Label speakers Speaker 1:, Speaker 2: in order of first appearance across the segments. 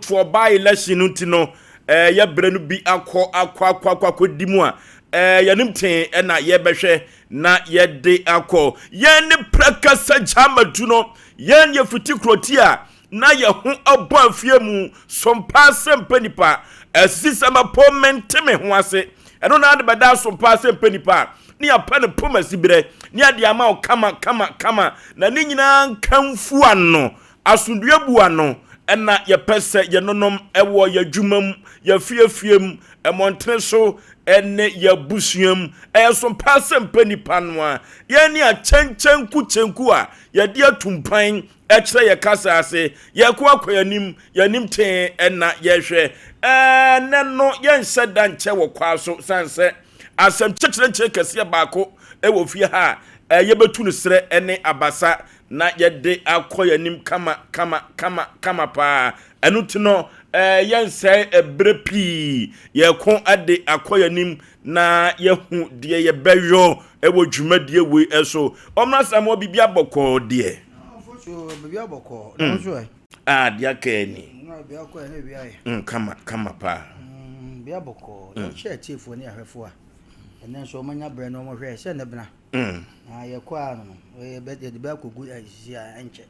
Speaker 1: Abatoɔ by election no nti no, yɛbrɛ no bi akɔ akɔ akɔ akɔ akɔdi mu a, yɛnim tee ɛna yɛbɛhwɛ na yɛde akɔ. Yɛn ne Prɛkɛsɛ Gyamatu no, yɛn yɛ fiti kuroti a na yɛ ho abɔ afie mu sompa sɛ mpɛ nipa asisi sɛ mɛpɔ mente me ho ase. Ɛno na ade bɛda sompa sɛ mpɛ nipa ne yɛapɛ no pom asiberɛ ne ade ama wo kama kama kama, na ne nyinaa nkamfu ano asomdue bu ano. Ɛna yɛpɛ sɛ yɛnonom ɛwɔ yɛadwuma mu, yɛafiefie mu, ɛmɔntene so ɛne yɛabusua mu. Ɛyɛ sompa sɛ mpɛ nipa no a yɛn ne akyɛnkyɛnku kyɛnku a yɛde atumpan ɛkyerɛ yɛ kasa ase. Yɛkɔ akɔ yɛnim yɛnim tee ɛna yɛhwɛ. Ɛnɛ no yɛnhyɛ da nkyɛ wɔ kwaa so, san sɛ asɛm kyerɛkyerɛkyerɛ kɛseɛ baako ɛwɔ fie ha a yɛbɛtu no serɛ ɛne abasa na yɛde akɔ yɛnim kama kama kama kama paa. Ɛno ti no, yɛnsɛe ɛberɛ pii, yɛko de akɔ yɛnim na yɛhu deɛ yɛbɛyɔ ɛwɔ dwumadie wei ɛso. Ɔmra Samoa, biribi abɔkɔɔ deɛ?
Speaker 2: Biribi abɔkɔɔ na nso ɛ.
Speaker 1: Ah, deɛ aka ani kama kama paa.
Speaker 2: Biribi abɔkɔɔ. Yɛkyɛ atiefoɔ ne ahwɛfoɔ a ɛnɛ nso ɔmanya berɛ no ɔmɔhwɛ sɛ ne bena na yɛkɔ a no yɛde bɛ akɔgu asisi a ɛnkyɛ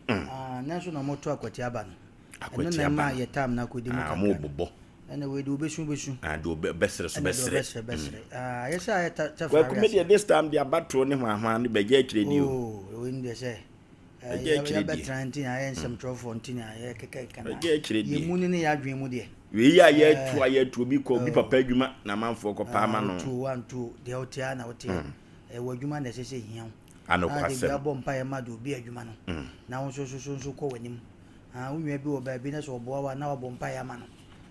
Speaker 2: nɛ nso na ɔmɔto Akwati aba no. Ɛno na ɛma yɛ tam no akɔdi mu kakra.
Speaker 1: Bobɔ.
Speaker 2: Ɛna wei de wobɛsu bɛsu.
Speaker 1: De bɛsere so.
Speaker 2: Ɛna de
Speaker 1: bɛsere.
Speaker 2: Wobɛsere bɛsere ayɛ sɛ ayɛ tɛfra.
Speaker 1: Kwaku, me deɛ, this time de abatoɔ ne hwahwa no bɛgye akyerɛ di o.
Speaker 2: Oo, wei deɛ sɛ
Speaker 1: Ɛgye akyerɛ die.
Speaker 2: Yɛbɛtena nti na ayɛ nsɛmtwerɛfoɔ nti na yɛkekeka na
Speaker 1: Ɛgye akyerɛ die.
Speaker 2: yɛmu no ne yɛadwene mu deɛ.
Speaker 1: Wei a yɛatu a yɛatu obi kɔ obi papa adwuma na amanfoɔ kɔ paa ma no.
Speaker 2: Wotuo wantuo deɛ, wote a na wote ɛwɔ adwuma na ɛsɛ sɛ hia wo na de bi
Speaker 1: Anokwasɛm.
Speaker 2: Abɔ mpaeɛ ma de obi adwuma no na wo nso so so nso kɔ w'anim. Wo nua bi wɔ baabi na sɛ ɔboa wo a, na wabɔ mpaeɛ ama no.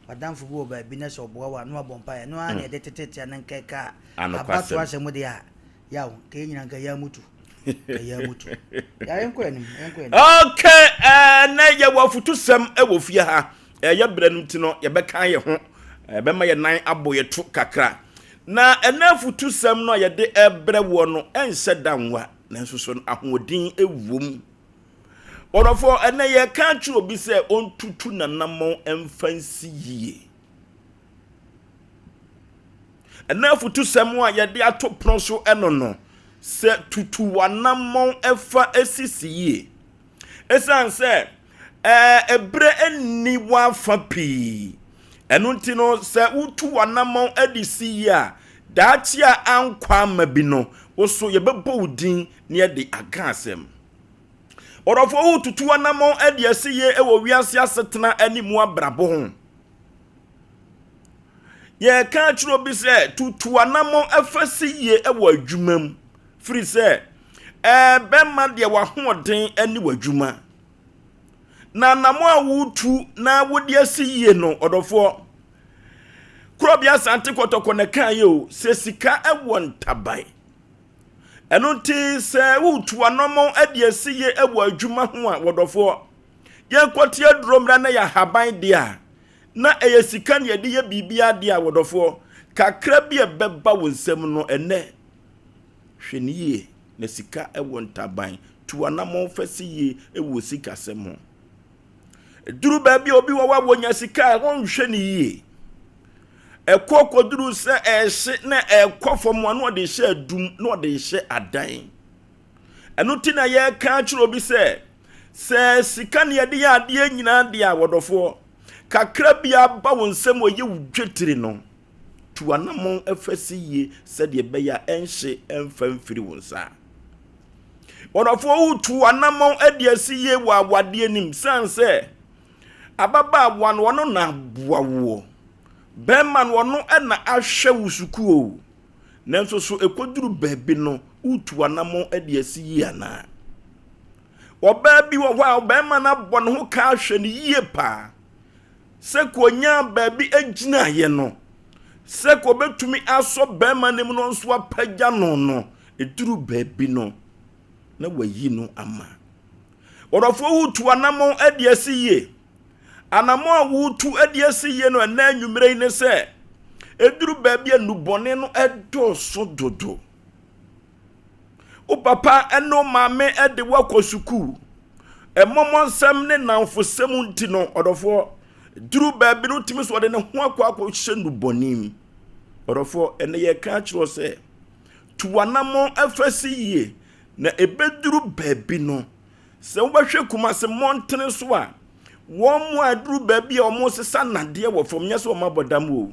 Speaker 2: Wadamfo bi wɔ baabi na sɛ ɔboa wo a, na wabɔ mpaeɛ no ara na yɛde tetete ne nkɛka a
Speaker 1: Anokwasɛm.
Speaker 2: abato asɛm deɛ a yaw nka yɛ nyina nka yɛ amutu nka yɛ amutu ya. Yɛnkɔ anim, yɛnkɔ anim.
Speaker 1: Okay, ɛnɛ yɛwɔ afutusɛm ɛwɔ fie ha. Ɛyɛ berɛ no nti no, yɛbɛka yɛ ho, ɛbɛma yɛ nan abɔ yɛ to kakra. Na ɛnɛ afutusɛm no a yɛde ɛbrɛ wɔ no ɛnhyɛ da nwa, nanso so no ahoɔden ɛwom. Wɔdɔfoɔ, ɛnɛ yɛka kyerɛ obi sɛ ɔntutu nanammɔn ɛmfa nsi yie. Ɛnɛ afutusɛm a yɛde ato pono so ɛno no sɛ tutu w'anammɔn ɛfa esisi yie, ɛsiane sɛ ɛberɛ nni w'afa pii. Ɛno nti no, sɛ wotu w'anammɔn de si yie a, daakye a ankɔ ama bi no, wo so yɛbɛbɔ wo din na yɛde aka asɛm. Ɔdɔfoɔ, wotutu w'anammɔn de asi yie wɔ wiase asetena ne mu abrabɔ ho. Yɛka kyerɛ obi sɛ tutu anammɔn ɛfa si yie wɔ adwuma mu, firi sɛ bɛrima deɛ, w'ahoɔden ne w'adwuma na anammɔn a wotu na wode asi yie no. Ɔdɔfoɔ, Kurɔbea Asante Kɔtɔkɔ na ka yɛ o sɛ sika wɔ ntaban. Ɛno nti sɛ wotu anammɔn de asi yie wɔ adwuma ho a, wɔdɔfoɔ, yɛnkɔte aduro mmra na yɛ ahaban deɛ a na ɛyɛ sika ne yɛde yɛ biribi adeɛ a, wɔdɔfoɔ, kakra bi a ɛbɛba wo nsam no, ɛnɛ hwɛ ne yie na sika wɔ ntaban. Tu anammɔn fa si yie wɔ sikasɛm ho. Duru baabi a obi wɔ hɔ a wɔnya sika a, wɔnhwɛ ne yie. Ɛkɔ kɔduru sɛ ɛhye na ɛkɔ fam a, na ɔde hyɛ adum na ɔde hyɛ adan. Ɛno ti na yɛreka akyerɛ obi sɛ sika ne yɛde yɛ adeɛ nyinaa deɛ a, wɔdɔfoɔ, kakra bi aba wo nsam ɔyɛ wo dwetiri no, tu anammɔn ɛfa si yie sɛdeɛ ɛbɛyɛ a ɛnhye ɛmfa mfiri wo nsa. Wɔdɔfoɔ, wotu anammɔn adi asi yie wɔ awadeɛ nim, san sɛ ababaawa no, ɔno na aboa woɔ, bɛrima no, ɔno na ahwɛ wo sukuu, nanso so ɛkɔduru baabi no, wotu anammɔn adi asi yie anaa? Ɔbaa bi wɔ hɔ a ɔbɛrima no abɔ ne ho ka ahwɛ no yie paa sɛ kò baabi gyinaeɛ no, sɛ kò bɛtumi asɔ bɛrima no mu no nso apagya no no, ɛduru baabi no na wayi no ama. Wɔdɔfoɔ, wotu anammɔn adi asi yie. Anammɔn a wotu adi asi yie no ɛnɛ anwummerɛ yi ne sɛ ɛduru baabi a nnubɔne no ɛdɔɔso dodo. Wo papa ne wo maame de wo akɔ sukuu, ɛmɔmɔ nsɛm ne namfosɛm nti no, ɔdɔfoɔ, Duru baabi no wotumi so ɔde ne ho akɔ akɔhyɛ nnubɔne mu. Ɔdɔfoɔ, ɛnɛ yɛka akyerɛ wo sɛ, tu w'anammɔn ɛfa si yie, na ɛbɛduru baabi no, sɛ wobɛhwɛ Kumase mmɔntene so a, wɔn mu a aduru baabi a wɔresesa nnadeɛ wɔ fam, nyɛ sɛ wɔn abɔ dam o.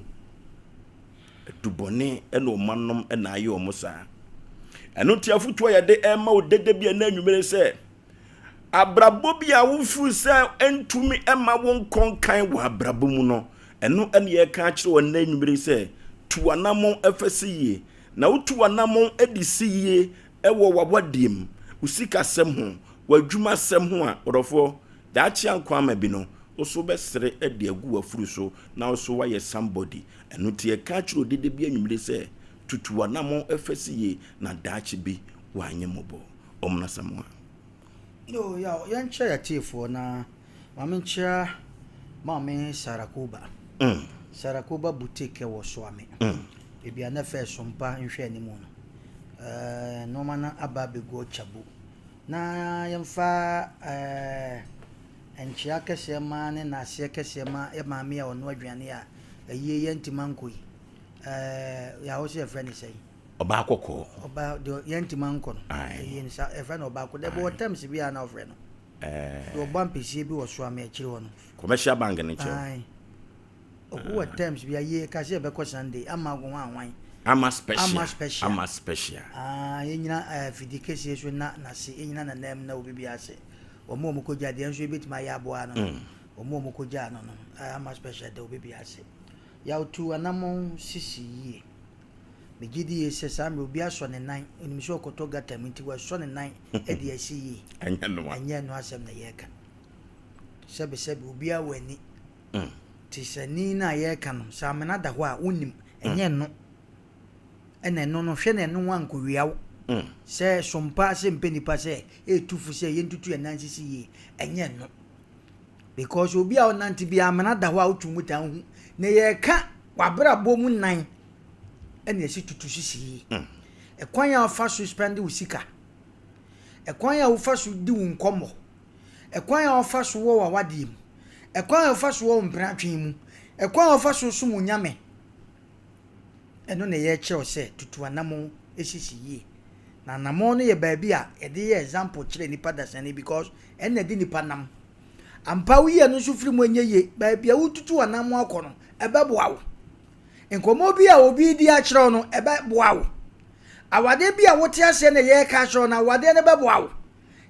Speaker 1: Adubɔne na wɔn anom na ayɛ wɔn saa. Ɛno nti afotuo a yɛde ɛrema wo dede bi ɛnɛ anwummere sɛ, abrabɔ bi a wofiri sɛ ntumi mma wo nkɔ nkan wɔ abrabɔ mu no, ɛno na yɛreka akyerɛ wo ɛnɛ anwummere sɛ, tu w'anammɔn ɛfa si yie. Na wotu w'anammɔn de si yie wɔ w'awadeɛ mu, wo sikasɛm ho, w'adwumasɛm ho a, ɔdɔfoɔ, daakye ankwa ama bi no, wo so wobɛsere de agu w'afuru so na wo so woayɛ somebody. Ɛno nti yɛka akyerɛ wo dede bi anwummere sɛ, tutu w'anammɔn fa si yie na daakye bi woanyɛ mmɔbɔ. Ɔmena Samoa.
Speaker 2: Yo, yaw, yɛnkyerɛ yɛatiefoɔ na maame nkyerɛ maame Sarakoba. Sarakoba boutique wɔ Soame. Baabi a na fɛ sompa nhwɛ anim no. Eh, nneɛma no aba abɛgu ɔkyabu. Na yɛmfa eh, nkyea kɛseɛ ma ne naaseɛ kɛseɛ ma yɛ maame a ɔno aduane a ɛyie yɛntimi ankɔ yi. Eh, yɛawo sɛ yɛfrɛ ne sɛn?
Speaker 1: Ɔbaa kɔkɔɔ.
Speaker 2: Ɔbaa deɛ yɛntumi ankɔ no. Ɛyɛ ne sa yɛfrɛ no ɔbaa kɔkɔɔ. Dɛbi wɔ terms bi a na ɔfrɛ no. Deɛ ɔbɔ ampesie bi wɔ Soame akyiri hɔ no.
Speaker 1: Commercial bank no nkyɛn.
Speaker 2: Ae. Ɔko wɔ terms bi a yie ka sɛ yɛbɛkɔ Sunday ama ho ahwan.
Speaker 1: Ama special.
Speaker 2: Ama special.
Speaker 1: Ama special.
Speaker 2: Ah, yɛnyina eh, fidi kɛseɛ so na n'ase yɛnyina nanam na obi bi ase. Wɔn a wɔkɔgya deɛ nso yɛbɛtumi ayɛ aboa no no. Wɔn a wɔkɔgyaa no no ama special da obi bi ase. Yawtu anammɔn sisi yie. Megye di yie sɛ saa mmerɛ obi asɔ ne nan, onim sɛ ɔkɔtɔ gutter mu nti wasɔ ne nan de asi yie.
Speaker 1: Ɛnyɛ no a.
Speaker 2: Ɛnyɛ ɛno asɛm na yɛreka. Sɛbesɛbe obiara wɔ ani. Te sɛ ani no a yɛreka no, sɛ amena da hɔ a wonnim, ɛnyɛ ɛno. Ɛna ɛno no, hwɛ na ɛno ankɔwia wo. Sɛ sompa sɛ mpɛ nipa sɛ ɛretu fo sɛ yɛntutu yɛn nan nsisi yie, ɛnyɛ ɛno. Because obi a ɔnante biara amena da hɔ a wotu mu taa hu. Na yɛreka w'abrabɔ mu nan ɛna ɛsi tutu sisi yie. Ɛkwan a wofa so spend wo sika, ɛkwan a wofa so di wo nkɔmmɔ, ɛkwan a wofa so wɔ w'awadeɛ mu, ɛkwan a wofa so wɔ wo mpenatwe mu, ɛkwan a wofa so som wo nyame, ɛno na yɛrekyerɛ wo sɛ tutu anammɔn sisi yie. Na anammɔn no yɛ baabi a yɛde yɛ example kyerɛ nipa dasani because ɛna ɛde nipa nam. Ampa woyi ɛno nso firi mu ɛnyɛ yie. Baabi a wotutu anammɔn akɔ no, ɛbɛboa wo. Nkɔmmɔ bi a obi redi akyerɛ wo no, ɛbɛboa wo. Awadeɛ bi a wote aseɛ na yɛreka akyerɛ wo no, awadeɛ no bɛboa wo.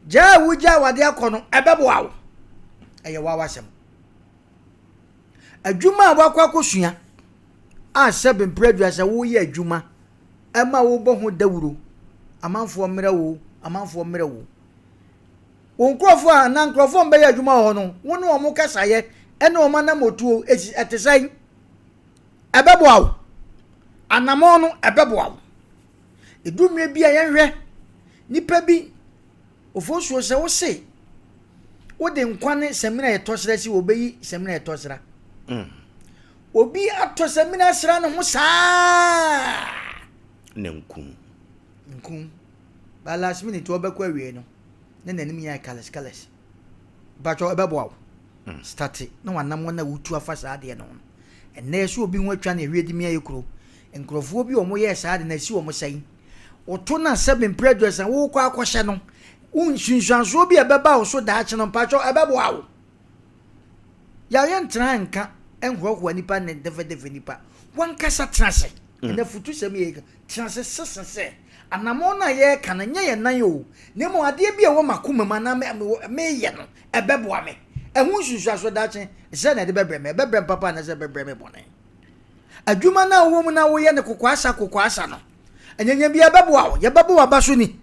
Speaker 2: Gyaa a wogya awadeɛ akɔ no, ɛbɛboa wo. Ɛyɛ w'awasɛm. Adwuma a wakɔ akɔsua a sɛbe mprɛ aduasa woyɛ adwuma ɛma wobɔ ho dawuro, amanfoɔ mmerɛ wo, amanfoɔ mmerɛ wo. Wo nkurɔfoɔ a anaa nkurɔfoɔ a wɔbɛyɛ adwuma wɔ hɔ no, wo ne wɔn kasaeɛ ne wɔn anammɔtuo ɛsi ɛte sɛn? Ɛbɛboa wo. Anammɔn no ɛbɛboa wo. Ɛdu mmerɛ bi a yɛnhwɛ nipa bi ofosuo sɛ wo se wode nkwa ne samina yɛtɔ sra si wɔbɛyi samina yɛtɔ sra. Obi atɔ samina sra ne ho saa.
Speaker 1: Ne nkum.
Speaker 2: Nkum. Ba last minute wɔbɛkɔ awie no na n'anim yɛ colours colours. Mpakyɛw ɛbɛboa wo. Starte na wanam wɔn a wotu afa saa adeɛ no ho no. Ɛnnɛ sɛ obi ho atwa no ɛhwie de mia yɛ kuro. Nkurɔfoɔ bi a wɔyɛɛ saa ade no asi wɔn sɛn? Woto no a sɛbe mprɛ aduasa wokɔ akɔhyɛ no, wo nsunsuansoɔ bi a ɛbɛba wo so daakye no mpakyɛw ɛbɛboa wo. Yareɛ ntena nka nhoahoa nipa ne dɛfɛdɛfɛ nipa. Wankasa tena ase. Ɛnɛ futusɛm yɛ Tena ase sese sɛ, Anammɔn no a yɛreka no, ɛnyɛ yɛn nan oo, na mmom adeɛ bi a ɛwɔ m'akoma mu anaa mereyɛ no, ɛbɛboa me. Ɛho nsunsuansoɔ daakye, sɛn na ɛde bɛbrɛ me? Ɛbɛbrɛ me papa anaasɛ ɛbɛbrɛ me bɔne? Adwuma no a wowɔ mu na woyɛ no kokoasa kokoasa no, anyanya bi ɛbɛboa wo, yɛbɛbɔ w'aba so ni.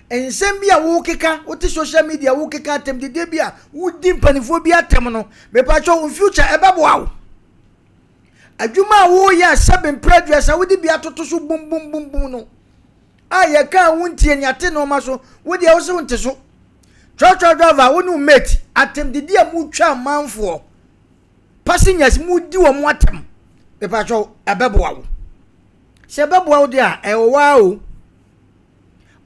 Speaker 2: Nsɛm bi a wokeka, wote social media wokeka atɛmdidie bi a wodi mpanimfoɔ bi atɛm no, mepakyɛw in future ɛbɛboa wo. Adwuma a woreyɛ a sɛbe mprɛ aduasa wode bi atoto so bum bum bum bum no a yɛka a wontie ne ate nneɛma so wo deɛ wo se wonte so. Trɔtrɔ driver wo ne wo mate atɛm didi a motwa amanfoɔ passengers modi wɔn atɛm mepakyɛw ɛbɛboa wo sɛ ɛbɛboa wo deɛ a ɛwɔ waa o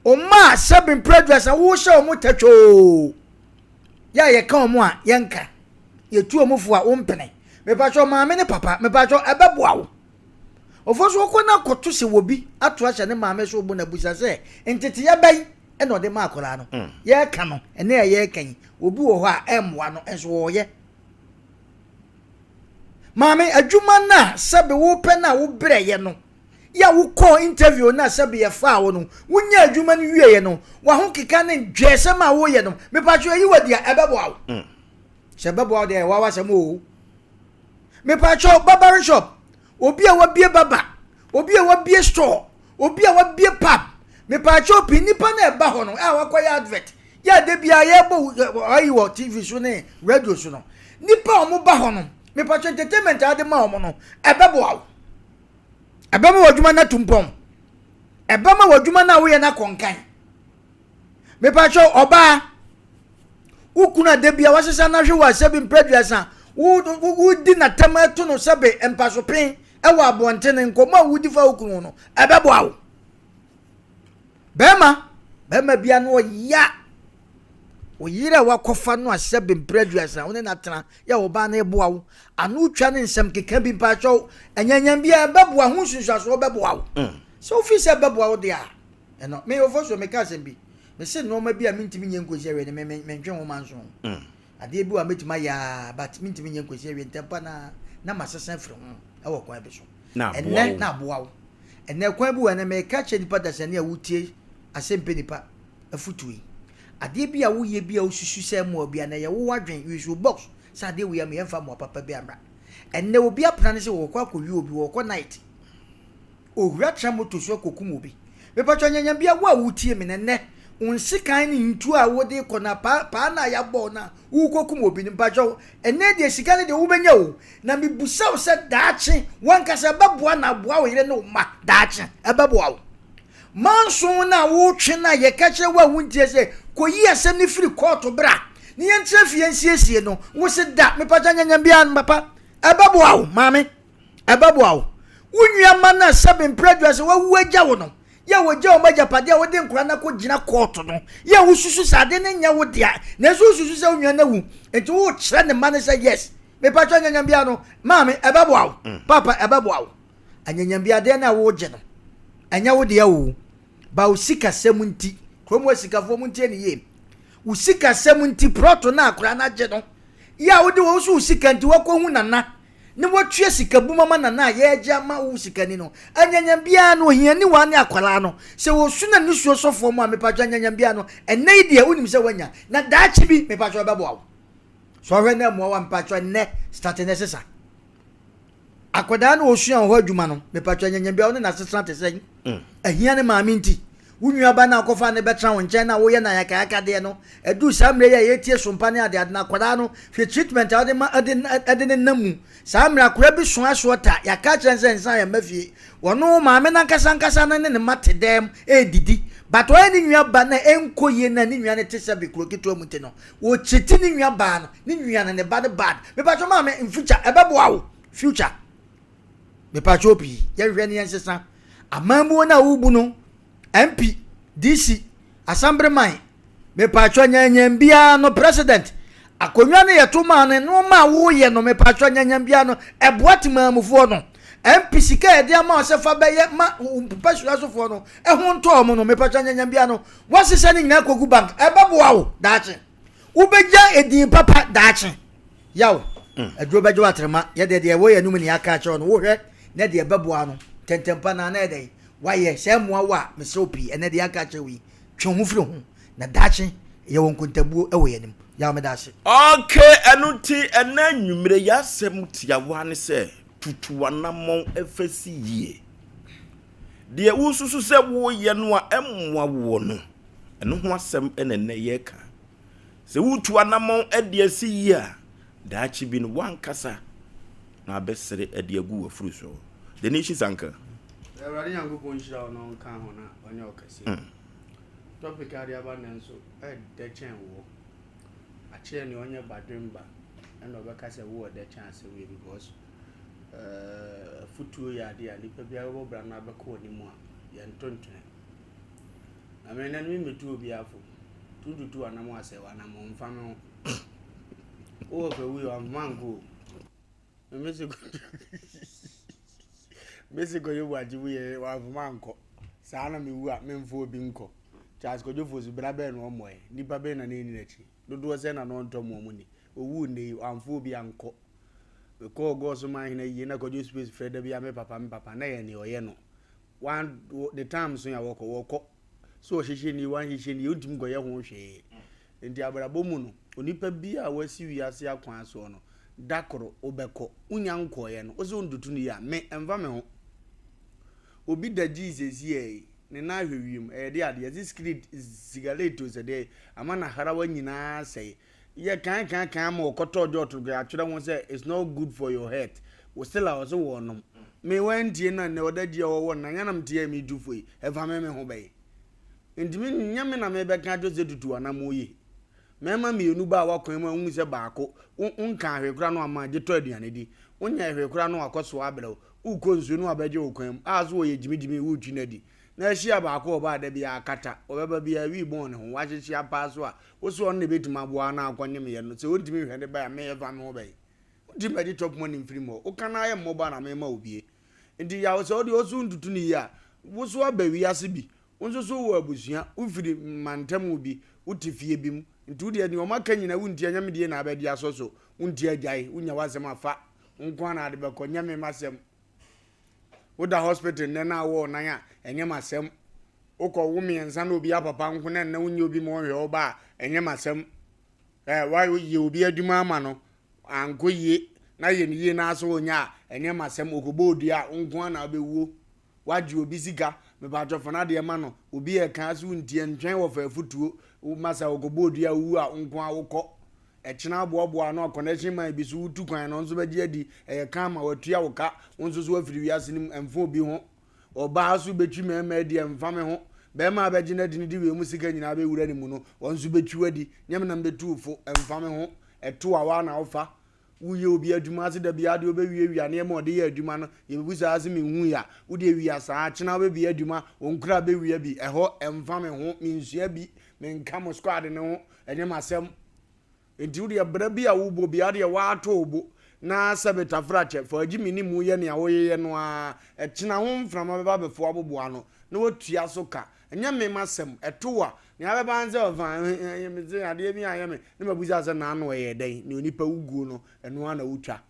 Speaker 2: ɔma a sɛbe mprɛ aduasa wohyɛ wɔn tatwoo yɛ a yɛka wɔn a yɛnka. Yɛtu wɔn fo a wompene. Mepakyɛw maame ne papa, mepakyɛw ɛbɛboa wo. Ɔfo so ɔkɔ na akɔto sɛ obi ato ahyɛ ne maame so bo na abusa sɛ nteteyɛ bɛn na ɔde ma akwadaa no. Mm. Yɛreka no, ɛnɛ a yɛreka yi, obi wɔ hɔ a ɛmmoa no nso wɔyɛ. Maame, adwuma no a sɛbe wopɛ no a wobrɛyɛ no, yɛ a wokɔɔ interview no a sɛbe yɛfaa wo no, wonya adwuma no wieɛ no, w'ahokeka ne dwɛsɛm a woyɛ no, mepatwo ayi wɔ deɛ ɛbɛboa wo. Mm. Sɛ ɛbɛboa wo deɛ ɛwɔ w'asɛm o. Mepatwo barbering shop, obi a wabie baba, obi a wabie store, obi a wabie pub, mepatwo pii nipa na ɛba hɔ no a wakɔyɛ advert, yɛ ade bia yɛbɔ ayi wɔ TV so ne radio so no, nipa a wɔn ba hɔ no, mepatwo entertainment a ade ma wɔn no, ɛbɛboa wo. Ɛbɛma w'adwuma no atu mpɔn. Ɛbɛma w'adwuma no a woyɛ no akɔ nkan. Mepatwo ɔbaa, wo kunu a da bia wasesa no ahwe wɔ asɛbi mprɛduasa, wodi n'atam ɛto no sɛbe mpasopen ɛwɔ abɔntene, nkɔmmɔ a wodi fa wo kunu ho no, ɛbɛboa wo. Bɛrima, bɛrima bia no ɔya oyere a wakɔfa no asɛbe mprɛduasa, wo ne no atena, yɛ ɔbaa no ɛboa wo, ano twa ne nsɛm keka bi mpakyɛw, anyanyam bi a ɛbɛboa ho nsunsuasoɔ bɛboa wo. Mm. Sɛ wofi sɛ ɛbɛboa wo deɛ a, ɛno me ofo so meka asɛm bi mese nneɛma bi a mentumi nyɛ nkosi awie no me me mentwe ho manso mm. adeɛ bi wɔ a mɛtumi ayɛ a but mentumi nyɛ nkosi awie ntɛm pa na na masesa afiri ho ɛwɔ kwan bi so ɛnɛ na aboa wo ɛnɛ kwan bi wɔ ɛnɛ meka kyerɛ nipa dasani a wotie asɛmpɛ nipa afutuo yi adeɛ bi a woyɛ bi a wosusu sɛ mmoa bi a na ɛyɛ wo adwen use wo box sɛ adeɛ wei ama yɛmfa mmoa papa bi amra ɛnɛ obi apena ne sɛ wɔkɔ akɔwie obi wɔkɔ night Owura tra moto so akokum obi. Mepatwɔ nyanyambia wo a wotie me no ɛnɛ wo nsekan ne ntuo a wode kɔ na paa paa no a yɛabɔ wo no a worekɔkum obi no mpatwɔ ɛnɛ deɛ sika no deɛ wobɛnya o na mebusa wo sɛ daakye wankasa ɛbɛboa na aboa wo yere ne wo mma daakye ɛbɛboa wo manso no a wotwe no a yɛka kyerɛ wo a wontie sɛ kɔyi asɛm no firi kɔɔto bra ne yɛntra fie nsiesie no wo se da mepatwɔ nyanyambia no papa ɛbɛboa wo maame Ɛbɛboa wo. Wo nua mma no a sɛbe mprɛ aduasa wɔawu agya wo no, yɛ a wɔgya wɔn agyapadeɛ a wode nkwadaa no akɔgyina kɔɔto no, yɛ a wosusu sɛ ade no nyɛ wo dea, nanso wosusu sɛ wo nua no awu, nti worekyerɛ ne mma no sɛ yes. Mepatwɔ anyanyambea no, maame, ɛbɛboa wo. Mm. Papa, ɛbɛboa wo. Anyanyambea adeɛ no a wogye no, ɛnyɛ wo dea o. Ba wo sikasɛm nti, kurom hɔ sikafoɔ mu ntie ne yie. Wo sikasɛm nti, prɔto no a akwadaa no agye no, yɛ a wode wɔ so wo sika nti wakɔhu nana na watua sika bum ama nana a yɛregye ama wo sikani no anyanyam biara no ohiani waa ne akwaraa no sɛ osu na nisuo sɔ fam a mepatwɔ anyanyam biara no ɛnɛ yi deɛ wonim sɛ wanya na daakye bi mepatwɔ ɛbɛboa wo sɛ ɔhwɛ na ɛmmoa wo a mepatwɔ ɛnɛ starte ne sesa akwadaa no osua wɔ hɔ adwuma no mepatwɔ anyanyam biara wo ne n'asetena te sɛn mm. ahia ne maame nti Wo nuaba no a wokɔfaa no bɛtena wo nkyɛn na woyɛ no ayakayakadeɛ no, ɛduru saa mmerɛ yi a yɛretie sompa ne adeade no, akwadaa no, hwɛ treatment a wode ma de de no nam mu. Saa mmerɛ akwadaa bi soa soɔ ta, yɛaka akyerɛ no sɛ nsan yɛn mma fie. Ɔno, maame no ankasa ankasa no ne ne mma te dan mu redidi. But ɔyɛ ne nua ba no a ɛnkɔ yie no a ne nua no te sɛbe kuro ketewa mu nti no, ɔkyiti ne nua baa no, ne nua no, ne ba no bad. Mepakyɛw maame, in future, ɛbɛboa wo, future. Mepakyɛw pii, yɛnhwɛ ne yɛnsesa. Amammuo no a wobu no, MP, DC, Assemblyman, mepakyɛw nyanyan biara no, President, akonnwa no yɛto maa no, nneɛma a woyɛ no, mepakyɛw nyanyan biara no, ɛboa temaamufoɔ no. MP sika a yɛde ama wo sɛ fa bɛyɛ ma mpasua sofoɔ no, ɛho ntɔ wɔn no, mepakyɛw nyanyan biara no, woasesa ne nyinaa kɔgu bank, ɛbɛboa wo daakye. Wobɛgya edin papa daakye. Yaw, aduro bɛgye wo atrema. Yɛ deɛ deɛ ɛwɔ yɛn anum ne yɛaka akyerɛ wo no, wohwɛ na deɛ ɛbɛboa no, ntɛntɛmpa no ara na ɛyɛ dɛn? Woayɛ. Sɛ ɛmmoa wo a, mesrɛ wo pii, ɛnnɛ deɛ yɛaka akyerɛ wo yi, twe wo ho firi ho, na daakye yɛwɔ nkontabuo wɔ yɛn anim. Yaw, meda ase.
Speaker 1: Ok, ɛno nti ɛnnɛ anwummere yɛn asɛm tiawa ne sɛ, tutu w'anammɔn fa si yie. Deɛ wosusu sɛ woreyɛ no a ɛmmoa woɔ no, ɛno ho asɛm na ɛnnɛ yɛreka. Sɛ woretu anammɔn de asi yie a, daakye bi no w'ankasa na abɛsere de agu w'afuru so. The Nation's Anchor.
Speaker 3: Awurade Nyankopɔn nhyira wo na ɔnka ho na ɔnyɛ wo kɛseɛ. Mm. Topic a de aba nnɛ nso ɛdɛ kyɛn woɔ. Akyerɛ nea ɔnyɛ badwemba ɛna ɔbɛka sɛ wo ɔdɛ kyɛn asɛm yi because eh, afutuo yɛ adeɛ a nipa biara bɛbɔ bra no abɛkɔ w'anim a yɛnto ntwene. Na me nnɛ no me mmetu obiara fo. Tuntutu anam asɛ w'anam mfa me ho. Wo wɔ fɛ wui wamfa ankɔ o. Mese mese Kwadwo Boakye wui wamfa ankɔ. Saa na mewu a memfa obi nkɔ. Charles Kwadwo Fosu bra bɛn na ɔmmɔɛ? Nnipa bɛn na na ɛnni n'akyi? Dodoɔ sɛn na na ɔntɔ mo ɔmo ni? Owuu nnɛ yi wamfa obi ankɔ. Mekɔɔ Gɔɔ so man hene ayie na Kwadwo Space frɛ da biara me papa me papa na ɛyɛ nea ɔyɛ no. Wan ne time so a wɔkɔ wɔkɔ. Sɛ ɔhyehyɛ nie wanhyehyɛ nie wontumi nkɔyɛ ho hwee. Enti abrabɔ mu no, onipa biara a wasi wiase akwan soɔ no, da koro wobɛkɔ. Wonnya nkɔeɛ no, wo se wontoto no yie a, me, ɛmfa me ho. Obi da gyii seesei yi, ne nan ahwɛ wiem, ɛyɛ de adeɛ, yɛse sikirit, sigaret o sɛ deɛ, ama n'ahrawa nyinaa asɛe. Yɛ kan kan kan ama ɔkɔtɔɔ jɔt no koraa, yɛatwerɛ ho sɛ it's not good for your health. Wo still a ɔse wɔnom. Me, wantie no a, nnɛ ɔda gyi a ɔwɔ no, na nyɛ na mete a metu fo yi, ɛmfa me me ho bɛn. Enti me, nyɛ me na merebɛka akyerɛ wo sɛ tutu w'anammɔn yie. Mmarima mmienu baa w'akwan mu a wohu sɛ baako, wo, wonkaa hwee koraa na wama gye tɔ aduane di. Wonyɛɛ hwee koraa na wakɔsoa abrɛ wo. Worekɔ nsuo na wabɛgye wo kwan mu. A so wɔyɛ gyimigyimi, woretwi no adi. Na ahyia baako a ɔbaa da biara akata, ɔbɛba biara wii bɔn ne ho, wahyehye apaa so a, wo se ɔno na ɛbɛtumi aboa wo na akɔnyem yɛ no. Sɛ ɔntumi nhwɛ ne ba a, me, ɛfa me ho bɛn? Wontumi mmɛgye chop money mfiri me hɔ. Woka na ayɛ mmɔbɔ a na mema wo bie. Nti yaw sɛ wodeɛ ɔso ntutu no yie a, wo so aba wiase bi, wo nso so wowɔ abusua, wofiri mantam bi, wote fie bi mu, nti wodeɛ deɛ wɔn aka nyinaa wontie, ɛnyɛ me deɛ na abɛgye asɔ so, wontie agyae, wonya w'asɛm afa, wo nko ara na ade bɛkɔ, nyɛ me m'asɛm. Woda hospital nnɛ na awɔ ɔnan a, ɛnyɛ m'asɛm. Wokɔ wo mmiɛnsa na obi apapa nko na nnɛ wonyɛ obi ma ɔnhwɛ wo ba a, ɛnyɛ m'asɛm. Ɛɛ, woayɛ obi adwuma ama no, ankɔ yie na yɛ no yie na sɛ ɔnya a ɛnyɛ m'asɛm ɔkɔbɔ odua a wo nko ara na wobɛwuo wagye obi sika mepaatwɔ fa n'adeɛ ma no obi ɛka so wontie ntwɛn wɔ fa afutuo ma sɛ ɔkɔbɔ odua a wowu a wo nko ara wokɔ ɛkyena aboaboa ano a connection man bi so wotu kwan no nso bɛgye adi ɛyɛ kan ma watua wo ka wo nso so wafiri wiase no mu ɛmfa obi ho Ɔbaa nso bɛtwi mmarima adi, ɛmfa me ho. Barima a bɛgye no adi no de wei mu sika nyinaa bɛwura ne mu no, wɔn nso bɛtwi wo adi. Nyɛ me na mebɛtu wo fo, ɛmfa me ho. Ɛto a, wo ara na wofa. Woyɛ obi adwuma ase da biara deɛ wobɛwiawia nneɛma a ɔde yɛ adwuma no, yɛbɛbu saa sɛ menhui a, wo deɛ wia saa. Kyena wobɛbue adwuma, wo nkoraa bɛwia bi. Ɛhɔ, ɛmfa me ho. Mensua bi. Menka mo squad no ho. Ɛnyɛ m'asɛm. Enti wo deɛ bra bi a wobɔ biara deɛ woato wo bo na sɛbe tafrakyɛ fa agye me ne mu yɛ nea woyeyɛ no ara, ɛkyena ho mframa bɛba abɛfo abobow ano na woatua so ka. Ɛnyɛ me m'asɛm, ɛto wo a, nea abɛba ara ne sɛ ɔfa mese adeɛ bi anyɛ me na mabisa sɛ n'ano ɛyɛ dɛn, nea onipa wo guo no ɛno ara na wotwa.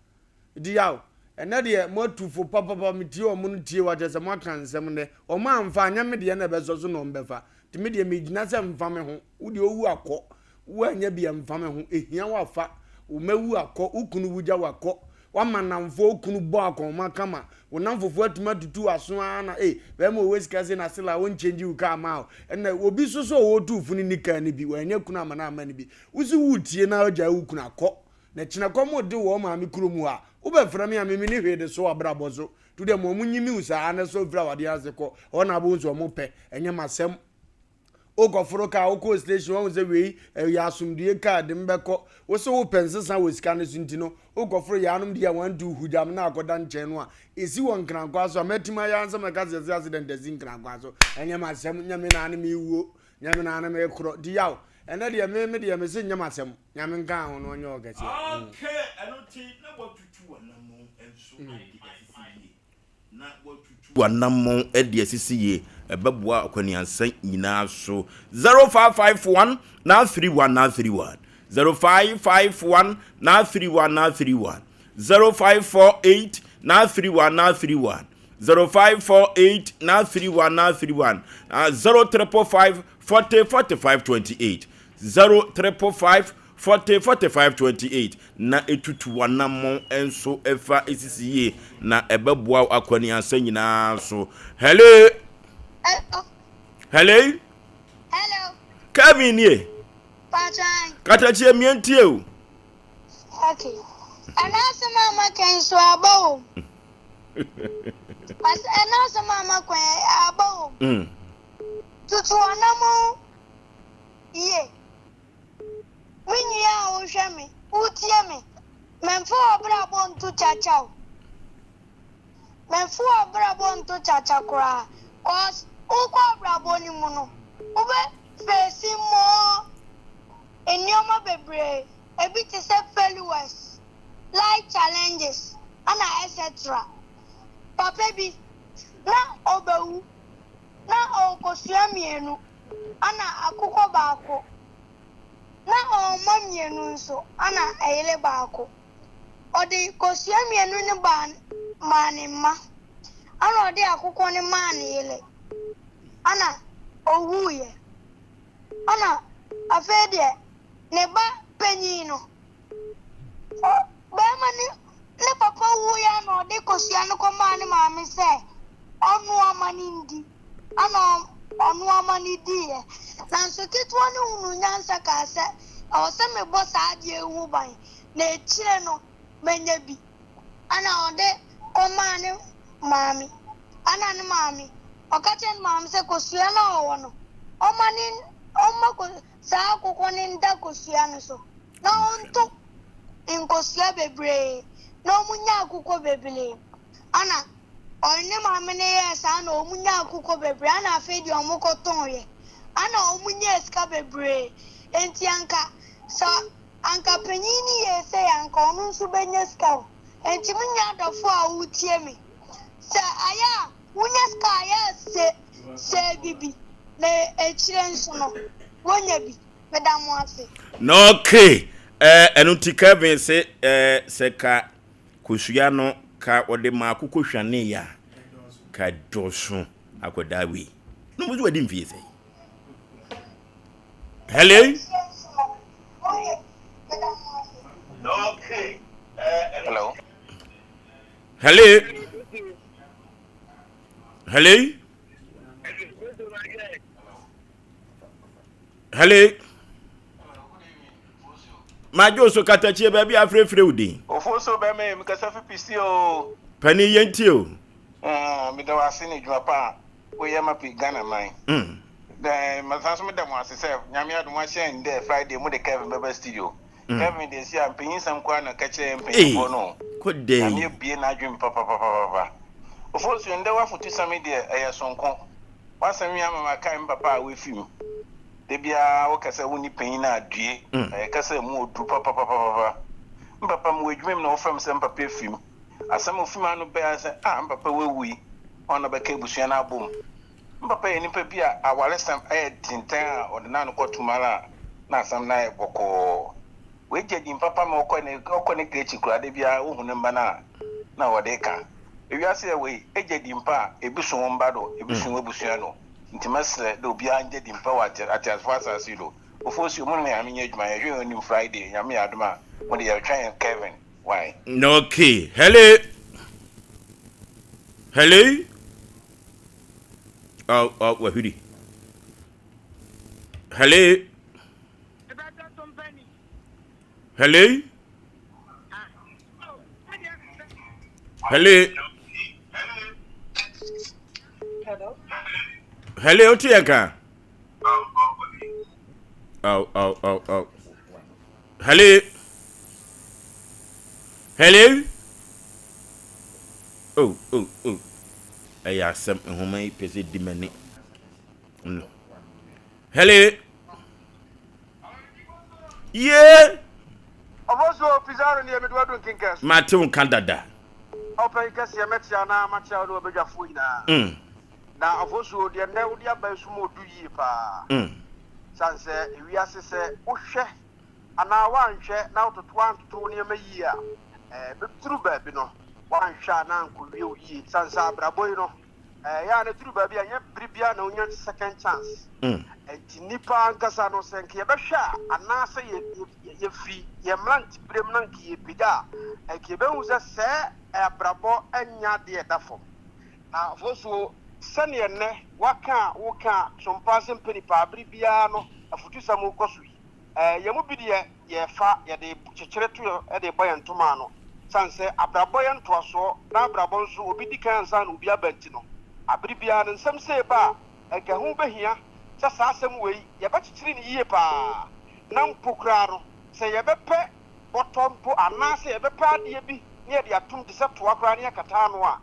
Speaker 3: Nti yaw, ɛnɛ deɛ moatu fo papapa, metie wɔn no tie wa kyerɛ sɛ moaka nsɛm nnɛ, wɔn amfa anyɛ me deɛ na ɛbɛsɔ so na wɔn bɛfa, nti me deɛ megyina sɛ mfa me ho, wo deɛ owu akɔ, Woannya bi a mfa me ho, ehia wo afa, wo mma wu akɔ, wo kunu wu gya wo akɔ, woama nnamfoɔ, wo kunu bɔ akɔnhoma kama, wo nnamfofoɔ atumi atutu w'aso ara na ei, bɛrima ɔwɔ sika sei na still a ɔnkyɛngye wo kaa mma wo, ɛnna obi nso so a ɔretu wo fo no nni kaa no bi, wannya kunu amma no amma no bi, wo se woretie na agyae wo kunu akɔ, na kyena kɔm rede wo wɔ wo maame kurom hɔ a, wobɛfrɛ me a me menni hwee de so w'abrabɔ so, nti wodeɛ ma wɔnyi me wo saa na sɔ firi awadeɛ ase kɔ, ɛhɔ na wobɛhu sɛ wɔpɛ, ɛnyɛ m'asɛm. Wokɔforo kaa, wokɔɔ station, wahu sɛ wei ɛyɛ asomdue kaa de mbɛkɔ. Wo sɛ wopɛ nsesa wɔ sika no so nti no, wokɔforo yaanom deɛ a wantu hugyam na akɔda nkyɛn no a, ɛsi wɔ Nkrankwa so a, mɛtumi ayɛ ansa mɛka sɛ yɛsɛ accident asi Nkrankwa so. Ɛnyɛ m'asɛm, nyɛ me naa ne mewuo, nyɛ me naa ne mekorɔ. Nti yaw, ɛnɛ deɛ me me deɛ mese nyɛ m'asɛm. Nyame nka ho na ɔnyɛ wo kɛseɛ.
Speaker 1: Okay, ɛno nti na watutu w'anammɔn nso de asisi yie. na woatutu w'anammɔn de asisi yie, ɛbɛboa ɔkwaniansa nyinaa so. 0551 931 931 0551 931 931 0548 931 931 0548 931 931 0555 40 45 28 0555 40 45 28 na etutu w'anammɔn nso fa sisi yie, na ɛbɛboa wo akwaneasa nyinaa so. Hello.
Speaker 4: Hello.
Speaker 1: Hello.
Speaker 4: Hello.
Speaker 1: Kevin nie.
Speaker 4: Pachan.
Speaker 1: Katakyie mientie o.
Speaker 4: Okay. Ɛna asɛm a maka yi so aba o. Ɛna asɛm a maka yi aba o. Tutu w'anammɔn yie. Me nua a wohwɛ me, wotie me, Memfa w'abrabɔ nto kyakya o. Memfa w'abrabɔ nto kyakya koraa cause wokɔ abrabɔ no mu no, wobɛ face more nneɛma bebree. Ebi te sɛ failures, life challenges, ɛna etc. Papa bi, na ɔbɛwu, na ɔwɔ kosua mienu ɛna akokɔ baako. Na ɔwɔ mma mienu nso ɛna ɛyere baako. Ɔde kosua mienu no baa maa ne mma, ɛna ɔde akokɔ no maa ne yere, ɛna ɔwuiɛ. Ɛna afei deɛ ne ba panyin no, ɔ barima no ne papa wuiɛ a na ɔde kosua no kɔmaa ne maame sɛ ɔnoa ma no ndi. Ɛna ɔnoa ma no diiɛ. Nanso ketewa no hunuu nyansa kaa sɛ, ɛwɔ sɛ mebɔ saa adeɛ yi ho ban, na akyire no manya bi. Ɛna ɔde kɔmaa ne maame. Ɛna ne maame, ɔka kyerɛɛ ne maame sɛ kosua no a ɔwɔ no, ɔmma ne ɔmma ko saa akokɔ no nda kosua no so, na ɔnto nkosua bebree, na wɔnya akokɔ bebree. Ɛna ɔne ne maame no yɛɛ saa na wɔnya akokɔ bebree, ɛna afei deɛ wɔkɔtɔnyɛ, ɛna wɔnyaa sika bebree. Enti anka sɛ anka panyin no yɛɛ sei a, anka ɔno nso bɛnya sika o. Enti me nua dɔfo a wotie me, sɛ ayɛ a wonya sika a, ayɛ a se sɛ bibi, na akyire nso no, wonya bi. Meda mo ase.
Speaker 1: Na okay, eh, ɛno nti Kevin se eh, sɛ ka kosua no ka ɔde maako kɔhwanee a, ka dɔso akɔdaa wei. Na ɔmo nso wadi mfie sɛn? Hello?
Speaker 5: Hello.
Speaker 1: Hello? Hello? Hello? Madwo so katakyie baabi afrɛfrɛ wo din.
Speaker 5: Ofoso bɛmɛ yi mekasa fi pisi o.
Speaker 1: Pani yɛntie o.
Speaker 5: Ah, meda wo ase ne adwuma pa a woyɛ ma pi Ghana man.
Speaker 1: Mm.
Speaker 5: Then masan so meda mo ase sɛ Nyame adom ahyɛ ndɛ Friday mo de Kevin bɛba studio.
Speaker 1: Mm.
Speaker 5: Kevin deɛ si a mpanyin nsɛm koraa na ɔka kyerɛ yɛn mpanyinfoɔ no.
Speaker 1: Kɔ dɛ.
Speaker 5: Nyame abue n'adwene papapapapa. Ofosu ndɛ w'afotusɛm yi deɛ ɛyɛ sonko. W'asɛm yi ama makae me papa a wafi mu. Da biara woka sɛ wonni panyin a due.
Speaker 1: Mm.
Speaker 5: Ɛyɛ kasa a emu ɔduru papapapapa. Me papa mewɔ adwuma mu na wofrɛ me sɛ me papa afi mu. Asɛm a ofi m'ano bae ara ne sɛ, Ah, me papa wawu yi, hwan na ɔbɛka abusua no abom? Me papa yɛ nipa bi a awaresɛm yɛ den tɛnn a ɔde n'ano kɔtom ara a na asɛm no ayɛ bɔkɔɔ. Wagya din papa ma ɔkɔ ne ɔkɔ ne kra akyi koraa, da biara wohu ne mma no a na wɔde reka. Ewiase yɛ wei, egya din pa a, ebi so wo mba do, ebi so w'abusua do. Ntsi mɛserɛ dɛ obiara ngya din pa wɔ atseasefo asaase yi do. Ofosuo, mo ne Nyame nyɛ edwuma, yɛhwɛ hɛn enyim Friday, Nyame yɛ adom a, mo de yɛrotwɛn Kevin. Why?
Speaker 1: Okay, hello. Hello. Oh, oh, wahuri. Hello. Hello. Hello. Hello, wote yɛn ka? Oh, oh, oh, oh. Hello. Hello. Oh, oh, oh. Ɛyɛ asɛm nhoma yi pɛ sɛ di m'ani. No. Hello. Yee.
Speaker 6: Ɔbɔso Pizarro nie mede wadu nkenkɛn so.
Speaker 1: Mate wo nka dada.
Speaker 6: Ɔpanyin kɛseɛ mɛkyea na makyea wo ne w'abadwafoɔ nyinaa.
Speaker 1: Mm.
Speaker 6: Na Ɔfosuo deɛ nnɛ wode aba yi so mu ɔdu yie paa.
Speaker 1: Mm.
Speaker 6: Sane sɛ ewiase sɛ wohwɛ anaa woanhwɛ na wototo woantoto wo nneɛma yie a, ɛbɛduru baabi no woanhwɛ a na ankɔwie wo yie. Sane sɛ abrabɔ yi no ɛyɛ a na ɛduru baabi a ɛnyɛ bere biara na wonya second chance.
Speaker 1: Mm.
Speaker 6: Nti nnipa ankasa no sɛ nka yɛbɛhwɛ a anaasɛ yɛfiri yɛn mmeranteberem na nka yɛpagya a, nka yɛbɛhu sɛ sɛɛ abrabɔ nyɛ adeɛ ɛda fam. Na afei sɛdeɛ nnɛ woaka a woka a sompa ase mpɛ nipa bere biara no afutusɛm rekɔ so yi, yɛn mu bi deɛ yɛfa yɛde kyekyere to de bɔ yɛn ntoma ano. Sane sɛ abrabɔ yɛ ntoasoɔ na abrabɔ nso obi di kan ansa na obi aba nti no, abere biara no nsɛm sei ba a, anka ɛho bɛhia sɛ saa asɛm wei yɛbɛkyekyere no yie paa na mpo koraa no sɛ yɛbɛpɛ bɔtɔ mpo anaasɛ yɛbɛpɛ adeɛ bi na yɛde atom te sɛ toa koraa na yɛakata ano a,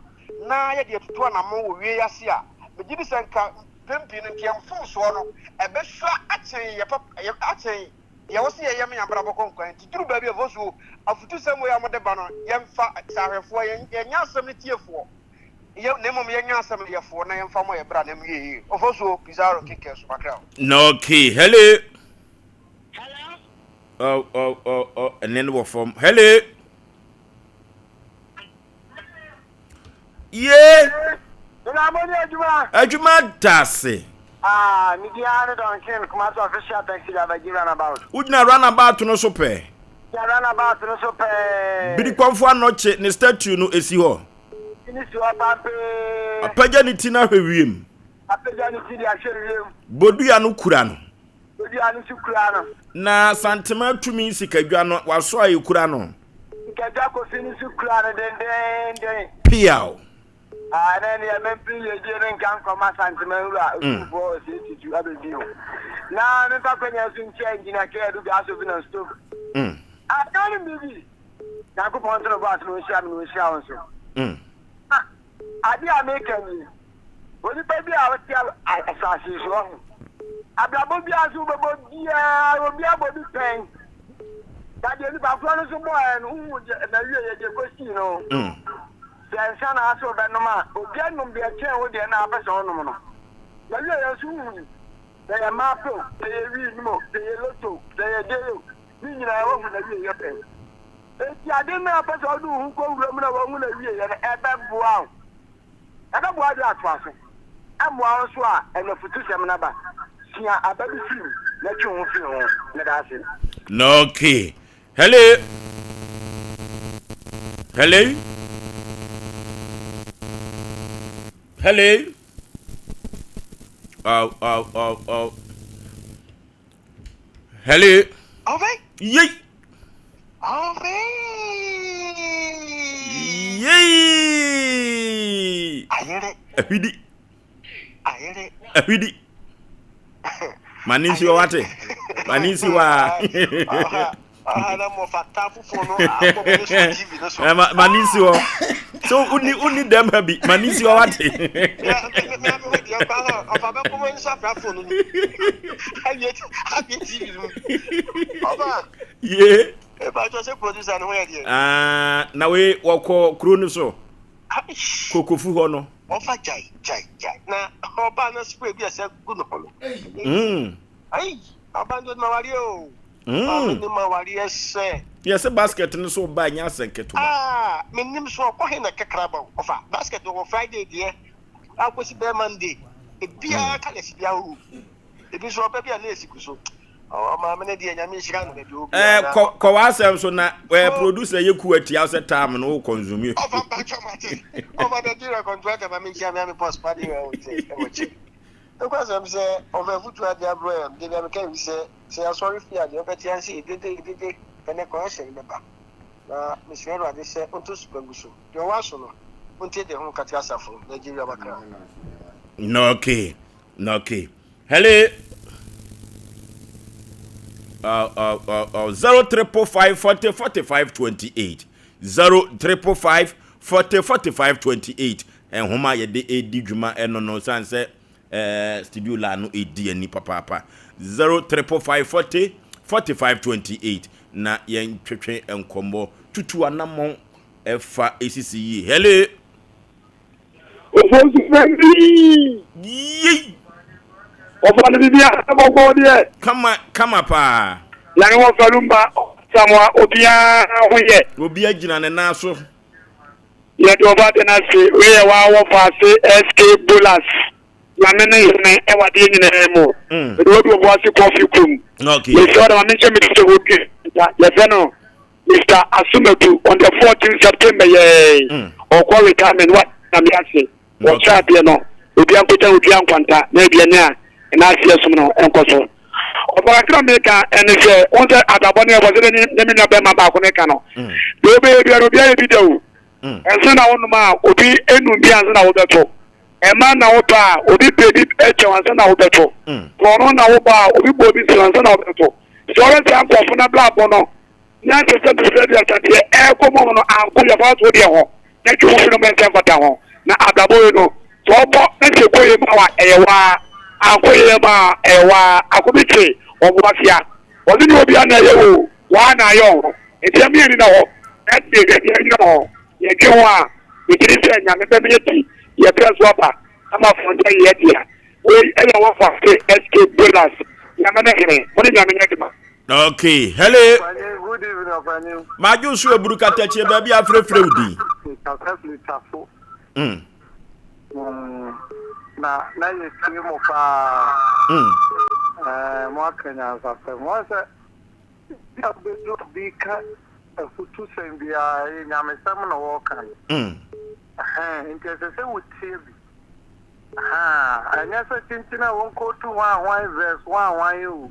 Speaker 6: na yɛde atutu anammɔn wɔ wie yi ase a, megye di sɛ nka mpɛn pii no nka yɛn mfomsoɔ no ɛbɛsua akyɛn yɛ papa, akyɛn. Deɛ wose yɛyɛ ma yɛn abrabɔ kɔ nkwan nti, duru baabi a ɛfɔ so afutusɛm wei a mode ba no, yɛmfa, sɛ ahwɛfoɔ, yɛnyɛ asɛm no tiefoɔ, yɛ, na mmom yɛnyɛ asɛm no yɛfoɔ na yɛmfa mmɔ yɛn bra na ɛmwie yie. Ofosuo, Pizarro, Kekɛ, so makra o.
Speaker 1: Na okay, hello. Hello. Oh, oh, oh, oh, ɛnɛ no wɔ fam. Hello. Ye.
Speaker 7: Nana mo ni adwuma.
Speaker 1: Adwuma da ase.
Speaker 7: Ah, me din ara ne Duncan, Kumasi official taxi driver, gyi runabout.
Speaker 1: Wogyina runabout no so pɛɛ.
Speaker 7: Gyina runabout no so pɛɛ.
Speaker 1: Birikɔmfo Anɔkye ne statue no esi hɔ.
Speaker 7: Ne si hɔ pampee.
Speaker 1: Apagya ne ti no ahwɛ wiem.
Speaker 7: Apagya ne ti de ahwɛ wiem.
Speaker 1: Bodua no kura no.
Speaker 7: Bodua no nso kura no.
Speaker 1: Na Santema tumi sikadwa no, wasɔ a ekura no.
Speaker 7: Sikadwa Kofi no nso kura no dendeenden.
Speaker 1: Piaw.
Speaker 7: Ah, ɛnɛ deɛ mempere yiedie no nka nkɔma Santema nwura Otumfoɔ Osei Tutu abɛdi ho. Na memfa kwanya nso nkyia Engineer K. Adu Gas Oven and Stove. Ah, na wonim biribi? Nyankopɔn nto no bo ase na ɔnhyira me na ɔnhyira wo nso. Ah, adeɛ a meka nie. Onipa bi a ɔte asase yi so, ɔho. Abrabɔ biara so wobɛbɔ biara, obi abɔ bi pɛn. Na deɛ nipa korɔ no nso bɔɔɛ no, wohu deɛ n'awieeɛ deɛ ɛkɔsii no. Sɛ nsa na asɛ wobɛnom a, obi anom deɛ ɛkyɛn wo deɛ no a wopɛ sɛ ɔnom no. N'awieeɛ nso wohu. Sɛ ɛyɛ mmaa pɛ o, sɛ ɛyɛ wii nom o, sɛ ɛyɛ loto o, sɛ ɛyɛ deɛ o, ne nyinaa woahu n'awieeɛ pɛn. Enti ade no a wopɛ sɛ wode wo ho kɔwura mu na woahu n'awieeɛ no, ɛbɛboa wo. Ɛbɛboa de atoa so mmoa wo nso a ɛno afutusɛm no aba. Sua aba bi firi mu na twe wo ho firi ho. Meda ase.
Speaker 1: Okay. Hello. Hello. Hello. Oh, oh, oh, oh. Hello.
Speaker 5: Ove.
Speaker 1: Yei.
Speaker 5: Ove.
Speaker 1: Yei.
Speaker 5: Ayere.
Speaker 1: Ahwidi.
Speaker 5: Ayere.
Speaker 1: Ahwidi. Ma ne nsi hɔ wate. Ma ne nsi hɔ a. Ma ne nsi hɔ. So wonni wonni dɛm ha bi. Ma ne nsi hɔ wate. Ye. Ah, na wei wɔkɔ kuro no so. Kokofu hɔ no.
Speaker 5: Ɔfa gyae gyae gyae na ɔbaa no spray bi a ɛsɛ gu ne ho no. Ayi, ɔbaa no de awareɛ o. Mm. Maame ne ma awareɛ sɛ.
Speaker 1: Yɛ sɛ basket no so ba nyɛ asɛ nketewa.
Speaker 5: Ah, menim so ɔkɔ he na kɛkra ba o. Ɔfa basket wɔ Friday deɛ akɔsi bɛɛ Monday. Ebiara mm. ka na bi ahorow. Ebi nso ɔbɛ bi a na esi gu so. Ɔmaame no deɛ nyame nhyira no baabi obi.
Speaker 1: Eh, kɔ kɔ w'asɛm so na eh, producer yɛ ku atia sɛ time no wo consume.
Speaker 5: Ɔfa mpakyɛ mate. Ɔfa Nigeria contractor ma me nkyia me ame boss pa de wɔ wɔ kyɛ. Nokwasɛm sɛ, ɔfa afutuo ade abrɛ yɛn. Da biara meka bi sɛ, sɛ yɛasɔre fie a, deɛ wobɛte ara ne sɛ yɛdede, yɛdede, ɛnnɛ kɔnɛhyɛn no bɛba. Na mesrɛ Awurade sɛ ɔnto su pa ngu so. Deɛ ɔwɔ aso no, ɔntie deɛ Honhom ka kyerɛ asafo no. Nigeria Bakra.
Speaker 1: Okay, okay. Hello. 0555 40 45 28 0555 40 45 28 Nhoma a yɛde redi dwuma no no san sɛ eh, studio la no edi ani papaapa. 0555 40 45 28 na yɛn twetwe nkɔmmɔ tutu anammɔn ɛfa esisi yie. Hello.
Speaker 8: Ofosu fɛndi.
Speaker 1: Yei.
Speaker 8: Ɔfa no biribi a bɔkɔɔ deɛ.
Speaker 1: Kama kama paa.
Speaker 8: Nyame wɔ fa lumba samoa obiara ho yɛ.
Speaker 1: Obiara gyina ne nan so.
Speaker 8: Yɛde ɔba de no ase. Wei yɛ waa wɔfa ase SK Bolas. Nyame ne hene ɛwɔ adeɛ nyinaa mu. Mede wadu ɔbo ase kɔfi kurom. Mesrɛ wo dɛ ma menhyɛ me sɛ wɔdua nta. Yɛfrɛ no Mister Asomadu on the 14 September yɛɛ. Ɔkɔ retirement wa Nyame ase. Wɔkyerɛ adeɛ no, obia nkɔgya odua nkwanta na aduane a ɛna aseɛ som no nkɔ so. Ɔfa kakra a meka ɛne sɛ, wohu sɛ abrabɔ no yɛbɔ sɛdeɛ ne me nua bɛrima baako no ka no, deɛ wobɛyɛ biara obi ayɛ bi da o. Nsa na wonom a obi num bi ansa na wobɛto. Ɛma na wotɔ a obi pɛ bi kyɛw ansa na wobɛto. Korɔno na wobɔ a obi bɔ obi soro ansa na wobɛto. Sɛ wɔhwɛ saa nkurɔfo no abrabɔ no, Nyansa sɛ mfeɛ aduasa deɛ ɛrekɔ mu no anko yɛ fa to deɛ ho na twe ho firi no sɛ mfata ho na abrabɔ yi no sɛ ɔbɔ na sɛ ɛkɔ yie ma wa ɛyɛ waa ankɔ yie ma ɛyɛ waa ako bi te wɔn bo afia. Wɔse nyɛ obiara na ɛyɛ wo o, woaa na ayɛ wo ho. Nti ɛma yɛn ani nna hɔ na yɛde yɛn ani gyina hɔ. Yɛdwen ho a, megye di sɛ Nyame bɛma yɛadi yɛn berɛ so aba ama afɔnkyɛ ayɛ yɛn dea. Wei yɛ Wɔfase SK Bolas, Nyame ne Hene, mo ne Nyame nyɛ adwuma.
Speaker 1: Okay, hello.
Speaker 7: Ɔpanyin, good evening, ɔpanyin.
Speaker 1: Madwo so aburu katakyie baabi afrɛfrɛ wo din.
Speaker 7: Kasa firi Tafo. Na na yɛtie mo paa. Ɛɛ, mo aka nyansasɛm. Wɔn sɛ bi a wobɛdu obi ka afutusɛm biara ɛyɛ nyamesɛm na wɔreka no. Ɛhɛn, nti ɛsɛ sɛ wotie bi. Ahaa, ɛnyɛ sɛ kyinkyin a wɔnkɔtu hwan hwan verse hwan hwan o.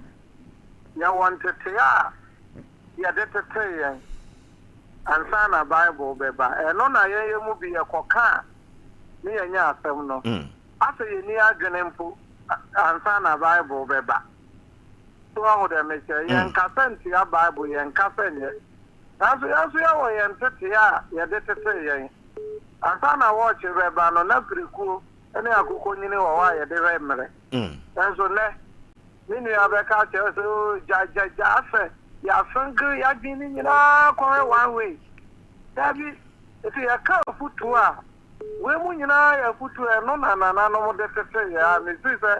Speaker 7: Yɛwɔ ntetee a yɛde tetee yɛn ansa na Bible bɛba. Ɛno na yɛn yɛn mu bi yɛkɔka a ne yɛanya asɛm no. Asɛ yɛnni adwene mpo ansa na Bible bɛba. So woahu deɛ mekyerɛ? Yɛnkasa ntia Bible, yɛnkasa nyɛ. Nanso yɛn nso yɛwɔ yɛn ntetee a yɛde tetee yɛn. Ansa na wɔɔkye bɛba no, na prekuo ne akokɔnyini wɔ hɔ a yɛde hwɛ mmerɛ. Nanso nnɛ, Me nua bɛka akyerɛ wo sɛ oh gya gya gya asɛ yɛasenkel yɛadwene no nyinaa kɔhwɛ one way. Dabi, nti yɛka afutuo a, wei mu nyinaa yɛ afutuo a ɛno na nananom de tetee yɛn a mefiri sɛ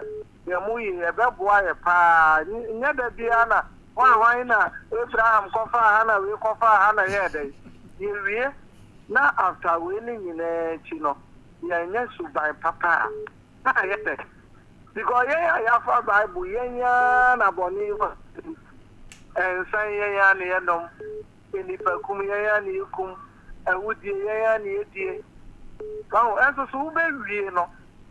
Speaker 7: yɛn mu yie ɛbɛboa yɛ paa. Nyɛ da biara na hwan hwan na Abraham kɔfaa ha na wei kɔfaa ha na ɛyɛɛ dɛn. Yɛwie na after wei no nyinaa akyi no yɛanyɛ suban papa a, na ayɛ dɛn? Because yɛn a yɛafa Bible, yɛn ara na bɔne yi wɔ yɛn mu. Nsa yɛn ara na yɛnom, nnipakum yɛn ara na yɛkum, awudie yɛn ara na yɛdie. Wahu? Ɛnso so wobɛwie no,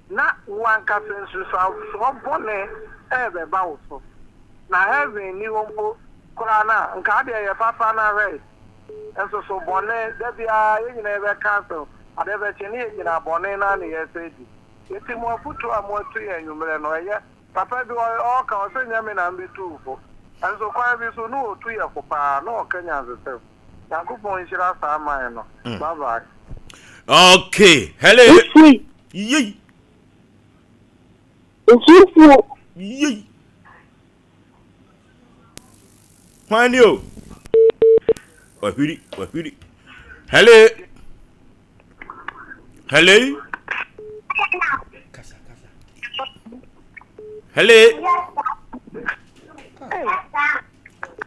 Speaker 7: na wo ankasa nsunsuansoɔ bɔne ɛrebɛba wo so. Na heaven nni hɔ mpo koraa no a, nka adeɛ yɛ papa no ahwɛ. Nso so bɔne, da biara yɛn nyinaa yɛbɛka asɛm, adeɛ bɛkye ne yɛn nyinaa bɔne no ara na yɛsɛ di. Enti mo afotu a moatu yɛn anwummerɛ no, ɛyɛ. Papa bi, ɔɔka, ɔse nyɛ me na mebɛtu wo fo. Nso kwan bi so, na ɔtu yɛ fo paa, na ɔka nyansasɛm. Nyankopɔn nhyira saa man no. Bye bye.
Speaker 1: Okay, hello.
Speaker 9: Efiri.
Speaker 1: Yei.
Speaker 9: Nsuofuo.
Speaker 1: Yei. Hwan ni o? Wahwiri, wahwiri. Hello. Hello. Hello.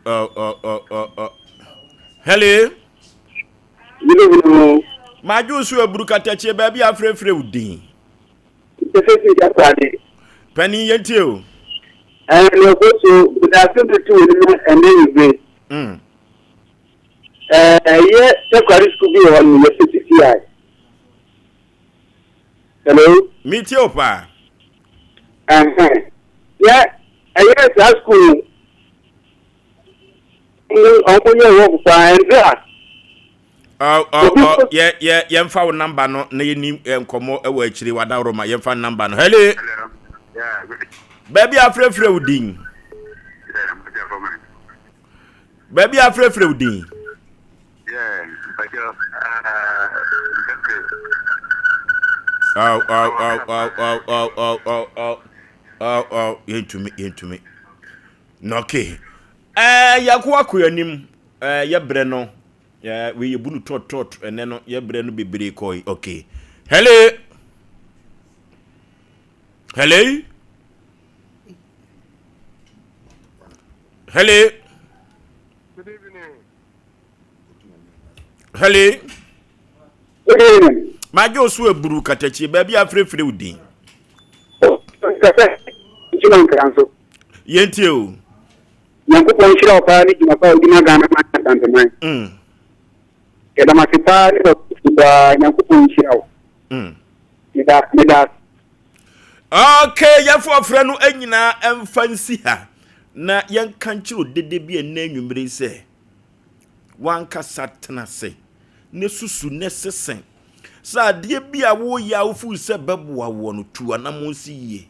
Speaker 1: Oh, oh, oh, oh, oh. Hello. Madwo so aburu katakyie baabi afrɛfrɛ wo din.
Speaker 9: Sɛ fi Takoradi.
Speaker 1: Panin yɛn tie o.
Speaker 9: Ɛɛ na ɛkɔ so mede asɛm bi to w'anim ɛnɛ anwummere.
Speaker 1: Mm.
Speaker 9: Ɛɛ ɛyɛ Takoradi sukuu bi wɔ hɔ nom yɛfrɛ TTI. Hello.
Speaker 1: Mi tie o paa.
Speaker 9: Ɛhɛn. Yɛ ɛyɛ saa sukuu no wɔn yɛ wɔ paa ɛnde a.
Speaker 1: Yɛ yɛ yɛmfa wo namba no na yɛni nkɔmmɔ wɔ akyire wadaworoma yɛmfa namba no. Hello. Baabi afrɛfrɛ wo din. Baabi afrɛfrɛ wo din. Aw aw aw aw aw aw aw aw aw aw aw yɛntumi yɛntumi. Na okay. Ɛɛ yɛakɔ akɔ anim ɛɛ yɛbrɛ no ɛɛ wei yɛbu no tɔt tɔt ɛnɛ no yɛbrɛ no bebree kɔe okay. Hello. Hello. Hello.
Speaker 7: Good evening.
Speaker 1: Hello.
Speaker 9: Good evening.
Speaker 1: Magye wo so aburu katakyie baabi afrɛfrɛ wo din.
Speaker 9: Kasa nkyima nkra nso.
Speaker 1: Yɛntie o.
Speaker 9: Nyankopɔn nhyira wo paa ne dwuma pa a wodi ma Ghana man ne Asanteman.
Speaker 1: Mm.
Speaker 9: Yɛda mo ase paa ne w'afotu paa Nyankopɔn nhyira wo.
Speaker 1: Mm.
Speaker 9: Meda meda ase.
Speaker 1: Okay, yɛfo ɔfrɛ no nyinaa ɛmfa nsi ha na yɛnka nkyerɛ odede bi ɛnnɛ anwummere yi sɛ wankasa tena ase ne susu ne sese sɛ adeɛ bi a woyɛ a wofuu sɛ bɛboa woɔ no tu anammɔn si yie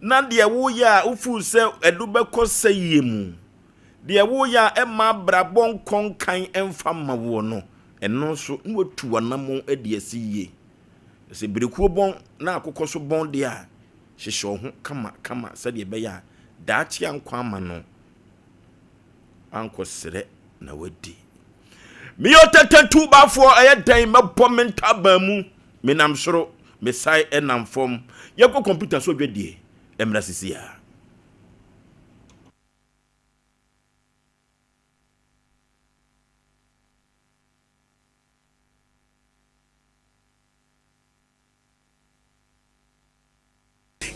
Speaker 1: na deɛ woyɛ a wofuu sɛ ɛdo bɛkɔ sɛyie mu, deɛ woyɛ a ɛmma abrabɔ nkɔ nkan ɛmfa mma woɔ no, ɛno nso na watu w'anammɔn adi asi yie. Sɛ birekuo bɔn na akokɔ so bɔn deɛ a, hyehyɛ wo ho kama kama sɛdeɛ ɛbɛyɛ a Daakye ankɔ ama no ankɔsrɛ na wadi. Meyɛ ɔtɛtɛtubafoɔ, ɛyɛ dɛn mɛbɔ me ntaban mu, menam soro, mesae ɛnam fam. Yɛkɔ kɔmputa so dwadie, ɛmmra sisi a.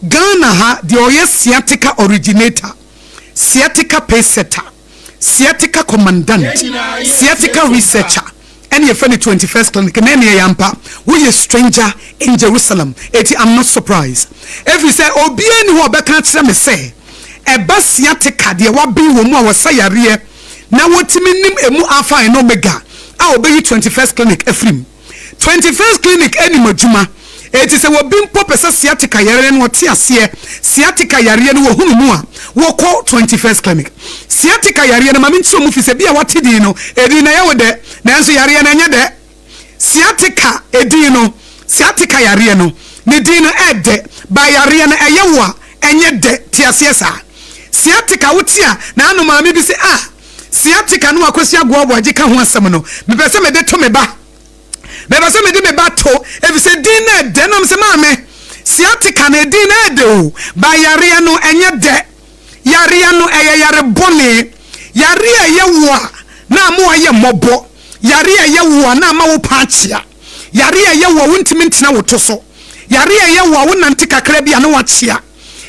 Speaker 10: Ghana ha deɛ ɔyɛ sciatica originator, sciatica pacesetter, sciatica commandant, sciatica researcher ɛne yɛfrɛ no 21st clinic na ɛneɛ yɛ ampa woyɛ stranger in Jerusalem eti I'm not surprised ɛfiri sɛ obiara nni hɔ a ɔbɛka akyerɛ me sɛ ɛba sciatica deɛ waben wɔ mu a wɔsa yareɛ na wɔtumi nim ɛmu alpha and omega a ɔbɛyi 21st clinic afiri mu. 21st Clinic nim adwuma, enti sɛ obi mpo pɛ sɛ sciatica yareɛ no ɔte aseɛ, sciatica yareɛ no wɔhunu mu a, wɔkɔ 21st Clinic. Sciatica yareɛ no, ma menkyerɛ mu fi sɛ bi a wate din no, edin no ɛyɛ wo dɛ, nanso yareɛ no ɛnyɛ dɛ. Sciatica edin no, sciatica yareɛ no, ne din no ɛɛdɛ, but yareɛ no ɛyɛ wo a, ɛnyɛ dɛ, te aseɛ saa. Sciatica wote a, na ano maame bi se ah, Sciatica no a Kwesi Agoa Aboagye ka ho asɛm no, mepɛ sɛ mede to me ba. Mepɛ sɛ mede me ba to, efisɛ din no ɛdɛ. Na mesɛ, Maame, sciatica no, edin no ɛdɛ o, ba yareɛ no, ɛnyɛ dɛ. Yareɛ no, ɛyɛ yare bɔne. Yareɛ a ɛyɛ wo a, na ama woayɛ mmɔbɔ. Yareɛ a ɛyɛ wo a, na ama wo paa akyea. Yareɛ a ɛyɛ wo a, wontumi ntena wo to so. Yareɛ a ɛyɛ wo a, wonante kakra bi a, na woakyea.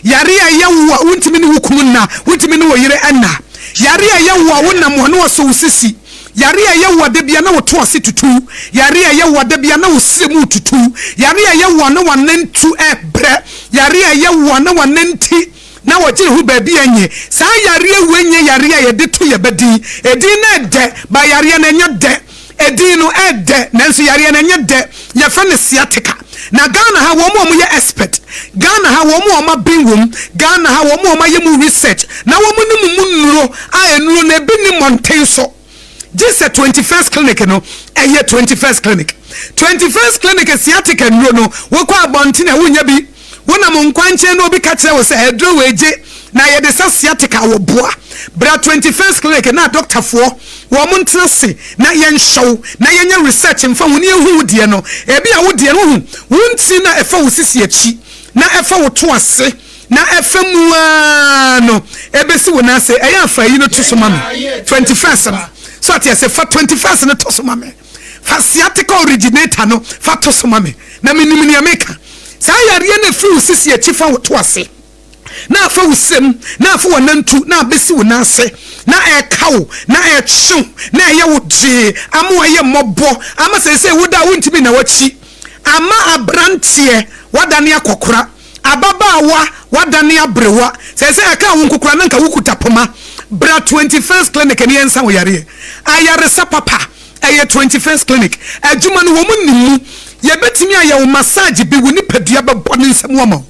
Speaker 10: Yare a ɛyɛ wo a wontumi ne wo kunu nna, wontumi ne wo yere nna. Yare a ɛyɛ wo a wonam a na wɔsɔ wo sisi. Yare a ɛyɛ wo a da biara na wo to ase tutu. Yare a ɛyɛ wo a da biara na wo srɛ mu retutu. Yare a ɛyɛ wo a na w'anantu rebrɛ. Yare a ɛyɛ wo a na w'ananti na wɔgye ne ho baabi a ɛnyɛ. Saa yareɛ wei nyɛ yareɛ a yɛde to yɛn ba din. Edin no ɛdɛ, but yareɛ no ɛnyɛ dɛ. Edin no ɛdɛ nanso yareɛ no ɛnyɛ dɛ, yɛfrɛ no sciatica. Na Ghana ha wɔn a wɔyɛ expert, Ghana ha wɔn a wɔaben wɔ mu, Ghana ha wɔn a wɔayɛ mu research na wɔn nim mu nnuro a nnuro no ebi nni mmɔnten so gye sɛ 21st clinic no, ɛyɛ 21st clinic. 21st clinic sciatica nnuro no wokɔ abɔnten a wonnya bi. Wonam nkwankyɛn na obi ka kyerɛ wo sɛ aduro wei gye na yɛde sa sciatica a wɔboa. Bra 21st clinic na adɔktafoɔ wɔn ntena ase na yɛnhwɛ wo na yɛnyɛ research mfa ho na yɛnhu wo deɛ no. Ebia wo deɛ no wohu wo ntini no a ɛfa wo sisi akyi na ɛfa wo to ase na ɛfa mu ara no ɛbɛsi wo nan ase. Ɛyɛ a fa ayi no to so ma me 21st no. So ate aseɛ? Fa 21st no to so ma me. Fa sciatica originator no fa to so ma me na menim nea meka. Saa yareɛ no ɛfiri wo sisi akyi fa wo to ase na afa wo srem na afa w'anantu na abɛsi wo nan ase na ɛreka wo na ɛretwe wo na ɛyɛ wo gyee ama woayɛ mmɔbɔ ama seesei woda a wontumi nna w'akyi ama aberanteɛ woadane akɔkora ababaawa woadane aberewa seesei ɛka wo nkokora na nka wokuta poma bra 21st clinic ne yɛnsa wo yareɛ ayaresa papa Ɛyɛ 21st Clinic adwuma no wɔn nim mu. Yɛbɛtumi ayɛ wo massage bi, wo nipadua bɛbɔ ne nsam ama wo.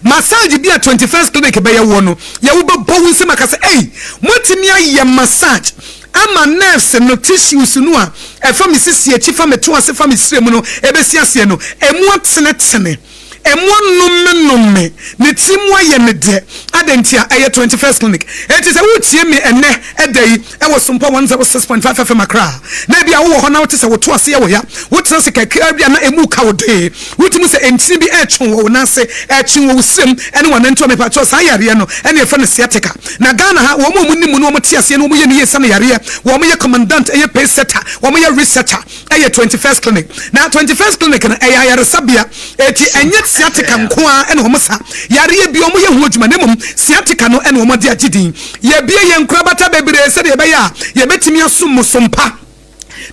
Speaker 10: Massage bi a 21st Clinic bɛyɛ woɔ no, yɛ wo bɛbɔ wo nsam aka sɛ, Ei, moatumi ayɛ massage ama nerves no, tissues no a ɛfa me sisi akyi, fa me to ase, fa me srɛ mu no ɛbɛsi aseɛ no, ɛmu atenetene. Mmoa nnomenome ne tiri mu ayɛ me dɛ. Adɛn ntia? Ɛyɛ 21st Clinic. Enti sɛ woretie me ɛnnɛ da yi wɔ Sompa 106.5 FM Accra a, na ebia wowɔ hɔ na wote sɛ wo to ase yɛ wo ya, wotena ase kakraa bi a na emu reka wo dee, wotumi hu sɛ ntini bi retwe wɔ wo nan ase, ɛretwe wɔ wo srem ne w'anantu a, mepakyɛw saa yareɛ no na yɛfrɛ no sciatica. Na Ghana ha, wɔn a wɔnim mu na wɔte aseɛ na wɔyɛ no yie sane yareɛ, wɔyɛ commandant, ɛyɛ pace setter, wɔyɛ researcher. Ɛyɛ 21st Clinic. Na 21st Clinic no, ɛyɛ ayaresabea. Eti ɛnyɛ sciatica nko ara na wɔsa. Yareɛ bi wɔyɛ ho adwuma, na mmom sciatica no na wɔde agye din. Yɛabue yɛn nkorabata bebree sɛdeɛ ɛbɛyɛ a yɛbɛtumi asom mo som pa.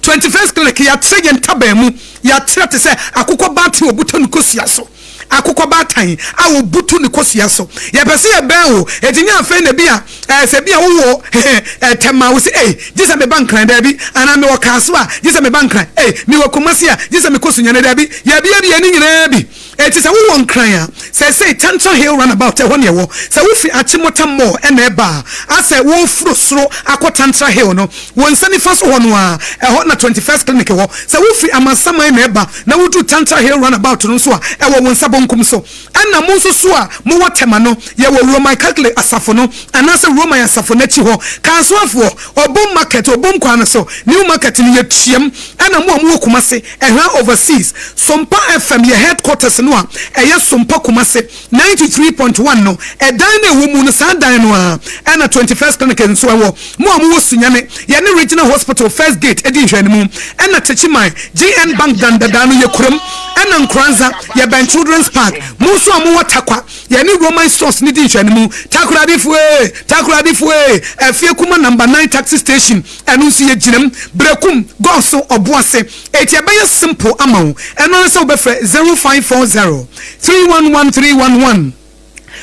Speaker 10: 21st Clinic, yɛatrɛ yɛn ntaban mu. Yɛatrɛ te sɛ akokɔ baatan a wɔbuta no kosua so. Akokɔ baatan a wɔbutu ne kosua so. Yɛpɛ sɛ yɛbɛn wo, enti nyɛ afei na bi a ɛɛ sɛ bi a wowɔ ɛɛ Tɛma a wo se ei gye sɛ meba Nkran, daabi, anaa mewɔ Kasoa a gye sɛ meba Nkran, ei mewɔ Kumasi a gye sɛ mekɔ Sunyani, daabi. Yɛabiabia ne nyinaa bi. Enti sɛ wowɔ Nkran a, seesei Tantra Hill Runabout ɛhɔ na ɛwɔ. Sɛ wofi Achimota Mall na ɛreba a, asɛ woreforo soro akɔ Tantra Hill no, wo nsa nifa so hɔ no ara, ɛhɔ na 21st Clinic wɔ. Sɛ wofi Amasaman na ɛreba na woduru Tantra Hill Runabout no nso a, ɛwɔ wo nsa bonkum so. Ɛna mo nso so a mowɔ Tema no, yɛwɔ Roman Catholic Asafo no anaasɛ Roman Asafo no akyi hɔ. Kansoafoɔ, Obom Market, Obom kwan no so, New Market no, yɛtuam. Ɛna mo a mowɔ Kumasi, Ɛha Overseas, Sompa FM yɛ headquarters no a ɛyɛ Sompa Kumasi 93.1 no, ɛdan no a ɛwɔ mu no saa dan no ara ɛna 21st Clinic nso ɛwɔ. Mo a mowɔ Sunyani, yɛne Regional Hospital First Gate di nhwɛanimu, ɛna Techiman, GN Bank dan dadaa no yɛ kurom, ɛna Nkoranza, yɛbɛn Children's Park. Mo nso a mowɔ Tarkwa, yɛne Roman Stores no di nhwɛanimu. Takoradifoɔ ee! Takoradifoɔ ee! Afie Kuma Number 9 Taxi Station, Ɛno nso yɛ gyinam, Berekum, Gɔso, Ɔboase. Enti ɛbɛyɛ simple ama wo. Ɛno ara ne sɛ wobɛfrɛ 0540 311 311,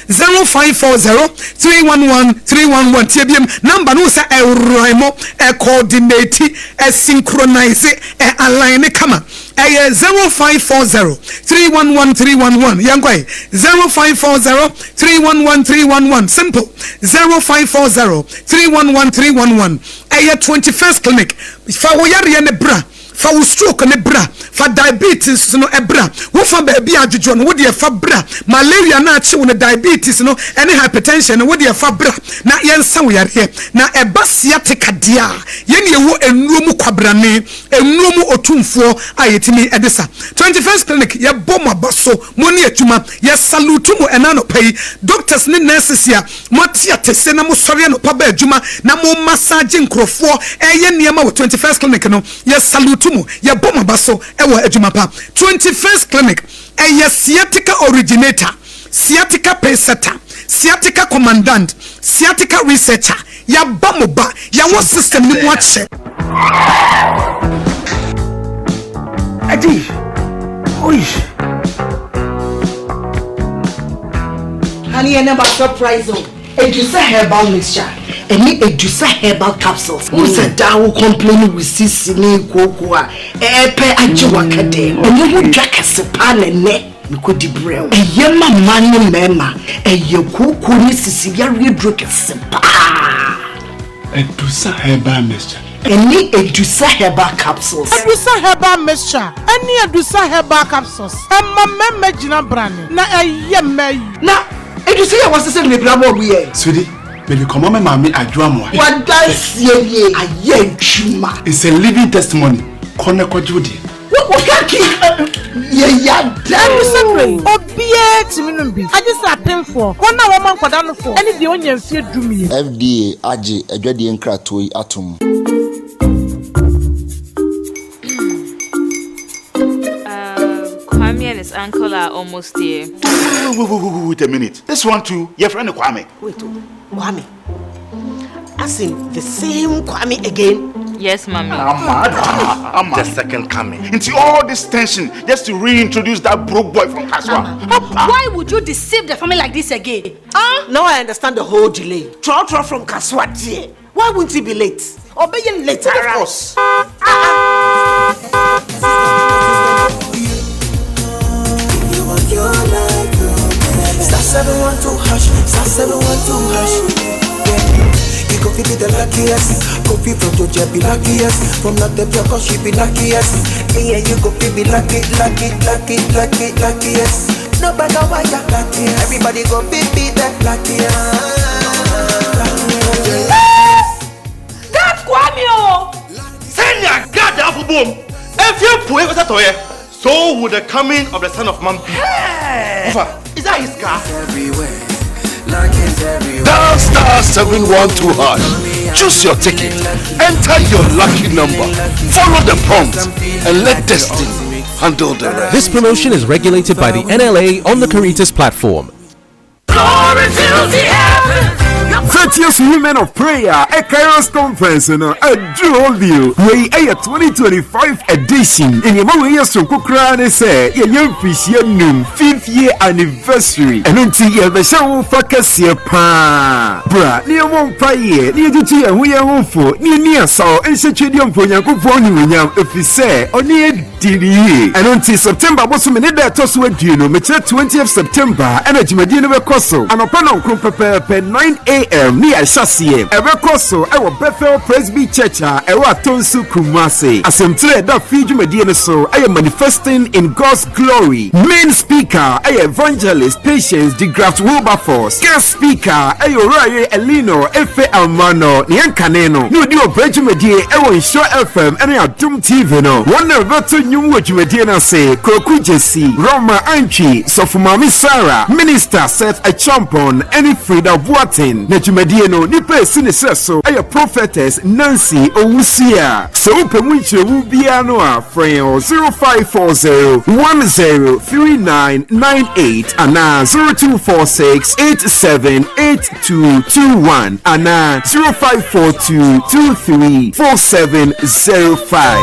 Speaker 10: 0540 311 311. Tie biom, number no wohu sɛ ɛrhyme, ɛcoordinate, ɛsynchronise, ɛ-align kama. Ɛyɛ 0540 311 311. Yɛnkɔ ɛ, 0540 311 311. Simple, 0540 311 311. Ɛyɛ 21st Clinic. Fa wo yareɛ no bra. Fa wo stroke no bra. Fa diabetes no bra. Wo fa baabi a adwodwo no, wo deɛ fa bra. Malaria no a akye wo no, diabetes no ne hypertension no, wo deɛ fa bra na yɛnsa wo yareɛ. Na ɛba sciatica deɛ a, yɛn na yɛwɔ nnuro mu kwabrane, nnuro mu otumfoɔ a yɛtumi de sa. 21st Clinic, yɛbɔ mo aba so, mo ne adwuma. Yɛ salute mo ɛna anɔpa yi. Doctors ne nurses a Moate atese na mosɔre anɔpa ba adwuma na mo massage nkurɔfoɔ ɛyɛ nneɛma wɔ 21st Clinic no, yɛ salute mo, yɛbɔ mo aba so wɔ adwuma pa. 21st Clinic ɛyɛ sciatica originator, sciatica pacesetter, sciatica commandant, sciatica researcher, yɛaba mo ba, yɛawɔ system no mu akyɛ.
Speaker 11: Adi! Oi!
Speaker 12: Honey, ɛnɛ ma surprise o. Edusa herbal mixture ɛne Edusa herbal capsules. Wo sɛ daa wo complain wo sisi ne kooko a ɛɛpɛ agye waka dɛm. Ɛno ho dwa kɛse paa na ɛnɛ mekɔdi brɛ wo. Ɛyɛ ma mmaa ne mmarima. Ɛyɛ kooko ne sisi yareɛ duro kɛse paa.
Speaker 11: Adusa herbal mixture.
Speaker 12: Ɛne Adusa herbal capsules.
Speaker 13: Adusa herbal mixture ɛne Adusa herbal capsules ɛma mmarima gyina brane na ɛyɛ mmaa yi.
Speaker 12: Na Adusa yi a wɔasesa no bebree ama wɔn yɛ.
Speaker 11: Sweetie, mede kɔma me maame Adwo Amoah.
Speaker 12: W'adanseɛ nie, ayɛ adwuma.
Speaker 11: It's a living testimony, kɔ na kɔgye wo deɛ.
Speaker 13: Obiara tumi nom bi, agye sɛ apemfoɔ, wɔn a wɔma nkwadaa nofoɔ, ne deɛ ɔnnya mfeɛ dumien.
Speaker 14: FDA agye adwadie nkratoɔ yi atom.
Speaker 15: Kwame and his uncle are almost here.
Speaker 16: Wait, wait, wait, wait, wait a minute. This one too, your friend Kwame.
Speaker 12: Wait, oh, Kwame. As in the same Kwame again?
Speaker 15: Yes, mommy.
Speaker 16: Ama, Ama. The second coming. Into all this tension just to reintroduce that broke boy from Kaswa.
Speaker 17: Why would you deceive the family like this again? Huh?
Speaker 12: Now I understand the whole delay. Trotro from Kaswa, dear. Why wouldn't he be late? Or be late?
Speaker 16: Of course.
Speaker 12: Ah, ah.
Speaker 18: Star 712 hash, star 712 hash. Yeah. You go be the luckiest. Kofi from Georgia be luckiest. From North Africa, she be luckiest. Me and you go be lucky, lucky, lucky, lucky, luckiest. No bag of wire, luckiest. Everybody go be the luckiest.
Speaker 17: That's Kwame o.
Speaker 16: Sɛnea Gad afobom mfeɛ pue kɔsɛ tɔeɛ, so will the coming of the Son of Man be. Hey! Is that his car?
Speaker 19: Dial star 712 hash. Choose your ticket. Enter your lucky number. Follow the prompt and let destiny handle the rest.
Speaker 20: This promotion is regulated by the NLA on the Caritas platform.
Speaker 21: Glory to the heavens.
Speaker 22: Virtuous Women of Prayer Kairos Conference no aduru hɔ bio. Wei ɛyɛ 2025 edition. Nneɛma wei yɛ soronko koraa ne sɛ yɛyɛ mfirihyia num, fifth year anniversary. Ɛno nti yɛrebɛhyɛ wo fa kɛseɛ paa. Bra na yɛmmɔ mpaeɛ na yɛtutu yɛn ho yɛn ho fo na yɛnni asaw nhyɛ Twedeɛ mpo Onyankopɔn animuonyam ɛfiri sɛ ɔne yɛn. Di no yie. Ɛno nti, September bosome ne da a ɛtɔ so aduonu, mekyerɛ twentieth September, ɛna dwumadie no bɛkɔ so anɔpa nɔnkron pɛpɛɛpɛ, 9am, ne yɛahyɛ aseɛ. Ɛbɛkɔ so wɔ Bethel Presby Church a ɛwɔ Atonsu, Kumasi. Asɛmtire a ɛda fie dwumadie no so yɛ Manifesting in God's Glory. Main speaker yɛ Evangelist Patience DeGraft Wilberforce. Guest speaker yɛ Owurayere Eleanor Efe Almano. Nea ɛnkane no na ɔdi ɔbrɛ dwumadie wɔ Nhyira FM ne Adom TV no. Wɔn na wɔbɛto nnwom wɔ dwumadie no ase, Kwaku Gyasi, Roma Antwi, Sɔfo Maame Sarah, Minister Seth Acheampong ne Frida Boateng. Na dwumadie no nipa a ɛsi ne serɛ so yɛ Prophetess Nancy Owusia. Sɛ wopɛ mu nkyerɛmu biara no a, frɛ yɛn wɔ 0540 103998 anaa 0246 878221 anaa 0542 234705.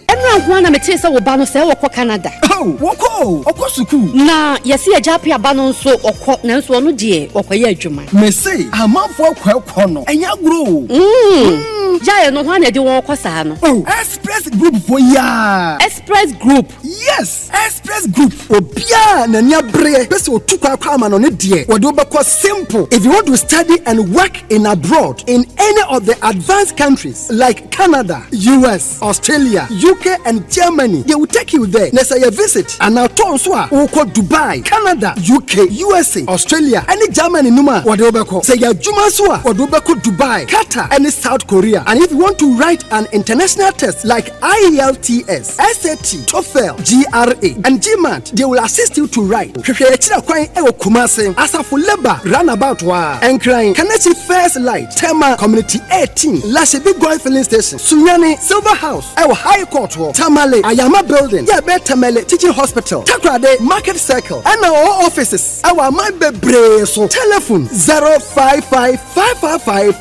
Speaker 2: Ɛnora nko ara na metee sɛ wo ba no sɛɛ ɔkɔ Canada.
Speaker 3: Oh, wɔkɔ o, ɔkɔ sukuu.
Speaker 2: Na yɛse agya Appiah ba no nso ɔkɔ, nanso ɔno deɛ ɔkɔyɛ adwuma.
Speaker 3: Mese amanfoɔ akɔ ɛkɔ no, ɛnyɛ agorɔ o.
Speaker 2: Mm, gyae no, hwan na ɛde wɔn kɔ saa no?
Speaker 3: Oh, Express Group foɔ yi ara.
Speaker 2: Express Group?
Speaker 3: Yes, Express Group. Obiara a n'ani abereɛ pɛ sɛ ɔtu kwan kɔ amanɔne deɛ, wɔde wo bɛkɔ simple. If you want to study and work in abroad in any of the advanced countries like Canada, US, Australia, UK and Germany, they will take you there. Na sɛ yɛ visit anaa tour nso a, wokɔ Dubai, Canada, UK, USA, Australia ɛne Germany nom a, wɔde wo bɛkɔ. Sɛ yɛ adwuma nso a, wɔde wo bɛkɔ Dubai, Qatar ɛne South Korea. And if you want to write an international test like IELTS, SAT, TOEFL, GRA and GMAT, they will assist you to write. Hwehwɛ yɛn akyiri kwan wɔ Kumasi, Asafo Labour Runabout hɔ ara, Nkran, Kaneshie First Light, Tema Community 18, Lashibi Goil Filling Station, Sunyani, Silver House wɔ High Court hɔ, Tamale, Ayama Building, yɛ ɛbɛn Tamale Teaching Hospital, Takoradi, Market Circle, ɛna ɔwɔ offices wɔ aman bebree so. Telephone 055 555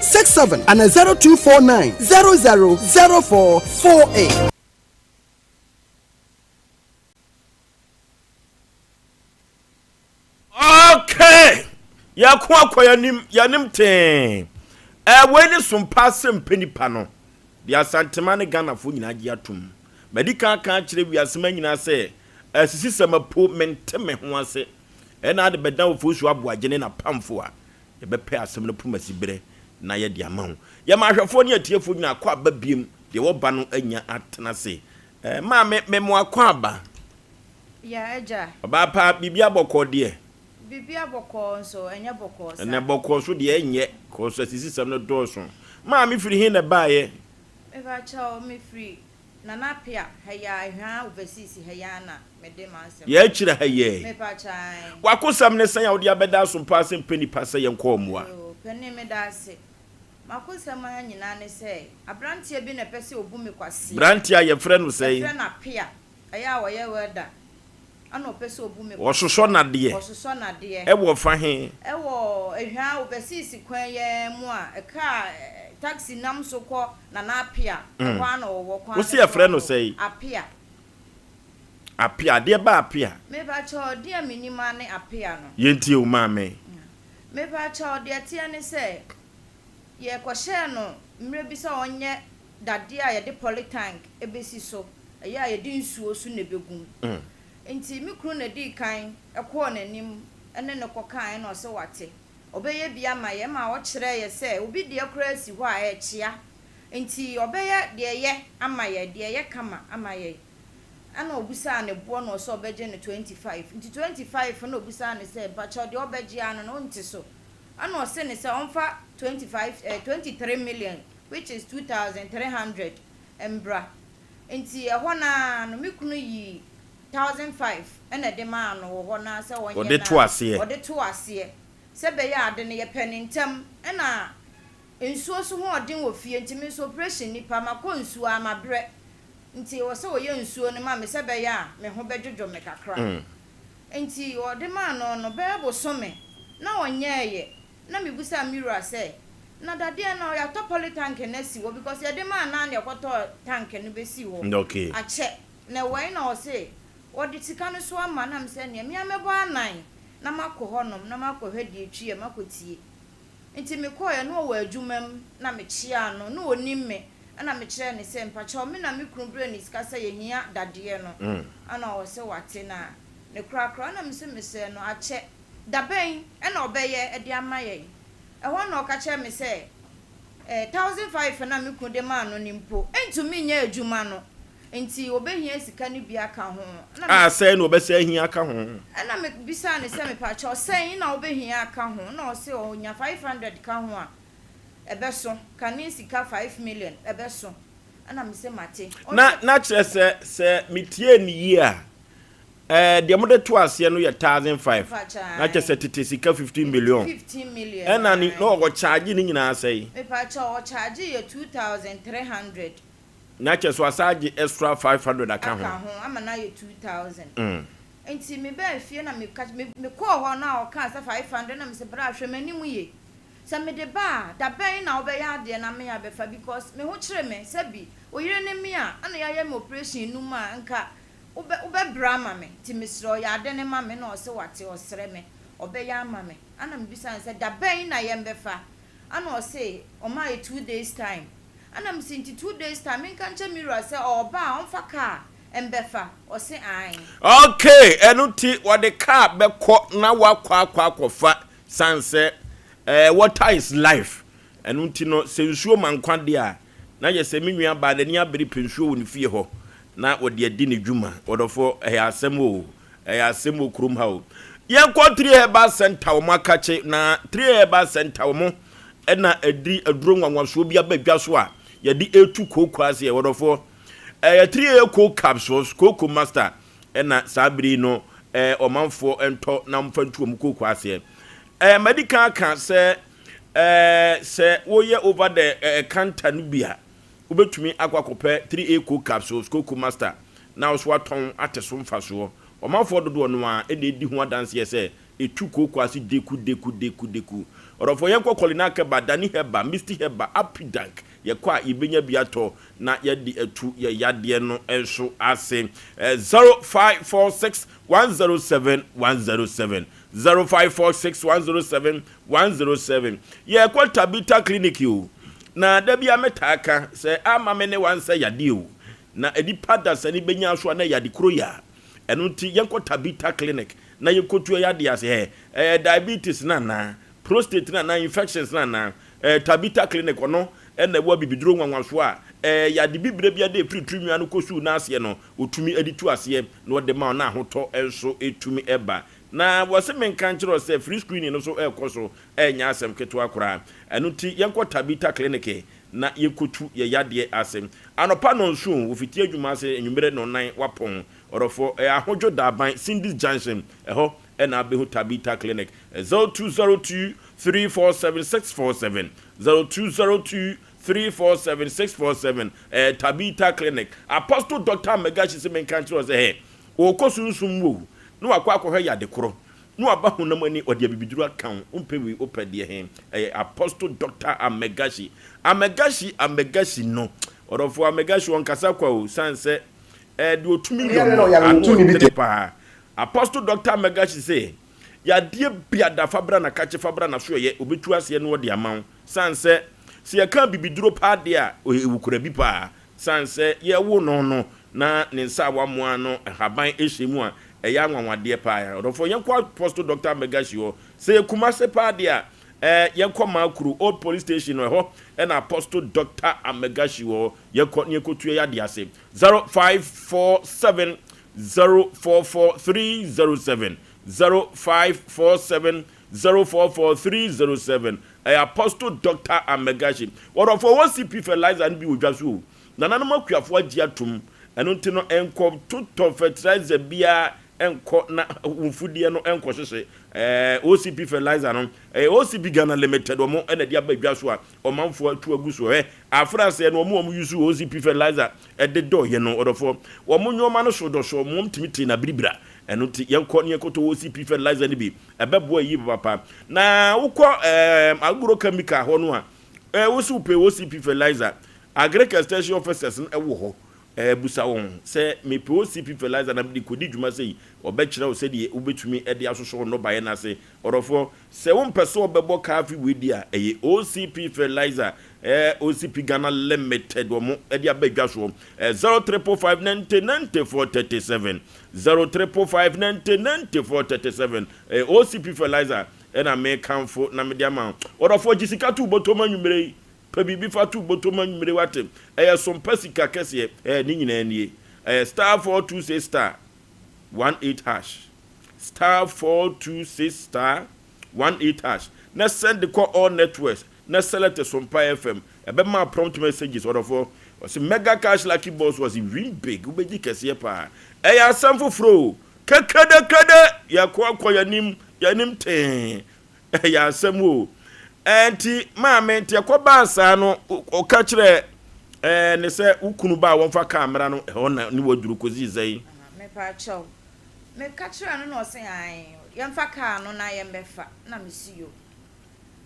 Speaker 3: 0067 ana 0249 00 0448.
Speaker 1: Okay! Yɛko akɔ yɛnim yɛnim tee. Ɛɛ wei ne sompa asɛm pɛ nipa no. Deɛ Asantema ne Ghanafoɔ nyinaa gye atom. Madi kan aka akyerɛ wiasema nyinaa sɛ asisisɛm apo mente me ho ase. Ɛna ade bɛdan Ofosu Aboagye ne n'apamfo a yɛbɛpɛ asɛm no pomasi berɛ na yɛde ama wo. Yɛma ahwɛfoɔ ne atiefoɔ nyinaa akɔ aba biem deɛ wɔba no anya atena ase. Ɛɛ maame me mo akɔ aba.
Speaker 23: Ya agya.
Speaker 1: Ɔbaa pa, biribia bɔkɔɔ deɛ?
Speaker 23: Biribia bɔkɔɔ nso ɛnyɛ bɔkɔɔ saa.
Speaker 1: Ɛnɛ bɔkɔɔ nso deɛ ɛnyɛ, cos asisisɛm no dɔɔso. Maame firi he na ɛbaeɛ?
Speaker 23: Mepakyɛw, mefiri Nana Apea ha yi ara, Ahwaa Overseas ha yi ara na mede m'asɛm.
Speaker 1: Yɛn akyiri ha yi ɛ?
Speaker 23: Mepakyɛw, ae.
Speaker 1: W'akosɛm ne sɛn a wode abɛda asompa ase mpɛ nipa sɛ yɛnkɔ mmoa?
Speaker 23: Yoo, panin meda ase. M'akosɛm ara nyinaa ne sɛ, abranteɛ bi na ɛpɛ sɛ ɔbu me kwasea.
Speaker 1: Branteɛ a yɛfrɛ no sɛn?
Speaker 23: Yɛfrɛ no Apea. Ɛyɛ a ɔyɛ welder ɛna ɔpɛ sɛ ɔbu me
Speaker 1: Ɔsosɔ nnadeɛ.
Speaker 23: Ɔsosɔ nnadeɛ.
Speaker 1: Ɛwɔ fa he?
Speaker 23: Ɛwɔ Ehwaa overseas kwan yi ara mu a kaa taxi nam so kɔ Nana Apea, ɛhɔ ara na ɔwɔ, kwan
Speaker 1: Wo
Speaker 23: no
Speaker 1: se
Speaker 23: so
Speaker 1: yɛfrɛ
Speaker 23: ara
Speaker 1: no
Speaker 23: na ɔwɔ.
Speaker 1: sɛn?
Speaker 23: Apea.
Speaker 1: Apea, adeɛ ba Apea?
Speaker 23: Mepakyɛw, din a menim ara ne Apea no.
Speaker 1: Yɛntie wo maame.
Speaker 23: Mepakyɛw, deɛ ɛteɛ ne sɛ, Yɛkɔhyɛɛ no mmerɛ bi sɛ ɔnyɛ dadeɛ a yɛde polytank bɛsi so, ɛyɛ a yɛde nsuo so na ɛbɛgu mu. Nti me kunu na ɛdii kan kɔɔ n'anim ne no kɔkaeɛ na ɔse wate, ɔbɛyɛ bi ama yɛn ma ɔkyerɛɛ yɛ sɛ obi deɛ koraa si hɔ a ɛrekyea nti ɔbɛyɛ deɛ ɛyɛ ama yɛn, deɛ ɛyɛ kama ama yɛn. Ɛna ɔbisaa ne boɔ na ɔse ɔbɛgye no 25, nti 25 no na ɔbisaa no sɛ mpakyɛw deɛ ɔbɛgye ara no no wonte so? Ɛna ɔse no sɛ ɔmfa 25 eh 23 million which is 2300 mbra. Nti ɛhɔ no ara no me kunu yii 1005 ɛna ɛde maa no wɔ hɔ no ara sɛ ɔnyɛ
Speaker 1: Ɔde
Speaker 23: na
Speaker 1: to aseɛ.
Speaker 23: ɔde to aseɛ sɛ ɛbɛyɛ a ade no yɛpɛ no ntɛm ɛna nsuo nso ho ɔden wɔ fie nti me nso operation nipa makɔ nsuo ara mabrɛ nti ɛwɔ sɛ ɔyɛ nsuo no ma me sɛ ɛbɛyɛ a me ho bɛdwodwo me kakra. Enti wɔde maa no no, bɛyɛ bosome na ɔnyɛeɛ. Na mebisaa me wura sɛ, Na dadeɛ no, yɛatɔ polytank no asi hɔ because yɛde maa no ara na yɛkɔtɔɔ tank no bɛsii hɔ. Akyɛ. Na ɛwɔ he? Na ɔse, wɔde sika no so ama. Na mesɛ, Ɛneɛ me ara mɛbɔ anan na makɔ hɔnom na makɔhwɛ deɛ ɛtwiiɛ, makɔtie. Nti mekɔeɛ na ɔwɔ adwuma mu na mekyeaa no, na ɔnim me. Ɛna mekyerɛɛ no sɛ, Mpakyɛw, me na me kunu brɛɛ ne sika sɛ yɛhia dadeɛ no. Ɛna ɔse wate na ne korakora. Ɛna mese mesrɛ no akyɛ, dabɛn na ɔbɛyɛ de ama yɛn? Ɛhɔ na ɔka kyerɛɛ me sɛ, eh, 1005 no a me kunu de maa no no mpo, ɛntumi nyɛ adwuma no, nti ɔbɛhia sika no bi aka ho. Ɛna
Speaker 1: A
Speaker 23: me.
Speaker 1: sɛn na ɔbɛsan ahia aka ho?
Speaker 23: Ɛna mebisaa no sɛ, Mepakyɛw, sɛn na wobɛhia aka ho? Ɛna ɔse ɔnya 500 ka ho a, ɛbɛso, kane sika 5 million ɛbɛso, ɛna mese mate.
Speaker 1: Na
Speaker 23: Ɔnhwɛ.
Speaker 1: na kyerɛ sɛ, sɛ metiee no yie a, ɛɛ deɛ mode to aseɛ no yɛ 1005, na kyerɛ sɛ tete sika 15 million.
Speaker 23: 15 million.
Speaker 1: Ɛna ne na ɔkyaagye ne nyinaa sɛn?
Speaker 23: Mepakyɛw, ɔkyaagye yɛ 2300.
Speaker 1: Na kyerɛ sɛ wasan agye extra 500 aka
Speaker 23: Aka
Speaker 1: ho.
Speaker 23: ho ama no ayɛ 2000. Nti mebaa fie na meka me mekɔɔ hɔ na ɔkaa sɛ 500 na mese bra hwɛ m'anim yie. Sɛ mede ba a, da bɛn na wobɛyɛ adeɛ na me abɛfa because me ho kyere me sɛ bi wo yere ne me a ɛna yɛayɛ me operation num a nka wobɛ wobɛbrɛ ama me nti mesrɛ wo yɛ ade no ma me na ɔse wate ɔsrɛ me ɔbɛyɛ ama me ɛna mebisa no sɛ da bɛn na yɛmbɛfa ɛna ɔse ɔmaa yɛ 2 days time ɛna mese nti 2 days time menka nkyɛ me wura sɛ ɔɔba a ɔmfa car mbɛfa ɔse ae.
Speaker 1: Okay, ɛno nti wɔde car bɛkɔ na wakɔ akɔ akɔfa san sɛ water is life. Ɛno nti no sɛ nsuo ma nkwa deɛ a na yɛ sɛ me nua baa n'ani abere pɛ nsuo wɔ ne fie hɔ na wɔde adi ne dwuma. Wɔdɔfoɔ, ɛyɛ asɛm o, ɛyɛ asɛm wɔ kurom ha o. Yɛnkɔ Three Herbal Center wɔn akakye na Three Herbal Center wɔn ɛna ɛdi aduro nwanwasoɔ bi aba dwa so a yɛde etu kooko aseɛ. Wɔdɔfoɔ, ɛyɛ Three A Coke Capsules, Cocoa Master ɛna saa bere yi no ɔmanfoɔ ntɔ na wɔmfa ntu wɔn kooko aseɛ. Madi kan aka sɛ sɛ woyɛ over the counter no bi a, wobɛtumi akɔ akɔpɛ 3A Coke Capsules, Cocoa Master na wo so atɔn ate so mfasoɔ. Ɔmanfoɔ dodoɔ no ara ɛna ɛdi ho adanseɛ sɛ ɛtu kooko ase deku deku deku deku. Ɔdɔfoɔ, yɛnkɔ Kɔlina Kɛba, Dani Hɛba, Misty Hɛba, Apidank, yɛkɔ a yɛbɛnya bi atɔ na yɛde atu yɛ yadeɛ no nso ase. 0546 107 107, 0546 107 107. Yɛkɔ Tabita Clinic o, na da bi a metaa ka sɛ ama me ne wansɛ yadeɛ o, na nipa dasani bɛnya so a na yade koro yɛ a ɛno nti yɛnkɔ Tabita Clinic na yɛnkɔtu yadeɛ ase. Ɛyɛ diabetes na anaa prostate na anaa infections na anaa Tabita Clinic ɔno ɛna ɛwɔ abibiduro nwanwasoɔ a yade bibire bi ade efiri tiri nwa no kɔ suu n'aseɛ no otumi de tu aseɛ na ɔde ma ɔna ahotɔ nso etumi ɛba. Na wɔsi menka nkyerɛ sɛ free screening no so ɛrekɔ so, ɛnyɛ asɛm ketewa koraa. Ɛno nti yɛnkɔ Tabita Clinic na yɛnkɔtu yɛ yadeɛ ase. Anɔpa 7 wɔfiti adwuma ase, anwummerɛ 4 wapɔn. Ɔdɔfoɔ, ɛyɛ Ahodwo Daaban, Cindy's Junction, ɛhɔ ɛna abɛhu Tabita Clinic. 0202 347 647, 0202 347 647. Tabita Clinic. Apostle Dr. Megashi sɛ menka nkyerɛ sɛ ɛ wɔkɔ sunsum mu na wakɔ akɔhwɛ yade korɔ na waba honam ani ɔde abibiduro aka wo. Wompɛ wei, wopɛ deɛ he? Ɛyɛ Apostle Dr. Amegashi, Amegashi, Amegashi no. Ɔdɔfoɔ, Amegashi ɔnkasa kwa o, sane sɛ deɛ ɔtumi yɔ no ano ɔdene paa. Apostle Dr. Amegashi sɛ yadeɛ biada fa bra na kakye fa bra na so ɛyɛ obɛtu aseɛ na ɔde ama wo, sane sɛ yɛka bibiduro paa deɛ a ɛwɔ kura bi paa, sane sɛ yɛwo no na ne nsa a wamoa no haban ɛhyɛ mu a ɛyɛ anwanwadeɛ paa. Ɔdɔfoɔ, yɛnkɔ Apostle Dr. Megashi hɔ. Sɛ yɛ Kumase paa deɛ a yɛnkɔ Maakuro Old Police Station no, ɛhɔ ɛna Apostle Dr. Amegashi wɔ. Yɛnkɔ ne yɛnkɔtua yɛ adeɛ ase. 0547 044 307, 0547 044 307. Ɛyɛ Apostle Dr. Amegashi. Wɔdɔfoɔ, wɔ CP fertilizer no bi wɔ dwa so o, nananom akuafoɔ agye atom. Ɛno nti no nkɔ totɔ fertilizer biara nkɔ na mfudeɛ no nkɔ hyehyɛ. OCP fertilizer no ɛyɛ OCP Ghana Limited wɔn ɛna de aba dwa so a ɔmanfoɔ atu agu so. Afra sɛ no wɔn use OCP fertilizer ɛde dɔɔyɛ no, ɔdɔfoɔ, wɔn nneɛma no so dɔso wɔn tumi te na biribira. Ɛno nti yɛnkɔ ne yɛnkɔtɔ OCP fertilizer no bi, ɛbɛboa yi papa. Na wokɔ agro chemical hɔ no a wosi wopɛ OCP fertilizer, agric extension officers no ɛwɔ hɔ. Ɛɛ bisa wɔn sɛ, 'Mepɛ OCP fertilizer na mede kɔdi dwuma sei. Wɔbɛkyerɛ wo sɛdeɛ wobɛtumi de asosɔ wo nnɔbaeɛ no ase. Ɔdɔfoɔ, sɛ wompɛ sɛ wɔbɛbɔ ka afe wei deɛ a, ɛyɛ OCP fertilizer, ɛɛ OCP Ghana Limited wɔn de aba dwa soɔ. Ɛɛ 0555 90 94 37, 0555 90 94 37. Ɛyɛ OCP fertilizer ɛna mekamfo na mede ama wo. Ɔdɔfoɔ, gye sika to wo bɔtɔm anwummerɛ yi. Pɛ biribi fa to wo bɔtɔ mu anwummere wate. Ɛyɛ sompa sika kɛseɛ. Ɛɛ ne nyinaa nie. Ɛyɛ star 426 star 18 hash. Star 426 star 18 hash. Na send kɔ all networks. Na select Sompa FM. Ɛbɛma prompt messages ɔdɔfoɔ. Ɔse mega cash lucky boss wɔse win big. Wobɛgye kɛseɛ paa. Ɛyɛ asɛm foforɔ o. Kekedekede! Yɛkɔ akɔ yɛnim yɛnim tee. Ɛyɛ asɛm o. Ɛnti maame nti ɛkɔbaa saa no ɔka kyerɛ ɛɛ ne sɛ wo kunu ba a wɔmfa kaa mmra no ɛhɔ na ne waduru kɔsii sɛn?
Speaker 23: Mepaakyɛw, meka kyerɛɛ no na ɔse ae yɛmfa kaa no na yɛmbɛfa na mese yo.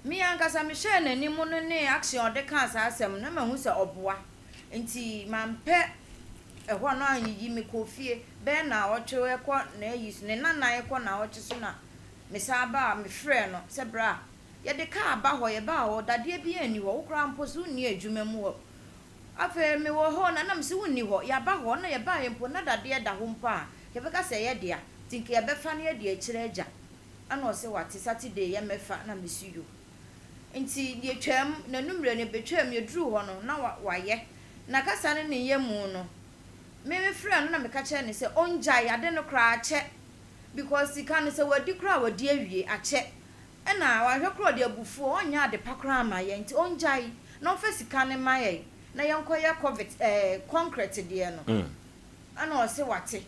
Speaker 23: Me ankasa mehwɛɛ n'anim no ne action a ɔde kaa saa asɛm no na mahu sɛ ɔboa nti mampɛ ɛhɔ no anyiyi mekɔɔ fie bɛyɛ naawɔtwe ɛkɔ n'ayi so ne nnanan kɔ naawɔtwe so na Mesan baa a, mefrɛɛ no sɛ bra. Yɛde kaa ba hɔ, yɛbaa hɔ, dadeɛ biara nni hɔ, wo koraa mpo so wonni adwuma mu hɔ. Afei mewɔ hɔ na na mese wonni hɔ, yɛaba hɔ na yɛbaeɛ mpo na dadeɛ da hɔ mpo a, yɛbɛka sɛ ɛyɛ dea, nti nka yɛbɛfa na yɛde akyerɛ agya. Ɛna ɔse wate, Saturday yɛmmɛfa na mese yo. Nti yɛtwaam, n'anummerɛ no yɛbɛtwaam, yɛduruu hɔ no na wayɛ. Na kasa no ne yamu no, me mefrɛɛ no na meka kyerɛɛ no sɛ ɔngyae ade no koraa kyɛ. Because sika no sɛ wadi koraa a wadi awie akyɛ ɛna wanhwɛ koraa ɔde abufuo ɔnyɛ ade pa koraa mma yɛn nti ɔngyae na ɔmfa sika no mma yɛn na yɛnkɔ yɛ covid ɛɛ concrete deɛ no ɛna ɔse wate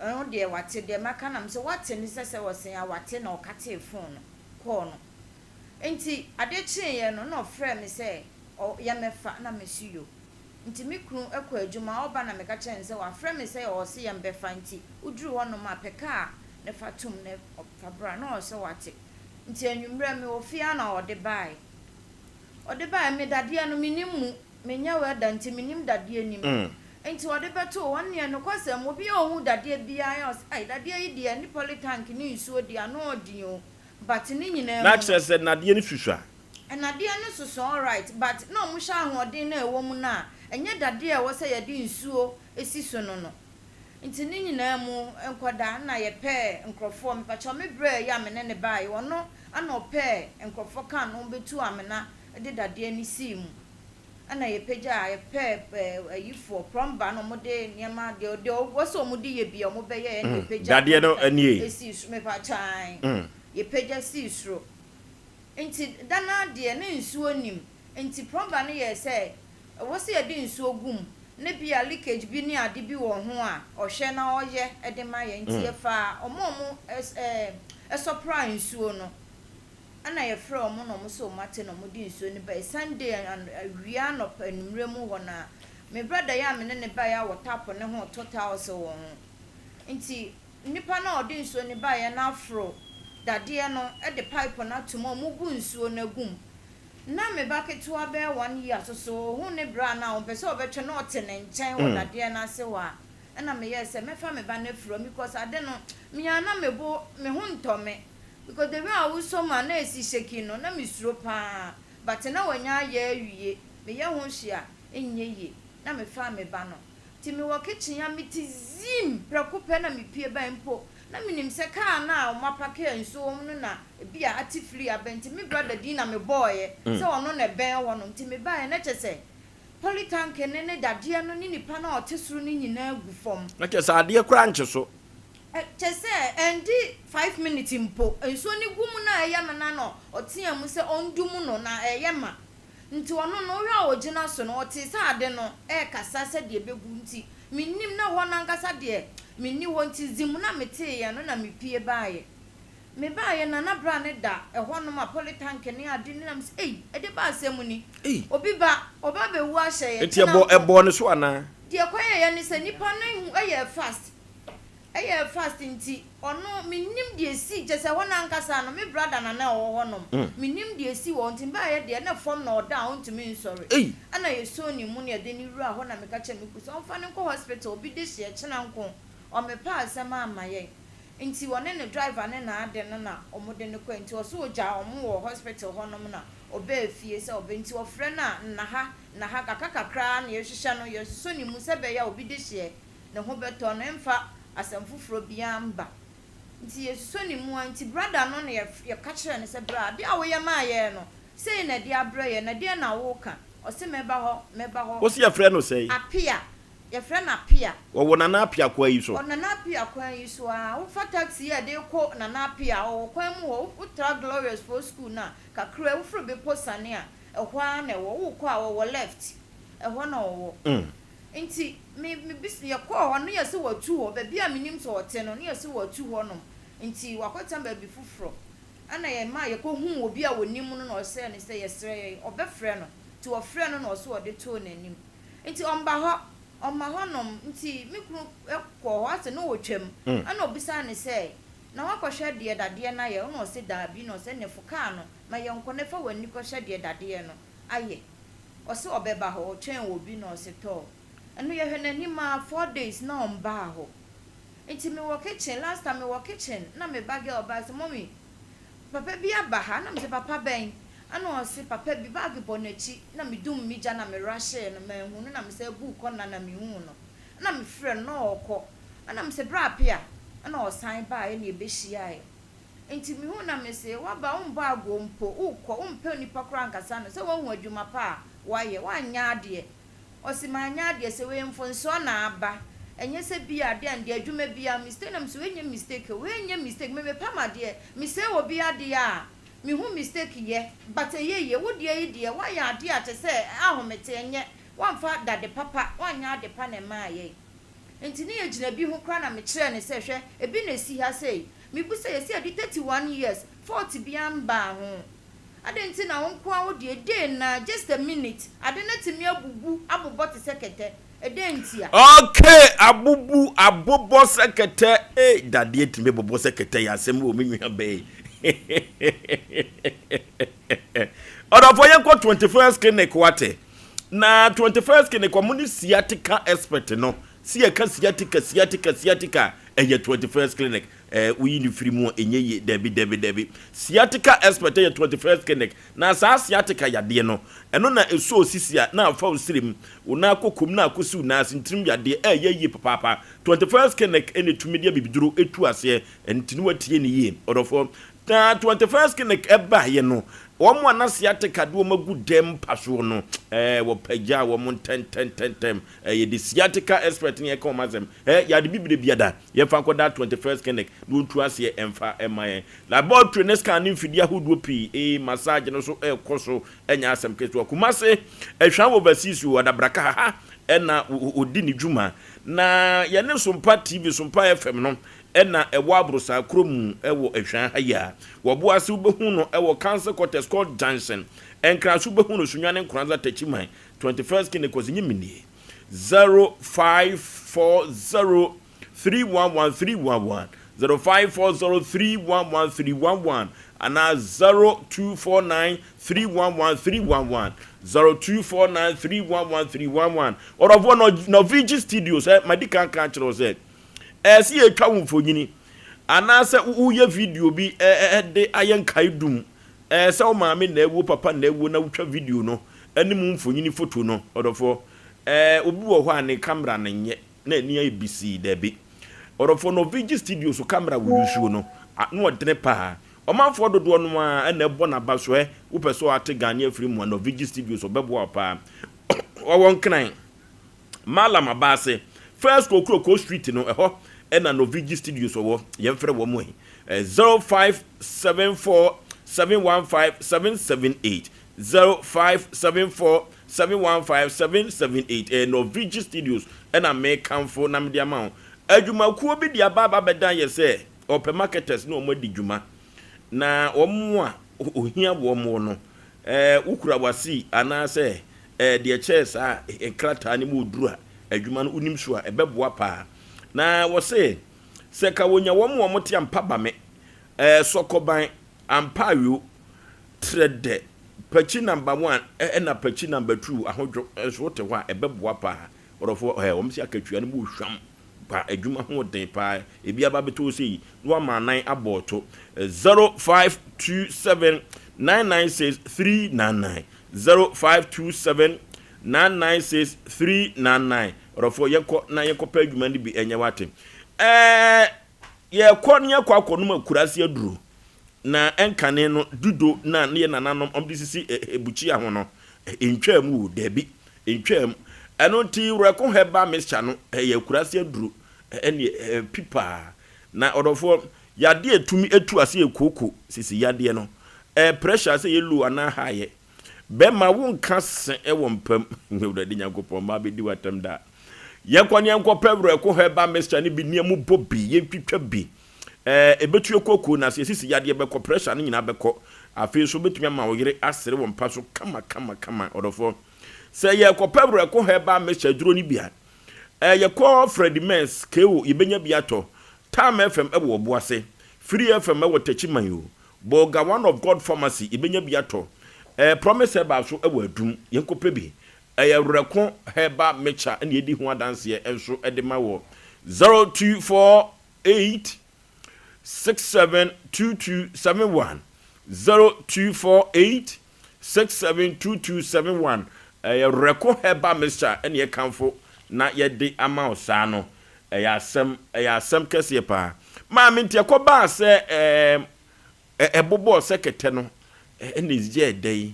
Speaker 23: ɔno deɛ wate deɛ maka na mese wate ne sɛ sɛ ɔse a wate na ɔkatee phone no call no nti ade kyeeɛ no na ɔfrɛɛ me sɛ ɔ yɛmmɛfa na mese yo. Nti me kunu kɔ adwuma a ɔba na meka kyerɛ no sɛ wafrɛ me sɛ ɔɔse yɛmbɛfa nti woduru hɔ nom a pɛ kaa na fa tom na fa bra na ɔɔse wate. Nti anwummerɛ mewɔ fie ara na ɔde baae. Ɔde baae me dadeɛ no mennim mu, menyɛ welder nti mennim dadeɛ nim. Nti ɔde bɛtoo hɔ neɛ nokwasɛm obi a ɔhu dadeɛ biara ɔse ai dadeɛ yi deɛ ne polytank ne nsuo deɛ ano ɔɔden o but ne nyinaa
Speaker 1: Na
Speaker 23: mu no.
Speaker 1: kyerɛ sɛ nnadeɛ no susua.
Speaker 23: Nnadeɛ no soso alright but na ɔmo hwɛ ahoɔden no a ɛwɔ mu no a, ɛnyɛ dadeɛ a ɛwɔ sɛ yɛde nsuo si so no no. Nti ne nyinaa mu nkɔda na yɛpɛɛ nkorɔfoɔ, mepakyɛw me brɛ yi a me ne no baeɛ ɔno na ɔpɛɛ nkorɔfoɔ kaa ne ho bɛtuu amena de dadeɛ no sii mu ɛna yɛpagyaa, yɛpɛɛ ayifoɔ, plumber na ɔmo de nneɛma deɛ deɛ ɛwɔ sɛ ɔmo de yɛ biara ɔmo bɛyɛɛ ɛna yɛpagyaa
Speaker 1: Dadeɛ no nie.
Speaker 23: sii soro, mepakyɛw ae, yɛpagya sii soro. Nti da no ara deɛ na nsuo nnim, nti plumber no yɛɛ sɛ ɛwɔ sɛ yɛde nsuo gu mu na ebia leakage bi ne ade bi wɔ ho a ɔhwɛ na ɔyɛ de ma yɛn. Nti yɛfaa wɔn a wɔsɔpraa nsuo no ɛna yɛfrɛɛ wɔn na wɔn sɛ wɔn ate na wɔde nsuo no baeɛ. Sunday awia anɔpa anwummerɛ mu hɔ no ara, me brother yi a me ne no baeɛ a wɔ tap no ho reto tiles wɔ ho nti, Nipa no a ɔde nsuo no baeɛ no aforo dadeɛ no de pipe no ato mu a wɔbu nsuo no agu mu. Na me ba ketewa bɛyɛ one year so so ɔhu ne bra no a ɔmpɛ sɛ ɔbɛtwe na ɔte ne nkyɛn wɔ dadeɛ no ase hɔ a, ɛna meyɛɛ sɛ mɛfa me ba no afiri hɔ because ade no me ara na me bo me ho ntɔ me because the way a wosɔ mu a na ɛsi shaking no na mesuro pa ara but na wanya ayɛ awie meyɛ ho hwee a ɛnyɛ yie na mefaa me ba no. Nti mewɔ kitchen a mete zim prɛko pɛ na mepue bae mpo na menim sɛ car no a ɔmo apake a nsuo wɔ mu no na ebia ate firi aba nti me brother din na mebɔɔeɛ sɛ ɔno na ɛbɛn hɔ nom nti mebaeɛ na kyerɛ sɛ polytank no ne dadeɛ no ne nipa no a ɔte soro no nyinaa gu fam.
Speaker 1: Na kyerɛ sɛ adeɛ koraa nkye so.
Speaker 23: Kyerɛ sɛ ɛndi five minutes mpo nsuo no gu mu na ɛyɛ me na na ɔtea mu sɛ ɔndum no na ɛyɛ ma. Nti ɔno no, wohwɛ a ɔgyina so no, ɔtee sɛ ade no rekasa sɛdeɛ ɛbɛgu nti, mennim, na hɔ no ankasa deɛ, menni hɔ nti zim na meteeɛ no na mepue baeɛ. Mebaeɛ no, na bra no da ɛhɔnom a polytank ne ade no na mese, ei, ɛde ba asɛm ni? Obi ba, ɔba abɛwu ahyɛ yɛn,
Speaker 1: Nti ɛbɔ,
Speaker 23: kyena mpo.
Speaker 1: ɛbɔɔ ne so anaa?
Speaker 23: Deɛ ɛkɔyɛeɛ ne sɛ, nnipa no hu yɛɛ fast. Ɛyɛɛ fast nti ɔno mennim deɛ ɛsii kyerɛ sɛ hɔ no ankasa no me brother na na ɔwɔ hɔ nom mennim deɛ ɛsii wɔ hɔ nti mebaeɛ deɛ na fam na ɔda a ɔntumi nsɔre ɛna yɛsoo ne mu na yɛde no wuraa hɔ na meka kyerɛɛ me kunu sɛ ɔmfa no nkɔ hospital obi de hyeɛ kyena nko ɔmmepɛ asɛm amma yɛn nti ɔne ne driver ne n'ade no na wɔde no kɔɛ nti ɔse ɔgyaa wɔn wɔ hospital hɔ nom na ɔbaa fie sɛ ɔbɛ nti ɔfrɛ no a nna ha nna ha kakra kakra ara na yɛhwehwɛ no yɛsosɔ ne mu sɛ ɛbɛyɛ a obi de hyeɛ ne ho bɛtɔ no ɛmfa asɛm foforɔ biara mba. Nti yɛsosɔ ne mu ara nti brada no na yɛka kyerɛɛ no sɛ bra adeɛ a woyɛ maa yɛn no sei na ɛde abrɛ yɛn na deɛn na woka? Ɔse mɛba hɔ mɛba hɔ.
Speaker 1: Wose yɛfrɛ no sɛn?
Speaker 23: Apea, yɛfrɛ no Apea.
Speaker 1: Ɔwɔ Nana Apea kwan yi so?
Speaker 23: Ɔ Nana Apea kwan yi so ara. Wofa taxi a ɛde rekɔ Nana Apea a, ɔwɔ kwan mu hɔ. Wotra Glorious foɔ school no a, kakra woforo bepɔ siane a, ɛhɔ ara na ɛwɔ. Wokɔ a ɔwɔ left, ɛhɔ na ɔwɔ. Nti me me bis yɛkɔɔ hɔ no na yɛse watu hɔ, baabi a menim sɛ ɔte no na yɛse watu hɔ nom, nti wakɔtena baabi foforɔ. Ɛna yɛmaa yɛkɔhuu obi a ɔnim no na ɔsrɛɛ no sɛ yɛsrɛ yɛn ɔbɛfrɛ no, nti ɔfrɛɛ no na ɔse ɔde too n'anim. Nti ɔmba hɔ, ɔmma hɔ nom, nti me kunu kɔɔ hɔ asɛ na ɔretwam, ɛna ɔbisaa no sɛ na woakɔhwɛ deɛ dadeɛ no ayɛ, ɛna ɔse daabi, na ɔse ɛneɛ fo kaa no ma yɛnkɔ na fa w'ani kɔhwɛ deɛ dadeɛ no ayɛ. Ɔse ɔbɛba hɔ, ɔtwɛn obi na ɔse tɔɔ. Ɛno yɛhwɛ n'anim aa four days na ɔmbaa hɔ. Nti mewɔ kitchen, last time mewɔ kitchen na me ba girl bae sɛ mummy papa bi aba ha na mese papa bɛn? Ɛna ɔse papa bi bag bɔ n'akyi na me dum me gya na me rushee no manhu no na me san buu corner na mehuu no ɛna me frɛ no na ɔɔkɔ ɛna mese bra Apea ɛna ɔsan baeɛ na yɛbɛhyiaeɛ. Nti mehuu na mese, woaba wombɔ agoo mpo, wokɔ, wompɛ onipa koraa nkasa no, sɛ woahu adwuma pa a woayɛ, woanyɛ adeɛ. Ɔse manyɛ adeɛ, sɛ wei mfonsoɔ na aba, ɛnyɛ sɛ bia adeɛ a ndeɛ adwuma biaa mistake, na mese wei nyɛ mistake o, wei nyɛ mistake, me mepam adeɛ, mesɛe obi adeɛ a, mehu mistake yɛ, but ɛyɛ yie, wo deɛ yi deɛ woayɛ adeɛ a kyɛsɛ ahomete, ɛnyɛ, woamfa dade papa, woanyɛ ade pa na ɛmaa yɛn. Nti ne yɛgyina bi ho koraa na mekyerɛɛ no sɛ hwɛ, ebi na esi ha sei. Mibu sɛ yɛsi adi 31 years, fault biara mmbaa ho. Adɛn nti na wo nko ara wo deɛ, day na just a minute, ade no atumi abubu abobɔ te sɛ kɛtɛ, ɛdɛn ntia?
Speaker 1: Okay, abubu abobɔ sɛ kɛtɛ, ei dadeɛ tumi bobɔ sɛ kɛtɛ yɛ asɛm o me nua bɛɛ. Ɔdɔfoɔ yɛnkɔ 21st clinic wate. Na 21st clinic wɔn ne sciatica expert no. Si yɛka sciatica sciatica sciatica a ɛyɛ 21st clinic. Ɛɛ woyi ne firi mu a ɛnyɛ yie dabi dabi dabi. Sciatica expert ɛyɛ 21st clinic. Na saa sciatica yadeɛ no ɛno na ɛsɔ osisi a na afa wo srem, wo nan kokom na akɔsi wo nan ase ntirim yadeɛ ɛyɛ yie papaapa. 21st clinic ɛna ɛtumi de abibiduro ɛtu aseɛ ɛnti ne watie ne yie ɔdɔfoɔ. Na 21st clinic ɛbaeɛ no wɔn a na sciatica de wɔn agu dɛm mpa soɔ no ɛɛ wɔpagyaa wɔn ntɛntɛntɛntɛm. Ɛyɛ de sciatica expert ne yɛka wɔn asɛm. Ɛ yɛade bibire biada yɛmfa nkɔda 21st clinic na wɔntu aseɛ ɛmfa ɛma yɛn. Laboratory ne scan ne mfidie ahodoɔ pii ee massage no so ɛrekɔ so ɛnyɛ asɛm ketewa. Kumase Ɛhwan overseas o Adabraka ha ha ɛna ɔdi ne dwuma. Na yɛne Sompa TV, Sompa FM no ɛna ɛwɔ Aborosaa kuro mu ɛwɔ Ɛhwan ha yi a. Wɔ Boase wobɛhu no ɛwɔ Council Quarters Court Junction. Nkran so wobɛhu no Sunyani Nkoranza Takyiman 21st Kine Kwasi nye me nie 0540 311 311 0540 311 311 anaa 0249 311 311 0249 311 311 Ɔdɔfoɔ no Norvigi Studios ɛ madi kan ka akyerɛ wo sɛ ɛsɛ yɛtwa wo mfonyini anaasɛ woyɛ video bi de ayɛ nkaedum Ɛɛ sɛ wo maame na awu, wo papa na awu na wotwa video no ne mu mfonini foto no, ɔdɔfoɔ, ɛɛ obi wɔ hɔ a ne camera no nyɛ na ani ayɛ bisii, dabi. Ɔdɔfoɔ, Norvigi studio so camera wo use no, ano ɔdene paa. Ɔmanfoɔ dodoɔ no ara na ɛbɔ n'aba so, ɛ wopɛ sɛ ɔate Ghanaian afiri mu a, Norvigi studios ɔbɛboa wo paa. Ɔwɔ Nkran. Mallam Abaase, First Kokroko Street no, ɛhɔ na Novigi Studios wɔ. Yɛmfrɛ wɔn ɛ, 0574 715 778, 0574 715 778. Ɛyɛ Novigi Studios na mekamfo na mede ama wo. Adwumakuo bi de aba aba abɛdan yɛ sɛ wɔpɛ marketers ne wɔn adi dwuma. Na wɔn a ohia wɔn no, wokura w'ase anaasɛ deɛ ɛkyɛɛ saa nkrataa no mu oduru a, adwuma no wonim so a, ɛbɛboa paa. Na wɔse Sɛ ka wɔnya wɔn a wɔte ampa ba me, ɛɛ sɔkɔban, ampa ayo, trɛ dɛ, pakyi number one ɛna pakyi number two ahodwo nso wote hɔ a ɛbɛboa paa. Ɔdɔfoɔ ɛɛ wɔn se akatua no mu hwam pa adwuma ho den paa ebi aba bɛtɔ wo sei na wama anan abɔ to 0527 996 399 0527 996 399 Ɔdɔfoɔ yɛnkɔ na yɛnkɔpɛ adwuma no bi ɛnyɛ wate ɛɛ yɛkɔ ne yɛkɔ akɔnom akuraase aduro na ɛnkane no dudo na ne yɛ nananom ɔmde sisi ebukyia ho no ntwaa mu o dabi ntwaa mu ɛno nti werɛko herbal mixture no ɛyɛ akuraase aduro ɛne ɛpi paa na ɔdɔfoɔ yadeɛ etumi etu ase yɛ kooko sisi yadeɛ no ɛɛ pressure sɛ yɛ low anaa high yɛ Bɛma wo nka se wɔ mpa mu. Awurade Nyankopɔn, mma bɛdi w'atɛm da. Yɛnkɔ ne yɛnkɔpɛ werɛko herbal mixture no bi ne yɛmu bɔ bi, yɛntwitwa bi. Ɛɛ, ɛbɛtue kooko na sɛ yɛsisi yadeɛ bɛkɔ, pressure no nyinaa bɛkɔ. Afei nso wobɛtumi ama wo yere asere wɔ mpa so kama kama kama, ɔdɔfoɔ. Sɛ yɛrekɔpɛ werɛko herbal mixture aduro no bi a, ɛɛ, yɛkɔ Freddie Mens, KO, yɛbɛnya bi atɔ. Tam FM wɔ Ɔboase, Free FM wɔ Techiman o. Bolga one of God pharmacy yɛbɛnya bi atɔ. Eh, Promise Herbal nso wɔ Adum, yɛnkɔpɛ bi. Ɛyɛ Werɛko Herbal Mixture na yɛdi ho adanseɛ nso de ma wɔ 0248 672271, 0248 672271. Ɛyɛ Werɛko Herbal Mixture na yɛkamfo na yɛde ama wo saa no. Ɛyɛ asɛm, ɛyɛ asɛm kɛseɛ paa. Maame nti ɛkɔbaa sɛ ɛɛm ɛbobɔɔ sɛ kɛtɛ no ɛna ɛyɛɛ dɛ yi.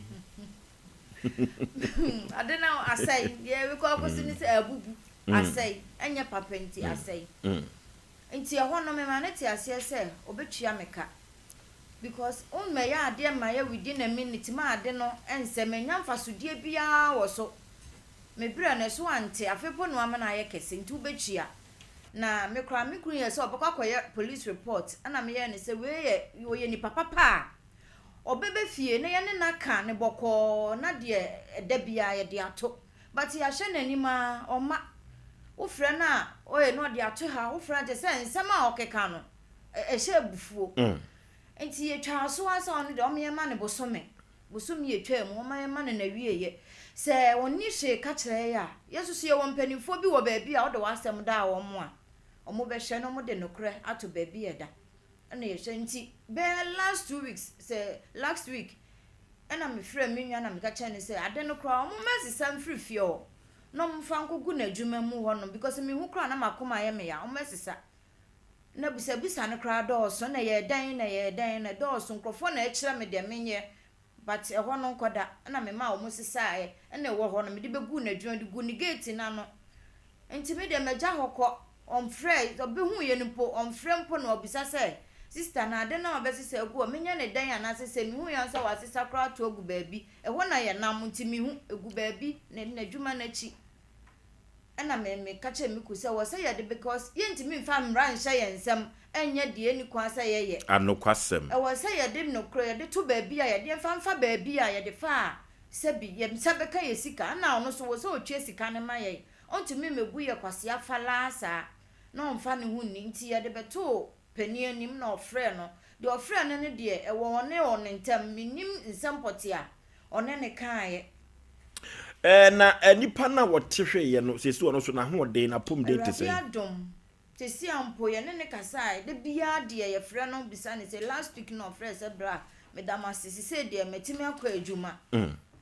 Speaker 23: Ade no asɛe, deɛ ɛrekɔ akɔsi ne sɛ abubu, asɛe, ɛnyɛ papa nti asɛe. Nti ɛhɔ no mema no te aseɛ sɛ ɔbɛtua me ka because wommɛyɛ adeɛ mmayɛ within a minute ma ade no ɛnsɛ, mannya mfasodeɛ biara wɔ so. Me berɛ no ɛso ante, afei mpo na wama no ayɛ kɛse nti wobɛtua. Na me koraa me kunu yɛɛ sɛ ɔbɛkɔ akɔyɛ police report ɛna meyɛɛ no sɛ wei yɛ ɔyɛ nipa papa a ɔbɛba fie na yɛne no aka no bɔkɔɔ na deɛ ɛda biara yɛde ato but yɛahwɛ n'anim ara ɔmma. Wofrɛ no a oye na ɔde ato ha, wofrɛ no kyerɛ sɛ nsɛm a ɔkeka no ɛhyɛ abufuo. Nti yɛtwaa so ara sɛ ɔno deɛ ɔma yɛma no bosome. Bosome a etwaa mu, wɔma yɛma no n'awieeɛ. Sɛ ɔnni hwee ka kyerɛ yɛn a, yɛn nso so yɛwɔ mpanimfoɔ bi wɔ baabi a wode w'asɛm daa wɔn a, wɔbɛhwɛ na wɔde nokorɛ ato baabi a ɛda. Ɛna yɛhwɛ nti bɛyɛ last 2 weeks sɛ last week ɛna mefrɛɛ me nua na meka kyerɛɛ no sɛ ade no koraa wɔmmɛsesa mfiri fie hɔ na wɔmfa nkɔgu n'adwuma mu hɔnom because mehu koraa na m'akoma ayɛ me ya, wɔmmɛsesa. Na bisabisa no koraa dɔɔso, na ɛyɛɛ dɛn na ɛyɛɛ dɛn na ɛdɔɔso, nkurɔfoɔ na ɛkyerɛ me deɛ menyɛ but ɛhɔ no nkɔda na memaa wɔn sesaeɛ na ɛwɔ hɔ no mede bɛguu n'adwuma de guu ne gate no ano nti me deɛ magya hɔ kɔ, ɔmfrɛɛ, ɔbɛhuiɛ no mpo ɔmfrɛ mpo na ɔbisa sɛ sister na ade no a wabɛsesa agu hɔ menyɛ no dɛn anaasɛ sɛ mehuiɛ a sɛ wasesa koraa ato agu baabi, ɛhɔ na yɛnam nti mehu, ɛgu baabi n'adwuma no akyi. Ɛna me me ka kyerɛɛ me ku sɛ wɔ sɛ yɛde because yɛntumi nfa mmra nhyɛ yɛn nsam nyɛ deɛ ɛnni kwan sɛ yɛyɛ.
Speaker 1: Anokwasɛm.
Speaker 23: Ɛwɔ sɛ yɛde nokorɛ yɛde to baabi a yɛde mfa mfa baabi a yɛde fa a sɛbi yɛn nsa bɛka yɛn sika ɛna ɔno nso wɔ sɛ ɔtua sika no ma yɛn ɔntumi mmɛbu yɛ kwasea falaa saa na ɔmfa ne ho nni nti yɛde bɛtoo panin anim na ɔfrɛɛ no deɛ ɔfrɛɛ no no deɛ ɛwɔ ɔne ɔno ntam mennim nsɛm pɔtee a ɔne no kaeɛ.
Speaker 1: Ɛɛ, na nipa no a wɔte hweeɛ no, seesei ɔno nso n'ahoɔden, n'apɔmuden te sɛn?
Speaker 23: Awurade adom, seesei a mpo yɛne no kasae, da biara deɛ yɛfrɛ no bisa no sɛ, last week na ɔfrɛɛ sɛ bra, meda mo ase, seesei deɛ matumi akɔ adwuma,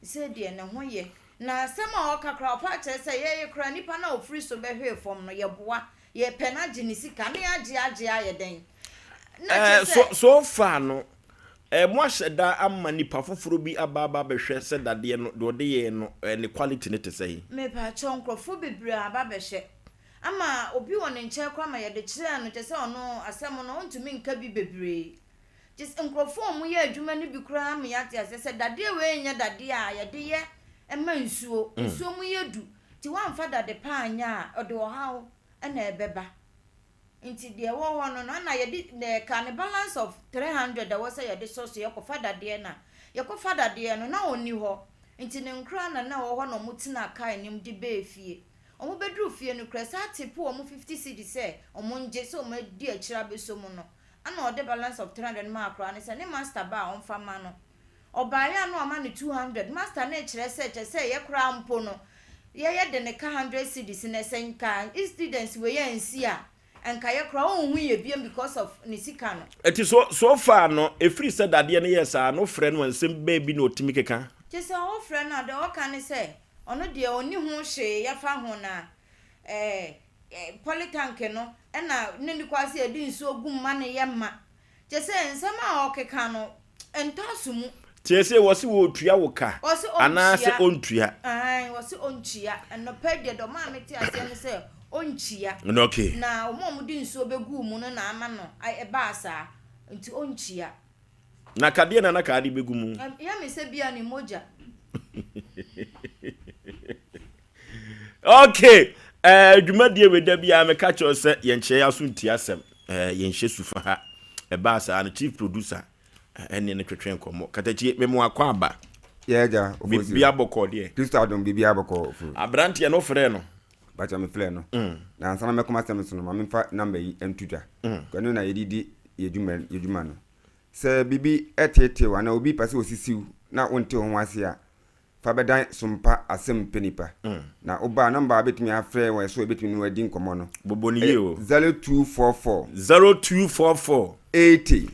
Speaker 23: seesei deɛ ne ho yɛ. Na asɛm a ɔka koraa, ɔpa kyerɛ sɛ yɛn koraa nipa no a ɔfiri so bɛhwee fam no, yɛboa, yɛpɛ no agye ne sika, na yɛagye agye ayɛ dɛn? Na kyerɛ
Speaker 1: Ɛɛ, so,
Speaker 23: sɛ.
Speaker 1: so far no, Eh, moahyɛ da ama nipa foforɔ bi aba aba abɛhwɛ sɛ dadeɛ no, deɛ ɔde yɛɛ no, eh, ne quality no te sɛn?
Speaker 23: Mepakyɛw, nkurɔfoɔ bebree aba abɛhwɛ. Ama obi wɔ ne nkyɛn koraa ma yɛde kyerɛɛ no, kyerɛ sɛ ɔno asɛm no ɔntumi nka bi bebree. Kyerɛ sɛ nkurɔfoɔ a wɔyɛ adwuma no bi koraa ama yɛate aseɛ sɛ dadeɛ wei nyɛ dadeɛ a yɛde yɛ ma nsuo. Nsuo mu yɛ du, nti woamfa dade pa anyɛ a, ɔde ɔhaw na ɛbɛba. Nti deɛ ɛwɔ hɔ no no ɛna yɛde na ɛka ne balance of 300 ɛwɔ sɛ yɛde sɔ so yɛkɔfa dadeɛ no a yɛkɔfa dadeɛ no na ɔnni hɔ nti ne nkoraa na na ɛwɔ hɔ na ɔmo tenaa car anim de bɛɛ fie. Wɔbɛduruu fie no koraa, saa tip wɔn 50 cedis sɛ wɔngye sɛ wɔadi akyire abɛsɔ mu no, ɛna ɔde balance of 300 maa akwadaa no sɛ ne master ba a ɔmfa mma no. Ɔbaeɛ a na wama no 200. Master no rekyerɛ sɛ kyerɛ sɛ yɛ koraa mpo no, yɛyɛ de no ka 100 cedis na sɛ nka incident wei ansi a, nka yɛ koraa ɔnhu yɛ biom because of ne sika no.
Speaker 1: Ɛti so so far no ɛfiri sɛ dadeɛ no yɛɛ saa no wofrɛ no a nsɛm bɛɛ bi na ɔtumi keka?
Speaker 23: Kyesɛ wofrɛ no a deɛ ɔka ne sɛ ɔno deɛ ɔnni ho hwee yɛfa ho na ɛɛ polytank no ɛna ne ne kwan sɛ yɛde nsuo gu mu ma no yɛ ma. Kyerɛ sɛ nsɛm a ɔkeka no ɛntɔ aso mu.
Speaker 1: Tie sei, wɔse wɔretua wo ka
Speaker 23: Wɔse
Speaker 1: anaasɛ
Speaker 23: ɔntua.
Speaker 1: ɔntua?
Speaker 23: Aane, wɔse ɔntua. Anɔpa yi deɛ deɛ ɔmaa mete aseɛ ne sɛ ɔntua.
Speaker 1: No okay.
Speaker 23: Na wɔn a wɔde nsuo bɛguu mu no na ama no ɛbaa saa, nti ɔntua.
Speaker 1: Na ka deɛ na na ka ade bɛgu mu?
Speaker 23: Ɛyɛ me sɛ bia ne mogya.
Speaker 1: Okay, eh, dwumadie wei da biara meka kyerɛ sɛ yɛnkyerɛ yɛ aso nti asɛm eh, yɛnhyɛ sufa ha. Ɛbaa saa no chief producer ɛne no twetwe nkɔmmɔ. Katakyie, memo akɔ aba.
Speaker 4: Yɛ agya, ofosuo.
Speaker 1: Biribi abɔkɔ deɛ.
Speaker 4: Kristo adom, biribi abɔkɔ ofu.
Speaker 1: Aberanteɛ no frɛ no.
Speaker 4: Bakyɛ me frɛ no. Na ansa na mɛkɔ m'asɛm so no, ma memfa namba yi nto dwa. Ɛno na yɛde di yɛ dwuma no. Sɛ biribi teetee wo anaa obi pɛ sɛ osisi wo na wonte wo ho ase a, fa bɛdan sompa asɛm pɛ nipa. Na woba a, nɔmba a wobɛtumi afrɛ wɔ so a yɛbɛtumi ne wo adi nkɔmmɔ no
Speaker 1: Bobɔ no yie o.
Speaker 4: 0244.
Speaker 1: 0244.
Speaker 4: 80.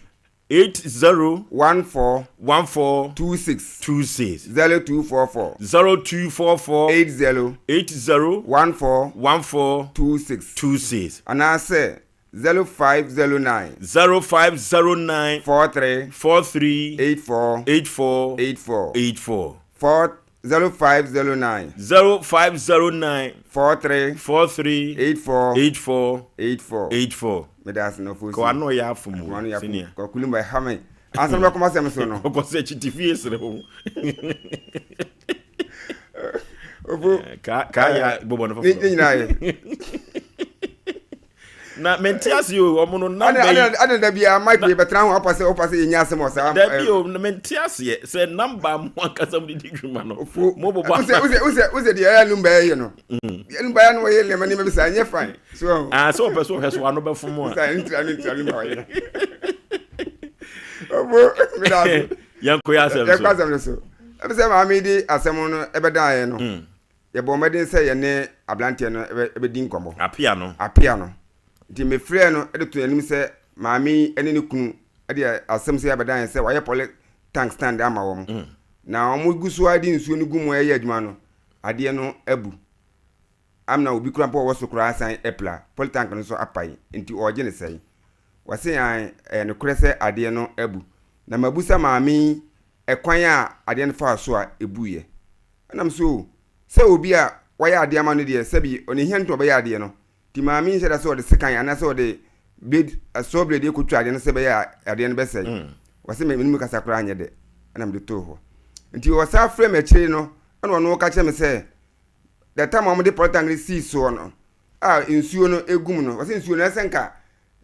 Speaker 1: 80.
Speaker 4: 14.
Speaker 1: 14.
Speaker 4: 26.
Speaker 1: 26.
Speaker 4: 0244.
Speaker 1: 0244.
Speaker 4: 80.
Speaker 1: 80.
Speaker 4: 14.
Speaker 1: 14.
Speaker 4: 26.
Speaker 1: 26.
Speaker 4: Anaasɛ 0509.
Speaker 1: 0509.
Speaker 4: 43.
Speaker 1: 43.
Speaker 4: 84.
Speaker 1: 84.
Speaker 4: 84.
Speaker 1: 84.
Speaker 4: 4 0509.
Speaker 1: 0509.
Speaker 4: 43.
Speaker 1: 43.
Speaker 4: 84.
Speaker 1: 84.
Speaker 4: 84.
Speaker 1: 84.
Speaker 4: Meda ase na ofosu.
Speaker 1: Kɔ ano yɛ afom o.
Speaker 4: Ano yɛ afom.
Speaker 1: Senior.
Speaker 4: Kɔ kulumba ɛha me. Ansa na bɛkɔm asɛm so no.
Speaker 1: Ɔkɔ sɛ kyiti fie sere ho.
Speaker 4: Ofo.
Speaker 1: Ka ka ya bɔbɔ no foforɔ.
Speaker 4: Ne nyinaa yɛ.
Speaker 1: Na mente ase o, ɔmo no namba yi.
Speaker 4: Ade da bia mic yɛ bɛtena ho apa sɛ ɔpa sɛ yɛnya asɛm wɔ saa.
Speaker 1: Dabi o, mente aseɛ sɛ namba mo ankasa mo de di dwuma no.
Speaker 4: Ofo.
Speaker 1: Mo bɔbɔ.
Speaker 4: Wosɛ wosɛ wosɛ wosɛ deɛ ɛyɛ numba yɛ no. Deɛ numba yɛ no wɔyɛ nneɛma nneɛma bi saa nyɛ fine. So.
Speaker 1: Ah, sɛ ɔpɛ sɛ ɔhwɛ so ano bɛfom a.
Speaker 4: Sɛ ntira ne ntira numba ɔyɛ. Ofo, meda ase.
Speaker 1: Yɛnkɔ yɛ asɛm so.
Speaker 4: Yɛnkɔ asɛm no so. Ɛbi sɛ maame di asɛm no ɛbɛdan yɛ no. Yɛbɔɔ mmɔden sɛ yɛne aberanteɛ no bɛdi nkɔmmɔ.
Speaker 1: Apea no.
Speaker 4: Apea no. Nti mefrɛɛ no de too n'anim sɛ maame yi ne ne kunu de asɛm sei abɛdan yɛn sɛ wɔayɛ poly tank stand ama wɔn. Na wɔgu so ara de nsuo no gu mu reyɛ adwuma no, adeɛ no abu. Amena obi koraa mpo a ɔwɔ so koraa asan apira. Poly tank no nso apae, nti ɔregye no sɛn? Wɔse aane, ɛyɛ nokorɛ sɛ adeɛ no abu. Na mabusa maame yi ɛkwan a adeɛ no faa so a ɛbuiɛ. Ɛna me so o, sɛ obi a wayɛ adeɛ ama no deɛ sɛbi ɔne hia nti na ɔbɛyɛ adeɛ no, nti maame yi nhyɛ da sɛ ɔde sekan anaasɛ ɔde blade, saw blade rekɔtwa adeɛ no sɛ ɛbɛyɛ a adeɛ no bɛsɛe. Ɔse me ne mu kasa koraa nyɛ dɛ, ɛna mede too hɔ. Nti ɔsan frɛɛ me akyire no, ɛna ɔno ɔka kyerɛ me sɛ, the time a wɔde polytank no sii soɔ no, a nsuo no gu mu no, ɔse nsuo no ɛsɛ nka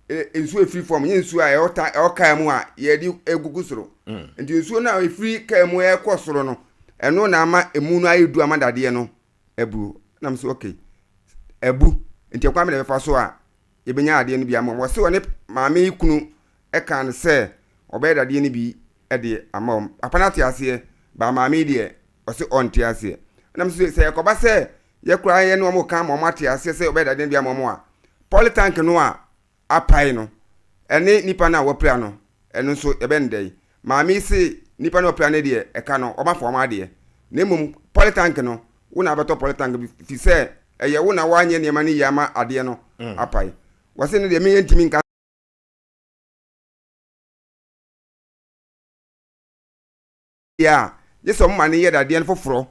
Speaker 4: nsuo efiri fam nyɛ nsuo a ɛwɔ ta ɛwɔ kaa mu a yɛde egugu soro mm. nti nsuo no a efiri kaa mu ɛkɔ soro no ɛno na ama emu no ayɛ du ama dadeɛ no abu nam so okay abu nti ɛkwan bi na ɛbɛfa so a yɛbɛnya adeɛ no bi ama wɔn wɔsi wɔne maame yi kunu ɛka no sɛ ɔbɛyɛ dadeɛ no bi ɛde ama wɔn papa no ate aseɛ baa maame yi deɛ ɔsi ɔnte aseɛ ɛnam so sɛ ɛkɔba sɛ Yɛ koraa yɛne wɔn reka ama wɔn ate aseɛ sɛ wɔbɛyɛ dadeɛ no bi ama wɔn a, polytank no a apae no, ɛne nipa no a wapira no, ɛno nso yɛbɛyɛ no dɛn? Maame yi se nipa no a wapira no deɛ, ɛka no, wɔafa wɔn adeɛ. Na mmom polytank no, wo na abɛtɔ polytank bi, firi sɛ ɛyɛ wo na woanyɛ nneɛma no yie ama adeɛ no apae. Wɔse no deɛ me yɛntumi nka. Deɛ a, gye sɛ wɔma no yɛ dadeɛ no foforɔ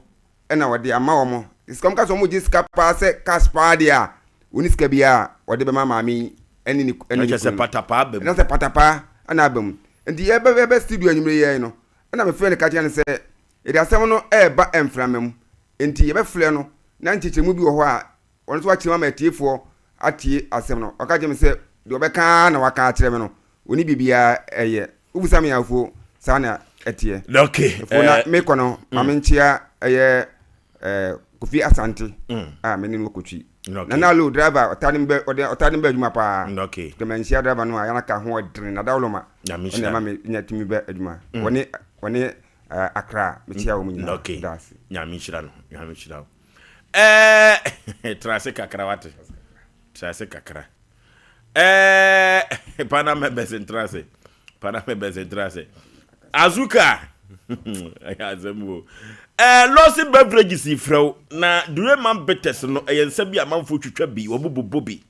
Speaker 4: na wɔde ama wɔn. Sika wɔka sɛ wɔgye sika paa sɛ cash paa deɛ a, wɔnni sika biara a wɔde bɛma maame yi ne ne ne kunu.
Speaker 1: Ɛkyɛ sɛ patapaa aba mu.
Speaker 4: Ɛna sɛ patapaa na aba mu. Nti yɛbɛ yɛbɛ studio anwummerɛ yi no, ɛna mefrɛ no ka kyerɛ no sɛ yɛde asɛm no ɛreba mframa mu. Nti yɛbɛfrɛ no na nkyekyɛmu bi wɔ hɔ a ɔno nso wakyerɛ mu ama atiefoɔ atie asɛm no. Ɔka kyerɛ me sɛ deɛ ɔbɛka ara na waka akyerɛ me no, ɔnni biribiara ɛyɛ. Wobisa me afuo, saa na ɛteɛ.
Speaker 1: Okay.
Speaker 4: Afuo na mekɔ no, ma menkyea ɛyɛ eh, eh, Kofi Asante a me ne no kɔtwi. Nana Alo driver ɔtaa ne bɛ ɔde ɔtaa ne bɛ adwuma paa.
Speaker 1: Okay.
Speaker 4: Kɛmɛ nhyia driver no a yana ka ho ɔdene na dawoloma.
Speaker 1: Nyame
Speaker 4: Ɔne
Speaker 1: nhyira.
Speaker 4: ɛma me nya tumi bɛ adwuma. Wɔne wɔne eh, Accra mekyia wɔn nyinaa.
Speaker 1: Okay.
Speaker 4: Da ase.
Speaker 1: Nyame nhyira no. Nyame nhyira wo. Ɛɛ tra ase kakra wate. Tra ase kakra. Ɛɛ pana members ntra ase. Pana members ntra ase. Azuka. Ɛyɛ asɛm o. Ɛɛ Lawson Beverages yi frɛ wo na Dureman Bitters no ɛyɛ nsa bi a amanfoɔ twitwa bi, wɔn bobɔ bi.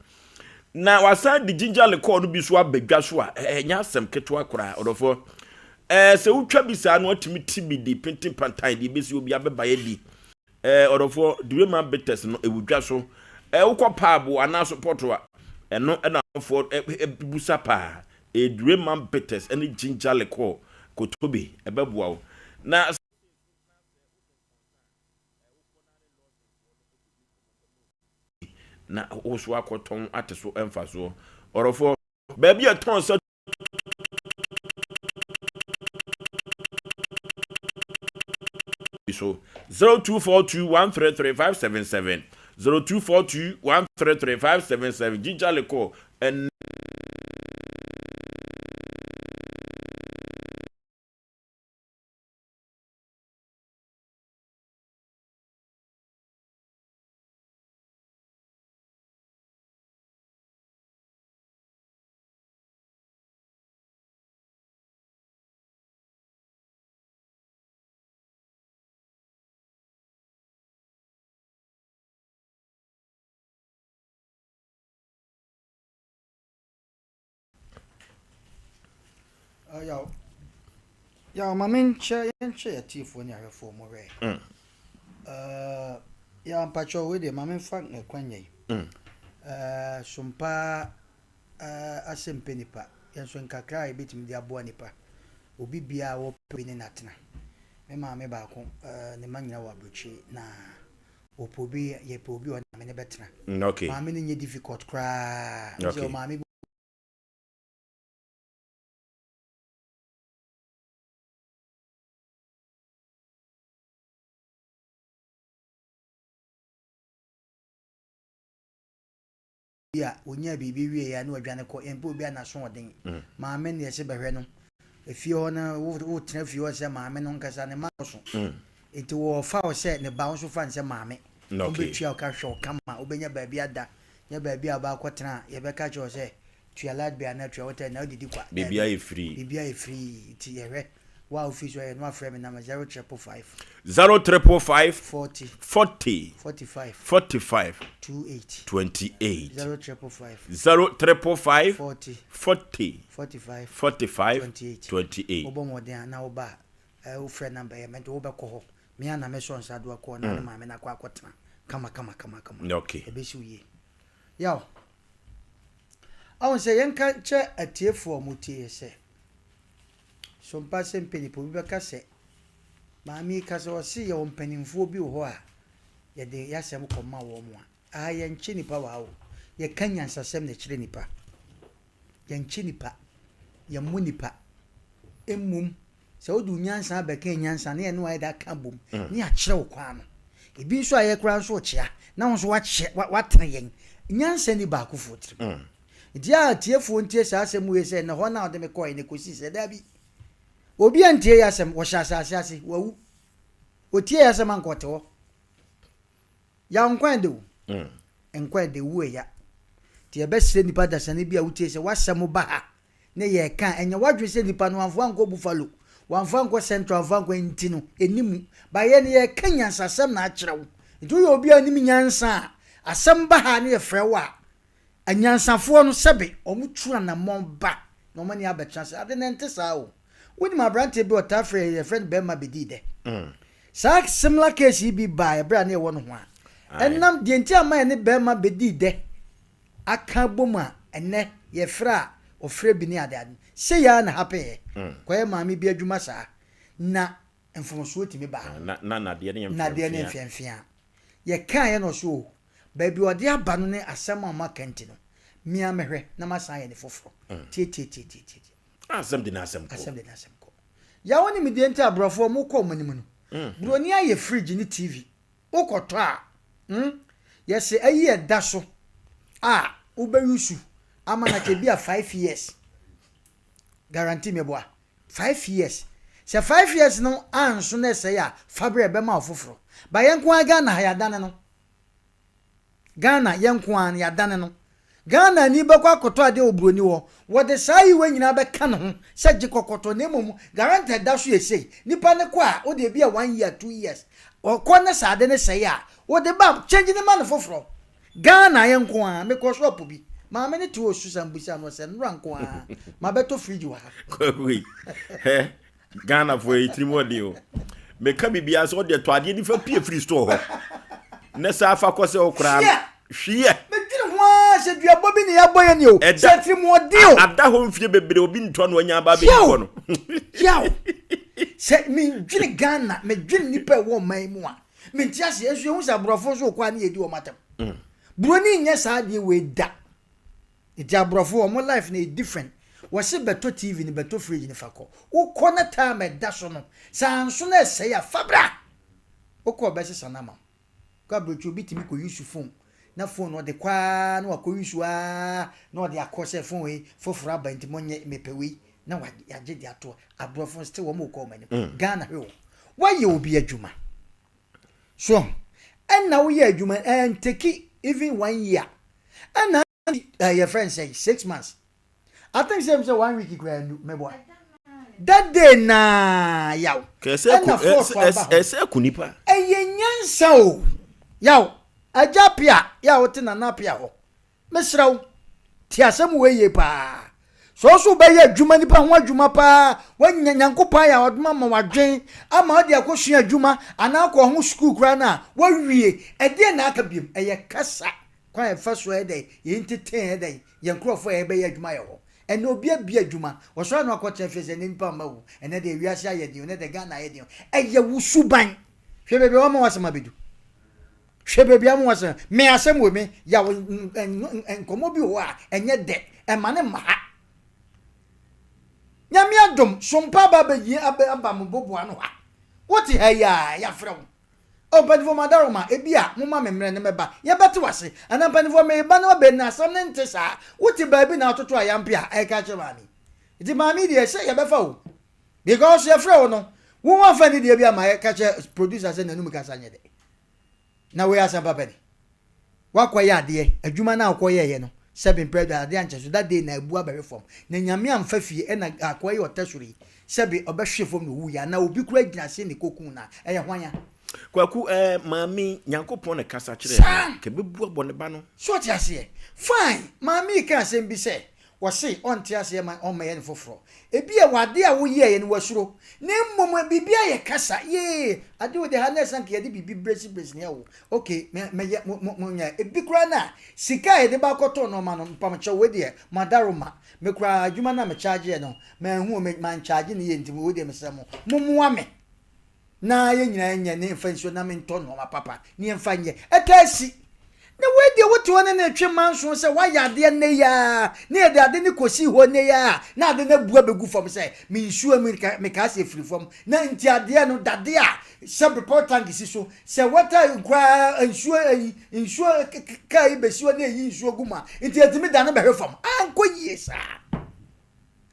Speaker 1: Na wasan de ginger liqueur no bi so aba dwa so a ɛnyɛ asɛm ketewa koraa ɔdɔfoɔ. Ɛɛ sɛ wotwa bi saa no atumi ti bi de penten pantan de ebesi obi abɛba yɛ di. Ɛɛ ɔdɔfoɔ Dureman Bitters no ɛwɔ dwa so. Ɛɛ wokɔ paabo anaa so pɔto a ɛno ɛna amanfoɔ ɛbusa paa. Ɛyɛ Dureman Bitters ɛne ginger liqueur kotobi ɛbɛboa wo. Na na wo so akɔtɔn ate so mfasoɔ. Ɔdɔfoɔ, baabi a ɛtɔn nsa so 0242 133 577 0242 133 577 ginger liquor ɛne
Speaker 5: Ah, yaw. Yaw, ma menkyɛ yɛnkyɛ yɛtiefoɔ ne ahwɛfoɔ mo werɛ. Uh, yaw, mpakyɛ wei deɛ ma memfa ɛkwanya yi. Uh, sompa uh, asɛm pɛ nipa. Yɛn nso nkakra a yɛbɛtumi de aboa nipa. Obi biara wɔpɛ bi ne natena. Me maame baako, uh, ne ma nyina wɔ aburokyire na wɔpɛ obi, yɛpɛ obi a ɔne maame no bɛtena.
Speaker 1: Okay.
Speaker 5: Maame no nyɛ difficult koraa. Nti ɔmaame bi a ɔnyaa biribi wieeɛ a na wadwane kɔ, yɛmpɛ obi a n'aso ɔden. Maame no yɛse bɛhwɛ no. Efie hɔ no, wotena fie hɔ sɛ maame no nkasa, ne mma nnɔɔso. Nti wɔfa wo sɛ ne ba, wo nso fa no sɛ maame. Wɔbɛtua wo ka, hwɛ wo kama, wobɛnya baabi ada, nyɛ baabi a wobɛakɔtena a yɛbɛka akyerɛ wo sɛ tua light bill anaa tua water na wodidi kwa.
Speaker 1: Biribi
Speaker 5: Daabi.
Speaker 1: ayɛ free.
Speaker 5: Biribi ayɛ free. Nti yɛhwɛ wo a wofi so yɛ no afrɛ me number 0555.
Speaker 1: 0555.
Speaker 5: 40.
Speaker 1: 40.
Speaker 5: 45.
Speaker 1: 45.
Speaker 5: 28.
Speaker 1: 28.
Speaker 5: 0555.
Speaker 1: 0555.
Speaker 5: 40.
Speaker 1: 40.
Speaker 5: 45.
Speaker 1: 45.
Speaker 5: 28.
Speaker 1: 28.
Speaker 5: Wobɔ mmɔden a na woba a, eh, wofrɛ number yɛ mɛnti wobɛkɔ hɔ. Me a na mɛsɔ nsa do akɔ na ne maame no akɔ akɔtena kama kama kama kama.
Speaker 1: Okay.
Speaker 5: Ɛbɛsi wo yie. Yaw. Ahu sɛ yɛnka nkyerɛ atiefoɔ a wɔtie yɛ sɛ, so mpa sɛ mpaninfoɔ bi bɛka sɛ, maame yi ka sɛ ɔse yɛwɔ mpaninfoɔ bi wɔ hɔ a yɛde yɛasɛm kɔma wɔn a, aha yɛnkye nnipa wɔ ha o, yɛka nyansasɛm na ɛkyerɛ nnipa. Yɛnkye nnipa, yɛmmɔ nnipa. Mmom Sɛ wode wo nyansa bɛka nyansa na yɛne wo ayɛ dɛ aka abom na yɛakyerɛ wo kwan no. Ebi nso a yɛ koraa nso ɔkyea na wo nso wakyɛ watene yɛn. Nyansa nni baakofoɔ tirim. Nti a atiefoɔ ntie saa asɛm wei sɛ na hɔ na ɔde me kɔeɛ na ɛkɔsii sɛ daabi. Obi antie yɛ asɛm, wɔhyɛ asase ase, wawu. Ɔtie yɛ asɛm anka ɔte hɔ. Yaw nkwa ɛde o. Nkwa ɛde, wu ɛya. Nti yɛbɛsrɛ nnipa dasani bi a wotie sɛ w'asɛm ba ha ne yɛreka a, ɛnyɛ w'adwene sɛ nipa no wamfa ankɔ Buffalo, wamfa ankɔ Central, wamfa ankɔ nti no, ɛnni mu. But yɛn no yɛreka nyansasɛm na akyerɛ wo. Nti woyɛ obi a wonim nyansa a, asɛm ba ha ne yɛfrɛ wo a, anyansafoɔ no sɛbe wɔtu anammɔn ba na wɔn ani abɛtena ase. Ade no ɛnte saa o. Wonim aberanteɛ bi a ɔtaa frɛ yɛn, yɛfrɛ no Bɛrima Bɛdii Dɛ. Saa similar case yi bi baa ɛberɛ a na yɛwɔ nohoa. Ɛnam deɛ nti a ama yɛne Bɛrima Bɛdii Dɛ aka abom a ɛnnɛ yɛfrɛ a ɔfrɛ bi ne adeade no, sei ara na happen ɛ. Kɔyɛ maame bi adwuma saa na mfomsoɔ tumi ba ho.
Speaker 1: Na nnadeɛ no yɛ
Speaker 5: Nnadeɛ no yɛ
Speaker 1: mfeamfea.
Speaker 5: mfeamfea. Yɛkaeɛ na ɔse oh, baabi a ɔde aba no ne asɛm a moaka nti no, me ara mɛhwɛ na masan ayɛ no foforɔ. Tiatiatiatiatia.
Speaker 1: Asɛm de n'asɛm kɔ.
Speaker 5: Asɛm de n'asɛm kɔ. Yaw ne me deɛ nti a aborɔfoɔ wɔkɔ wɔn anim no, buroni ayɛ fridge ne TV. Wokɔtɔ a, hmm, yɛse ayi ɛda so a wobɛ use ama no akyɛ bi a 5 years guarantee. Meboa, 5 years. Sɛ 5 years no anso na ɛsɛe a, fa berɛ ɛbɛma wo foforɔ. Ba yɛn nko ara Ghana ha, yɛadane no. Ghana yɛn nko ara no, yɛadane no. Ghana ni bɛkɔ akɔtɔ adeɛ wɔ buroni hɔ, wɔde saa ayiwa nyinaa bɛka ne ho sɛ gye kɔkɔtɔ, na mmom guarantee ɛda so yɛ sei. Nipa ne kɔ a, wode ebi a one year, 2 years, ɔkɔ ne saa ade ne sɛe a, wode ba change ne ma no foforɔ. Ghana yɛn nko ara, mekɔ shop bi, maame ne te hɔ susan busa no sɛ nnora nko ara ma bɛtɔ fridge wɔ ha.
Speaker 1: Kwaku yi, hɛ, Ghanafoɔ yi tirim ɔden o. Meka biribiara sɛ ɔde tɔ adeɛ nifa pie firi store hɔ ne saa afa kɔ sɛ ɔkoraa no hwiɛ.
Speaker 5: Medwene ho ara sɛ duabɔ bi ne yɛabɔ yɛ ni o, sɛ tirimɔden o.
Speaker 1: Ada hɔ mfie bebree, obi ntɔ no anya aba abɛdi hɔ no.
Speaker 5: Yaw, sɛ medwene Ghana, medwene nnipa ɛwɔ ɔman yi mu a, mente aseɛ. Nso yɛhu sɛ aborɔfo nso kɔ a ne yɛdi wɔn atam. Buroni nyɛ saa adeɛ wei da. Nti aborɔfo wɔn life no yɛ different. Wɔse bɛtɔ TV no, bɛtɔ fridge no fa kɔ. Wokɔ na time ɛda so no, sɛ anso na ɛsɛe a, fa bra. Wokɔ ɔbɛsesa no ama wo. Kɔ aburokyi, obi tumi kɔ use phone na phone no ɔde kɔ ara na wakɔ use ara na ɔde akɔ sɛ phone yi foforɔ aba nti monyɛ, mepɛ wei, na wagye de ato. Aborɔfo still wɔn rekɔ wɔn anim. Ghana hwɛ o, woayɛ obi adwuma so ɛna woyɛ adwuma ɛnteki even one year, ɛna yɛ friend sɛ 6 months, I think sɛ one week kura nu mɛboa that day naa yaw.
Speaker 1: Ɛna force aba hɔ. Ɛsɛ ku nipa.
Speaker 5: Ɛyɛ nyansa o. Yaw, agya Pia yɛ a wote Nana Pia hɔ, mesrɛ wo, te asɛm wɔ yie paa. Sɛ ɔso wobɛyɛ adwuma, nipa ho adwuma paa, woanya Nyankopɔn ayɛ a ɔdoma ma wadwen ama wode akɔsua adwuma anaa akɔ ho sukuu koraa no a wawie, ɛdeɛ na aka biom? Ɛyɛ kasa kwan a ɛfa so. Ɛyɛ dɛn yɛn teten, ɛyɛ dɛn yɛn nkurɔfoɔ a yɛbɛyɛ adwuma yɛ hɔ. Ɛnɛ obi abie adwuma, wɔsɔre ano akɔtena fie sɛ ɛnɛ nipa mma wo, ɛnɛ deɛ wiase ayɛ den o, ɛnɛ deɛ Ghana ayɛ den o. Ɛyɛ wo suban. Hwɛ baabi a wɔama wasɛm abɛdu. Hwɛ baabi a wɔama wasɛm. Me asɛm wɔ me yaw, nkɔmmɔ bi wɔ hɔ a ɛnyɛ dɛ, ɛma ne mma ha. Nyame adom sompa aba abɛyi aba mo boboa no ha. Wote ha yi a, yɛafrɛ wo. O mpanimfoɔ, madaroma, ebi a moma me mmerɛ ne mɛba, yɛbɛte wase. Anaa mpanimfoɔ, meba na wabɛ na asɛm no nte saa. Wote baabi na atoto ayampe a ɛka kyerɛ maame. Nti maame deɛ sɛ yɛbɛfa o. Because yɛfrɛ wo no, wo wamfa ne deɛ bi ama yɛka kyerɛ producer sɛ n'anum kasa nyɛ dɛ. Na wei asɛm papa ni. Wakɔyɛ adeɛ, adwuma no a wokɔyɛeɛ no, sɛbe mprɛ adeɛ ankyɛ so, that day na abu abɛhwe fam. Na Nyame amfa fie ɛna akoa yi ɔtɛ soro yi, sɛbe ɔbɛhwe fam na owuiɛ, anaa obi koraa gyina ase na ɛkɔkuu no a, ɛyɛ hwan a?
Speaker 1: Kwaku eh, maame Nyankopɔn na kasa kyerɛɛ no, kɛbɛbu abɔ ne ba no.
Speaker 5: So ɔte aseɛ? Fine, maame yi ka asɛm bi sɛ, Ɔse ɔnte aseɛ ma ɔmmɛyɛ no foforɔ. Ebia wɔ adeɛ a woyɛeɛ no wasuro. Na mmom biribi ayɛ kasa. Yee! Adeɛ wei deɛ ha na ɛsɛ anka yɛde biribi bresi bresi no ɛwo. Ok, me mɛyɛ mo mo monyɛ. Ebi koraa no a, sika a yɛde ba akɔtɔ nnoɔma no, mpamokyɛw wei deɛ mo adaworoma. Me koraa adwuma no a me chargeɛ no, manhu o, me mancharge no yie nti wei deɛ mesrɛ mo, mommoa me. Na yɛn nyinaa nyɛ ne mfa nsuo na mentɔ nnoɔma papa ne yɛmfa nyɛ. Ɛtaa si. Na wei deɛ wote hɔ ne ne retwe manso sɛ woayɛ adeɛ nnɛ yi ara na yɛde ade no kɔsii hɔ nnɛ yi ara na ade no abu abɛgu fam sɛ me nsuo mekaa sɛ ɛfiri fam na nti adeɛ no dadeɛ a sɛ bepɔ tank si so sɛ water koraa nsuo ayi nsuo kaa yi bɛsi hɔ na ɛyi nsuo gu mu a nti ɛtumi da no bɛhwe fam. Ankɔ yie saa.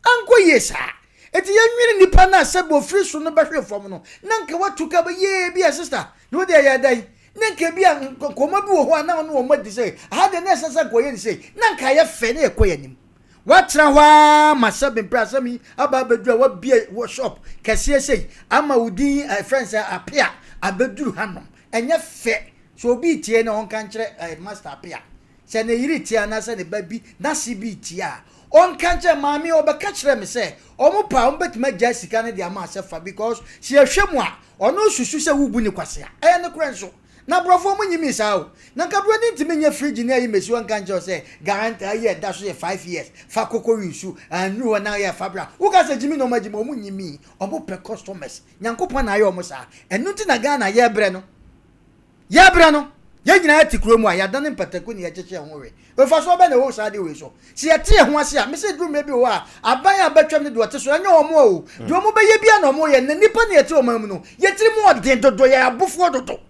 Speaker 5: Ankɔ yie saa. Enti yɛnwene nipa no a sɛbi ofiri soro no bɛhwe fam no, na nka watu ka bɛ yee bi a sister, na wo deɛ ɛyɛ dɛn? Na nka ebi a nkɔmmɔ bi wɔ hɔ a na ɔne wɔn adi sɛ aha deɛ na ɛsɛ sɛ nka ɔyɛ ne sei, na nka ayɛ fɛ na yɛkɔ yɛn anim. Woatena hɔ ara ma sɛbi mpere asɛm yi aba abɛduru a woabue wɔ shop kɛseɛ sei ama wo din ɛfrɛ no sɛ Apea abɛduru hanom. Ɛnyɛ fɛ. Sɛ obi retie na ɔnka nkyerɛ Master Apea. Sɛ ne yere tie anaasɛ ne ba bi, n'ase bi retie a, ɔnka nkyerɛ maame. Ɔbɛka kyerɛ me sɛ ɔmo pɛ a ɔmo bɛtumi agyae sika no de ama sɛ fa because sɛ yɛhwɛ mu a, ɔno susu sɛ wobu ne kwasea. Ɛyɛ nokorɛ nso. Na aborɔfo ɔmo nyimii saa o. Na nka buroni ntumi nyɛ fridge ne ayi mesi hɔ nka nkyerɛ wo sɛ guarantee ayi a ɛda so yɛ 5 years, fa kɔkɔ wi nsu, annuru hɔ na yɛ fa bra. Woka sɛ gyimi na ɔmo agyimi, ɔmo nyimii. Ɔmo pɛ customers. Nyankopɔn na ayɛ ɔmo saa. Ɛno nti na Ghana yɛbrɛ no. Yɛbrɛ no, yɛn nyinaa te kurom a yɛadane mpataku ne yɛkyekye yɛn ho we. Mfasoɔ bɛn na ɛwɔ saa adeɛ wei so? Sɛ yɛte yɛn ho ase a, mese duru mmerɛ bi wɔ hɔ a, aban a bɛtwam ne deɛ ɔte so, ɛnyɛ wɔn o. Deɛ wɔn bɛyɛ biara na wɔyɛ. Na nnipa na yɛte ɔman mu no, yɛn tirim ɔden dodo, yɛyɛ abofoɔ dodo.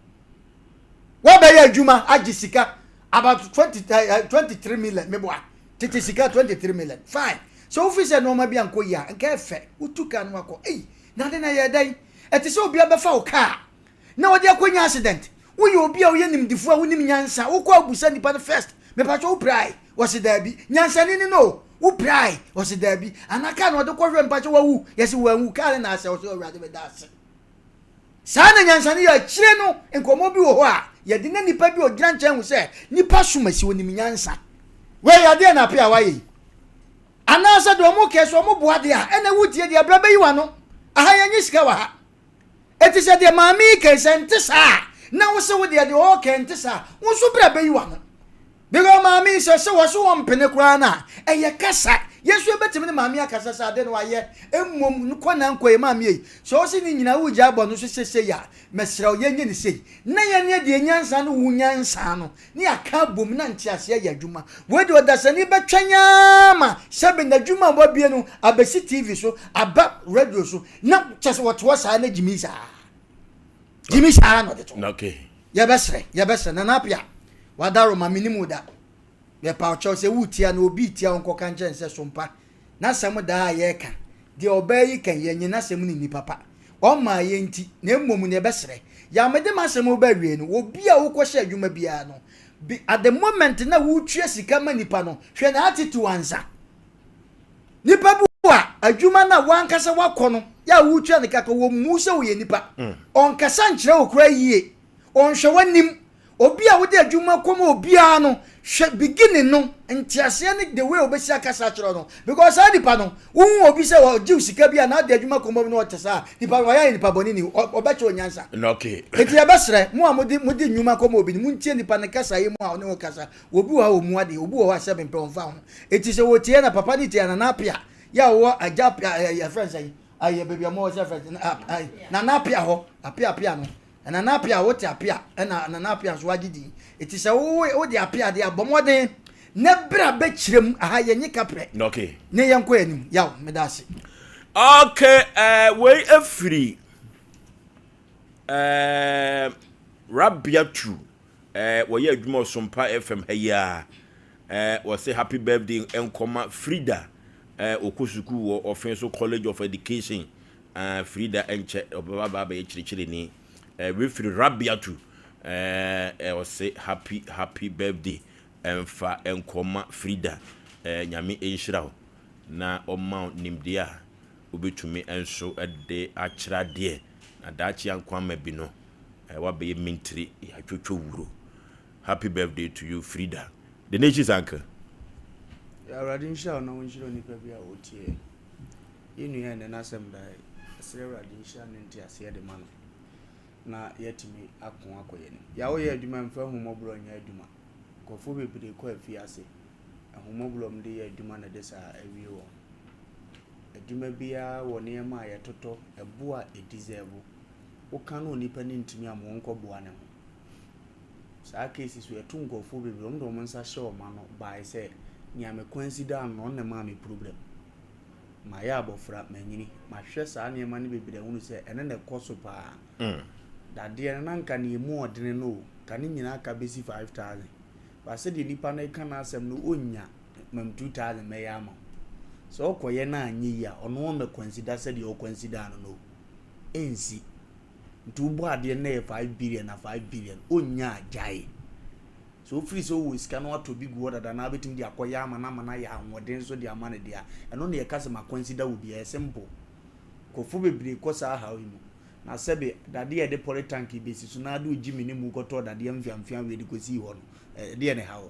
Speaker 5: Woabɛyɛ adwuma agye sika about 20, 23 million meboa. Tete sika 23 million. Fine. Sɛ wofi sɛ nneɛma bi ankɔ yie a, nka ɛfɛ. Wotu kaa no akɔ. Ei, na ade na ɛyɛ dɛn? Ɛte sɛ obi abɛfa wo kaa na wɔde akɔnya accident. Woyɛ obi a woyɛ nimdefoɔ a wonim nyansa. Wokɔ abusa nipa no first. Mepatwɔ wopirae? Wɔse daabi. Nyansani no no. Wopirae? Wɔse daabi. Anaa kaa no wɔde kɔhwɛ mpakyɛ wawu? Yɛse wanwu. Kaa no na asɛ. Wɔse Awurade meda ase. Saa na nyansa no yɛ. Akyire no, nkɔmmɔ bi wɔ hɔ a yɛde na nipa bi a ɔgyina nkyɛn hu sɛ nipa som asi onim nyansa. Wei adeɛ na ape a wayɛ yi. Anaasɛ deɛ ɔmo kɛ so ɔmo boa deɛ a ɛna wotie deɛ brɛ bɛyi w'ano. Aha yɛnye sika wɔ ha. Eti sɛ deɛ maame yi kɛ sɛ nte saa a na wo se wo deɛ deɛ ɔɔkɛ nte saa wo nso brɛ bɛyi w'ano. Because maame yi sɛ sɛ wɔse wɔmpene koraa no a, ɛyɛ kasa. Yɛn nso yɛbɛtumi ne maame akasa sɛ ade no wayɛ mmom kɔ na nkɔ yɛ maame ei. Sɛ ɔse ne nyinaa wogyae bɔ no so sɛ sei a, mesrɛ wo yɛnyɛ no sei. Na yɛne deɛ nyansa ne wo nyansa no ne yɛaka abom na nteaseɛ ayɛ adwuma. Wei deɛ ɔdasani bɛtwɛn ara ma sɛbe n'adwuma a wabue no abɛsi TV so, aba radio so na kyɛ sɛ wɔte hɔ saa na gyimi saa. Gyimi saa na ɔde to.
Speaker 1: Okay.
Speaker 5: Yɛbɛsrɛ, yɛbɛsrɛ. Nana Apia, w'adaro ma menim wo da. Yɛpa wo kyɛw sɛ woretia no, obi retia wo nkɔka nkyerɛ no sɛ Sompa, n'asɛm daa a yɛreka, deɛ ɔbaa yi ka yi, yɛnnye n'asɛm no nni papa. Ɔmmaa yɛn nti, na mmom no yɛbɛsrɛ. Yaw mede m'asɛm reba awiei no, obi a wokɔhyɛ adwuma biara no, be, at the moment na woretua sika ma nipa no, hwɛ n'attitude ansa. Nipa bi wɔ a, adwuma no a w'ankasa woakɔ no, yɛ a woretua ne ka ka, wɔmmu sɛ woyɛ nipa. Ɔnkasa nkyerɛ wo koraa yie. Ɔnhwɛ w'anim. Obi a wode adwuma kɔma obiara no, hwɛ beginning no, nteaseɛ ne the way obɛsi akasa akyerɛ no. Because saa nipa no, wohu obi sɛ ɔgye wo sika bi a na ade adwuma kɔma bi na ɔte saa, nipa no wayɛ ayɛ nipa bɔne ni, ɔbɛkyerɛ wo nyansa.
Speaker 1: Okay.
Speaker 5: Enti yɛbɛsrɛ, mo a mode mode nnwuma kɔma obi no, montie nipa no kasa yi mu a ɔne wo kasa. Obi wɔ hɔ a ɔmmu adeɛ, obi wɔ hɔ a sɛbe mpɛ ɔmfa ho. Enti sɛ wɔtie na papa no tie a, Nana Apea, yɛ a ɔwɔ agya Apea, yɛfrɛ no sɛn, ayɛ baabi a mowɔ sɛ yɛfrɛ no, Nana Apea hɔ, Apea Apea no, Nana Apea wote Apea ɛna Nana Apea nso wagye din. Eti sɛ wo wode Apea deɛ a bɔ mmɔden na bra bɛkyerɛ mu aha yɛnye kaprɛ.
Speaker 1: Okay.
Speaker 5: Ne yɛnkɔ yɛn anim. Yaw, meda ase.
Speaker 1: Okay, uh, wei afiri uh, Rabiatu uh, wɔyɛ adwuma wɔ Sompa FM ha yi a uh, wɔse happy birthday nkɔma Frida uh, ɔkɔ sukuu wɔ Ɔfenso College of Education Ah Frida ɛnkyɛ ɔbɛba aba abɛyɛ kyerɛkyerɛni eh, wei firi Rabiatu eh, eh, ɔse happy happy birthday ɛmfa nkɔma Frida eh, Nyame nhyira wo na ɔma wo nimdeɛ a wobɛtumi nso de akyerɛ adeɛ na daakye anko ama bi no eh, wabɛyɛ mintiri yɛatwotwo wuro. Happy birthday to you Frida. The Nations Uncle.
Speaker 6: Awurade nhyira wo na ɔnhyira onipa bi a ɔtie. Yɛn nua a ɛnnɛ n'asɛm da ha yi, yɛsrɛ Awurade nhyira ne nteaseɛ de ma no na yɛatumi ako akɔ yɛn anim. Yɛ a woyɛ adwuma mfa ahummɔborɔ nyɛ adwuma. Nkurɔfoɔ bebree kɔ afiase, ahummɔborɔ a wɔde yɛ adwuma na ɛde saa awie wɔn. Adwuma biara wɔ nneɛma a yɛtotɔ, ɛbo a ɛdizɛɛvo. Woka na onipa no ntumi amma ɔnkɔboa ne ho. Saa cases wei ɛto nkurɔfoɔ bebree, wɔde wɔn nsa hyɛ wɔn ano bae sɛ nea me consider no no ɔno na ɛmaa me problem. Mayɛ abɔfra, manyini, mahwɛ saa nneɛma no bebree ahunu sɛ ɛno na ɛkɔ so paa. Dadeɛ no na nka nea ɛmu ɔdene no o, nka ne nyinaa ka bɛsi 5000. But sɛdeɛ nipa no reka n'asɛm no, ɔnnya, mam 2000 mɛyɛ ama wo. Sɛ ɔkɔyɛ na anyɛ yie a, ɔno ɔmmɛ consider sɛdeɛ ɔconsider no no o. Ɛnsi. Nti wobɔ adeɛ no na ɛyɛ 5 billion a 5 billion, ɔnnya a gyae. Sɛ ofiri sɛ ɔwɔ sika na watɔ bi gu hɔ dada na wabɛtumi de akɔyɛ ama no ama no ayɛ ahoɔden nso de ama no deɛ a, ɛno na yɛka sɛ ma consider wo bi. Ɛyɛ simple. Nkurɔfoɔ bebree kɔ saa haw yi mu. Na sɛbe dadeɛ a yɛde pɔre tank yi bɛsi so na ade ogyi me ne mu kɔtɔɔ dadeɛ mfeamfea wei de kɔsii hɔ no, ɛdeɛ na ɛha hɔ?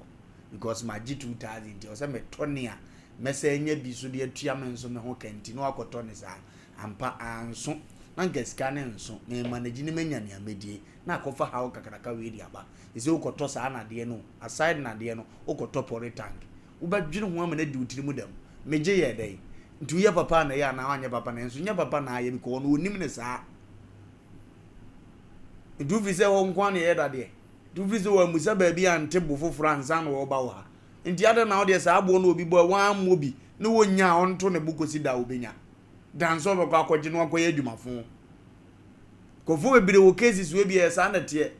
Speaker 6: Because magye 2000 nti ɛwɔ sɛ metɔ nea mɛsɛ anya bi so de atua me nso me ho ka nti na wakɔtɔ ne saa. Ampa, anso. Na anka sika no nso, me manage ne manya nea mɛdie na akɔfa haw kakraka wei de aba. Ɛsɛ wokɔtɔ saa nadeɛ no o, aside nadeɛ no, wokɔtɔ pɔre tank. Wobɛdwene ho ama no adi wo tiri mu dɛm. Megye yɛɛ dɛn? Nti woyɛ papa a na ɛyɛ anaa woanyɛ papa na ɛnso nyɛ papa na ayɛ because ɔno ɔnim no saa. Nti wofiri sɛ hɔ nko ara na ɛyɛ dadeɛ? Nti wofiri sɛ wɔamusa baabi ante bo foforɔ ansa na wɔreba wɔ ha? Nti adɛn na wodeɛ saa aboɔ no obi bɔ a wammɔ bi na wɔnnya a ɔnto ne bo kɔsi da a ɔbɛnya dan sɛ ɔbɛkɔ akɔgye no akɔyɛ adwumafo. Nkurɔfoɔ bebree wɔ cases wei bi ɛyɛ saa na ɛteɛ.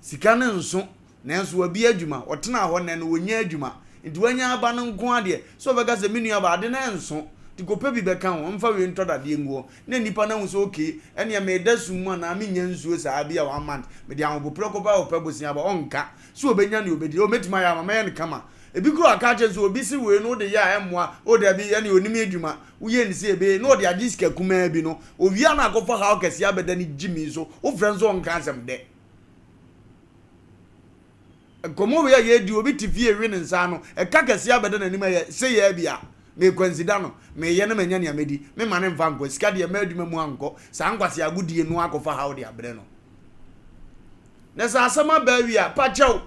Speaker 6: Sika no nso, nanso wabue adwuma. Ɔtenaa hɔ nnɛ no, ɔnnya adwuma. Nti wanya aba no nko ara deɛ, sɛ ɔbɛka sɛ, me nuabaa, ade no ɛnso, nti kɔpɛ bi bɛka ho, mfa wei ntɔ dadeɛ ngu hɔ. Na nnipa no ahu sɛ okay, ɛnneɛ meda sum mu anaa mennya nsuo saa bi a one month, mede ahopoprɛ kɔba ɔpɛ bosea aba, ɔnka sɛ ɔbɛnya nea ɔbɛdi, oh mɛtumi ayɛ ama, mɛyɛ no kama. Ebi koraa ɔka akyerɛ no sɛ obi se wei no wode yɛ a ɛmmoa, oh dabi, ɛnneɛ ɔnim adwuma, woyɛ no sei ɛbɛyɛ, na ɔde agye sika kumaa bi no, ɔwie a na akɔfa haw kɛseɛ abɛda ne gyimi so, wofrɛ no sɛ ɔnka asɛm dɛ. Nkɔmmɔ wei a yɛredi, obi te fie rewe ne nsa ano, ɛka kɛseɛ abɛda n'anim ɛyɛ sei ara bi a, mekwansida no, meyɛ na manya nea mɛdi, memma no mfa nkɔ, sika deɛ mma adwuma mu ankɔ, saa nkwasea agodie no akɔfa haw de abrɛ no. Na sɛ asɛm aba awie a, pa kyɛw,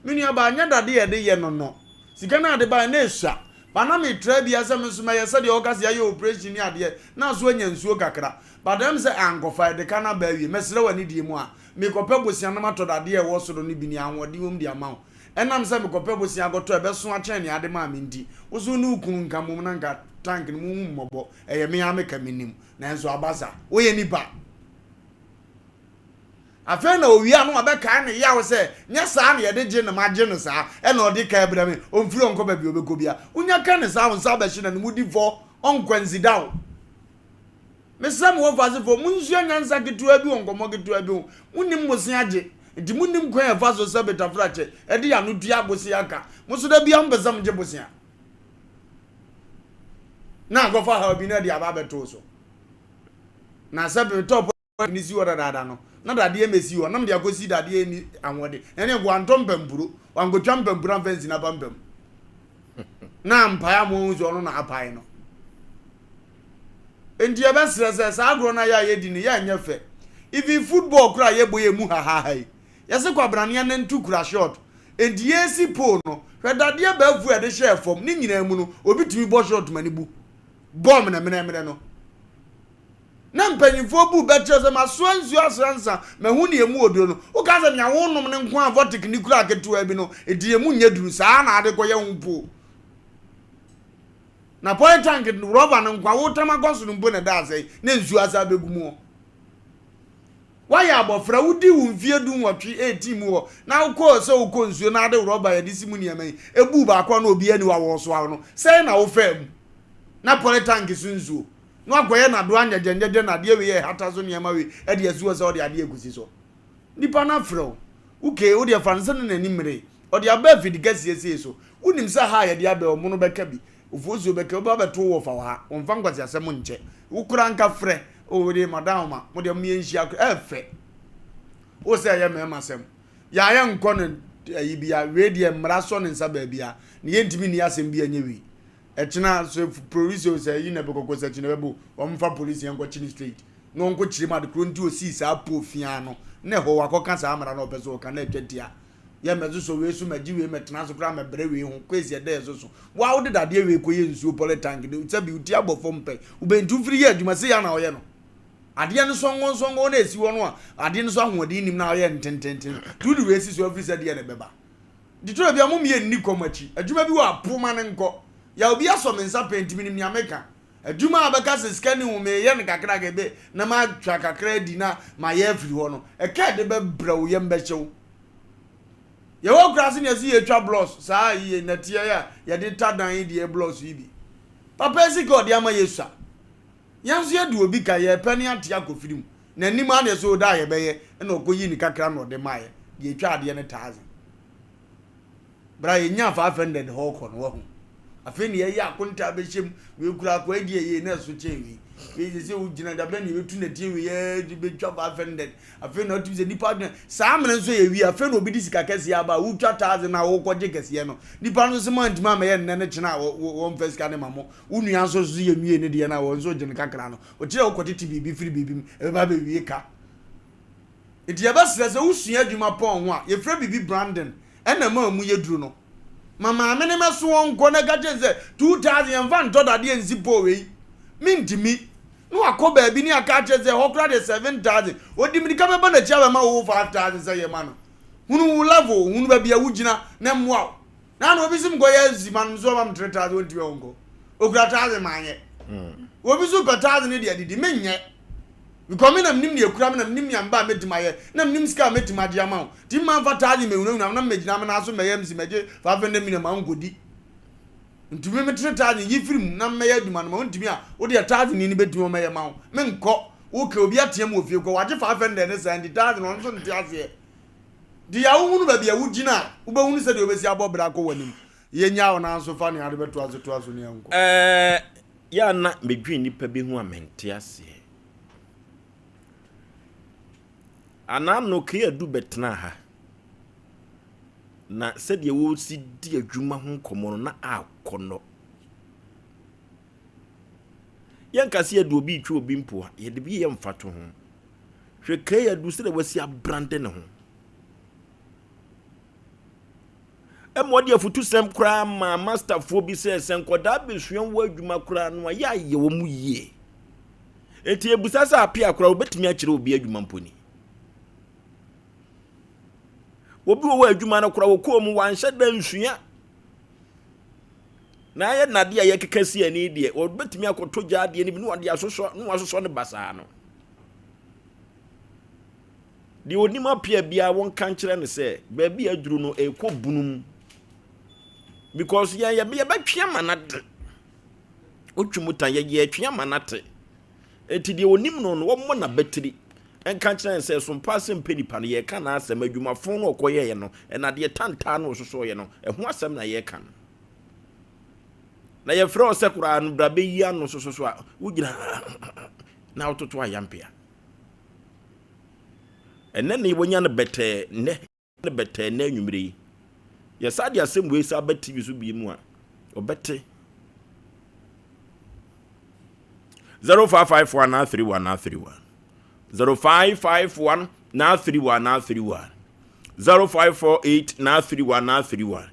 Speaker 6: me nuabaa, nyɛ dade a yɛde yɛ no no, sika no a ade baeɛ no na ɛsua, ba na metra bia sɛ me nso mɛyɛ sɛdeɛ wɔka sɛ yɛayɛ operation ne adeɛ, na so anya nsuo kakra, but ɛm sɛ ankɔfa, yɛde ka no aba awie, mɛsrɛ wo anidie mu a, Merekɔpɛ bosea na matɔ dadeɛ a ɛwɔ soro no bi ne ahoɔden wom de ama wo. Ɛnam sɛ mekɔpɛ bosea akɔtɔ a ɛbɛso akyɛn nea ade maa me nti, wo nso wo ne wo kunu nka mmom na nka tank no monhu mmɔbɔ. Ɛyɛ me ara meka menim. Nanso aba sa. Woyɛ nipa. Afei na owie a na wabɛkae ne yaw sɛ nyɛ saa na yɛde gye no magye no saa ɛna ɔde ka ɛbrɛ me ɔmfiri ɔnkɔ baabi a ɔbɛkɔ biara. Wonya ka no saa wo nsa abɛhye n'anom wodi fɔ ɔnkwansida wo. Mesrɛ mo wɔfasefoɔ, monsua nyansa ketewa bi wɔ nkɔmmɔ ketewa bi ho. Monnim bosea gye, enti monnim kwan a ɛfa so sɛ betafrakyɛ de ano tua bosea ka. Mo nso da biara mopɛ sɛ mogye bosea na akɔfa haw bi na ɛde aba abɛto wo so. Na sɛ metɔ pɔ ne si hɔ dadaada no, na dadeɛ mɛsi hɔ, na mede akɔsi dadeɛ ni ahoɔden. Na ɛne wantɔ mpampuro, wankɔtwa mpampuro amfa nsi n'apampam. Na ampae a moahu sɛ ɔno na apae no. Enti yɛbɛsrɛ sɛ saa agorɔ no a yɛ a yɛdi no yɛ nyɛ fɛ. Even football koraa a yɛbɔ yɛ mu hahaha yi, yɛse kwabrane anantu kura short. Enti yɛresi pole no, hwɛ dadeɛ baafu a yɛde hyɛɛ fam, ne nyinaa mu no, obi tumi bɔ short ma no bu. Bɔɔl mmerɛmmerɛmmerɛ no. Na mpanyinfoɔ bu bɛkyerɛ sɛ masoa nsuo asra nsa, mahu nea emu wɔ duro no. Woka sɛ nea wonom no nko a vortic ne kura ketewa bi no, enti emu nyɛ duru saa na ade kɔyɛ ho pole. Na pɔe tank rɔba no nko a wotam akɔ soro mpo na ɛda asɛe na nsuo asa abɛgu mu hɔ. Woayɛ abɔfra, wodii wo mfeɛ dunwɔtwe, 18 mu hɔ, na wokɔɔ sɛ wokɔ nsuo na ade rɔba yɛde si mu nneɛma yi ɛbuu baako a na obiara nni hɔ a wɔresoa wo no, sɛn na wofaa mu? Na pɔle tank so nsuo na wakɔyɛ nadoa nyɛgyɛnyɛgyɛ na adeɛ wei a ɛhata so nneɛma wei ɛde asi hɔ sɛ ɔde adeɛ ɛkɔsi so. Nipa no afrɛ wo, okay, wo deɛ fa no sɛ ne n'ani mmeree, ɔde aba afidi kɛseɛ sei so, wonim sɛ ha a yɛde aba yi ɔmono bɛka bi, ofuosuo bɛka bi, wobɛba abɛto wo wɔfa wɔ ha, wɔmfa nkwaseasɛm nkyɛ wo koraa nka frɛ, oh wo deɛ madam ma, mo deɛ momyɛnhyia koraa, ɛɛfɛ, wo sɛ ɛyɛ mmarima sɛm, yɛ a yɛnkɔ no ayi bia, wei deɛ mmara sɔ ne nsa baabi a, na yɛntumi nni asɛm bi ɛnyɛ wei, ɛkyena sɛ polisi o sɛ ayi na ɛbɛkɔkɔ sɛ kyena bɛbo, wɔmfa polisi yɛnkɔkye no straight. na ɔnkɔ kyerɛ mu ade korɔ nti ɔsii saa pole fiaa no na ɛhɔ wakɔka saa mmara no a ɔpɛ sɛ ɔka na atwa tia yɛ mɛsosɔ wei so mɛgye wei mɛtena so koraa mɛbrɛ wei ho kwesi ɛdɛ ɛso so wa wode dadeɛ wei kɔyɛ nsuo pɔle tank de sɛbi wo ti abɔ fam pɛ wobɛnti wofiri yɛ adwuma sei a na ɔyɛ no adeɛ no sɔngɔ sɔngɔ na ɛsi hɔ no a adeɛ no so ahoɔden nim na ɔyɛ ntententen nti wode wei si so afiri sɛ deɛ na ɛbɛba nti twerɛ bia mo mmiɛ nni kɔm akyi adwuma bi wɔ apo ma no nkɔ yɛ obi asɔ me nsa pɛn nti menim nea meka Adwuma a bɛka sɛ sika nni ho, meyɛ no kakra kebe na matwa kakra adi na mayɛ afiri hɔ no, ɛka a ɛde bɛbrɛ wo yam bɛhye wo. Yɛwɔ akuraase na yɛse yɛtwa blɔs, saa yi nnɛteɛ yi a yɛde ta dan yi deɛ blɔs yi bi. Papa yi sika a ɔde ama yɛ sua. Yɛn nso yɛde obi ka, yɛrepɛ ne ate akɔ firi mu. N'anim ara na yɛsɛ o da a yɛbɛyɛ, ɛna ɔkɔyii ne kakra na ɔde maeɛ, deɛ ɛtwa adeɛ no taase. Bere a yenyaa 500 hɔ kɔ no, wahu. Afei na yɛyɛ akontaa bɛhyɛ mu. Wei kura akoa di ɛyɛ na ɛso kyɛn wei. Wei sɛ sɛ wogyina da bɛn na yɛbɛtu nɛteɛ wei yɛ de bɛtwa 500. Afei na wotumi sɛ nipa adwene. Saa mmerɛ nso yɛ wie. Afei na obi de sika kɛseɛ aba a wotwa taase na wokɔgye kɛseɛ no. Nipa no nso sɛ moantumi ammɛyɛ nnɛ ne kyena a wɔmfa sika no ma mo. Wo nua nso so yɛnwie ne deɛ no a wɔn nso gye no kakra no. Ɔkyerɛ wokɔtete biribi firi biribi mu ɛbɛba abɛwie ka. Nti yɛbɛsrɛ sɛ wosua adwuma pɔn ho a, yɛfrɛ biribi branding, ɛna ɛma emu yɛ duru no. Ma maame no mɛso wɔn nkɔ na ka kyerɛ no sɛ 2000 yɛmfa ntɔ dadeɛ nsi pole wei. Mentumi. Na wakɔ baabi ne aka akyerɛ sɛ ɛhɔ koraa deɛ 7000. Ɔdi mirika bɛba n'akyi abɛma wo 5000 sɛ yɛ ma no. Hunu wo level, hunu baabi a wogyina na mmoa wo. Na na obi se mekɔyɛ asi ma no nso ɔma me 3000 ɔntumi ɔnkɔ. Ɔkura 1000 manyɛ. Obi nso pɛ 1000 no de adidi, menyɛ. Because me na menim nea ekura me na menim nea meba a mɛtumi ayɛ na menim sika a mɛtumi agye ama wo. Nti mma mfa thousand mɛhunahuna wo na mmɛgyina me nan so mmɛyɛ msi mɛgye 500 million ma wo nkɔdi. Nti me metere thousand yi firi mu na mmɛyɛ adwuma no ma wontumi a wo deɛ thousand yi no bɛtumi ɔmɛyɛ ma wo. Menkɔ. Wokɛ obi ateam wɔ fie kɔ wagye 500 ne saa nti thousand ɔno nso nte aseɛ. Deɛ wohunu baabi a wogyina a wobɛhunu sɛdeɛ wobɛsi abɔ bra akɔ w'anim. Yɛnyaa wo nan so fa nea ade bɛtoa so toa so ne yɛnkɔ.
Speaker 1: Ɛɛ, yɛ a na medwen nnipa bi ho a mente aseɛ. Anaa no Kea du bɛtenaa ha, na sɛdeɛ wɔsi di adwuma ho nkɔmmɔ no, na akɔnnɔ. Yɛnka sɛ yɛde obi retwa obi mpoa, yɛde bi yɛ mfatoho. Hwɛ Kea du sɛdeɛ wasi abrande ne ho. Ɛma ɔde afutusɛm koraa maa mastafoɔ bi sɛ sɛ nkwadaa bɛsua wo adwuma koraa no a yɛ ayɛ wɔn yie. Enti ebusa sɛ apea koraa wobɛtumi akyerɛ obi adwuma mpo ni. Obi wɔ hɔ adwuma no koraa wɔkɔɔ mu wanhyɛ da nsua. Na ayɛ nnadeɛ a yɛkeka si ani deɛ wɔbɛtumi akɔtɔ gya adeɛ no bi na wɔde asosɔ na wɔasosɔ no basaa no. Deɛ ɔnim apea biara wɔnka nkyerɛ no sɛ baabi a aduru no ɛrekɔ bunu mu because yɛn yɛbɛ yɛbɛtwe ama no ate wotwe mu tan yɛ yɛtwe ama no ate eti deɛ ɔnim no no wɔmmɔ n'abatiri nka nkyerɛ no sɛ sompa asɛm pɛ nipa no yɛreka n'asɛm adwumafo no ɔkɔyɛeɛ no ɛna deɛ tantaa no ɔsosɔeɛ no ɛho asɛm na yɛreka no na yɛfrɛ wo sɛ koraa no bra bɛyi ano soso so a wogyina na wototo ayampea Ɛnnɛ ne wɔnya no bɛtɛɛ nnɛ no bɛtɛɛ nnɛ anwummere yi. Yɛsa de asɛm wei sa ba TV so bie mu a, ɔbɛte. 0551 931 931 0551 931 931 0548 931 931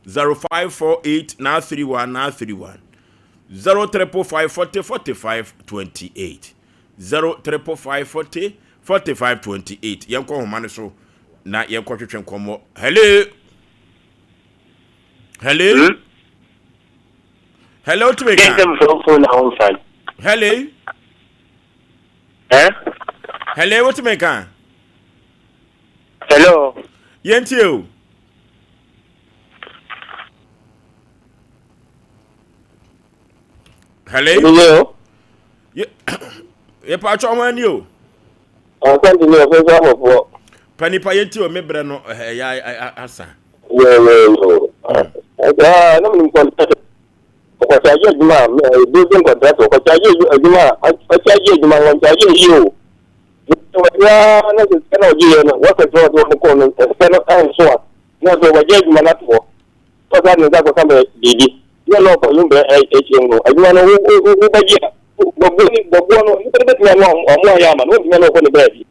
Speaker 1: 0548 931 931 0555 40 45 28 0 555 40 45 28 Yɛnkɔ nhoma no so na yɛnkɔtwetwe nkɔmmɔ. Hello? Hello? Hmm? Hello, wotumi ka? Hello?
Speaker 7: Eh?
Speaker 1: Hello, wotumi ka?
Speaker 7: Hello?
Speaker 1: Yɛntie o. Hello?
Speaker 7: Hello?
Speaker 1: Yɛpa atwa ho ani o.
Speaker 7: Asante ni ɔfɛ sɛ abɔfoɔ.
Speaker 1: Pa nipa yɛn ti o me brɛ no ɛyɛ asa.
Speaker 7: Yɛyɛyɛ. Ɛɛ na mo kɔntrakt ɔkɔkyagye adwuma a building contract ɔkɔkyagye adwuma a ɔkyagye adwuma no ɔkyagye yie o. Wɔde ara na sɛ sika na ɔgye yɛ no wɔkɛ sɛ ɔde wɔn kɔɔ no sika no ɛnso a na sɛ wɔgye adwuma no ato hɔ. Ɔsan de ne nsa akɔka bɛ biribi. Yɛ na ɔkɔ yom bɛ akyire mu no, adwuma no wo wo wo bɛgye a, bɔboɔ ni bɔboɔ no nipa no bɛtumi ano ɔmo ayɛ ama no, wɔntumi ano ɔkɔ ne baabi.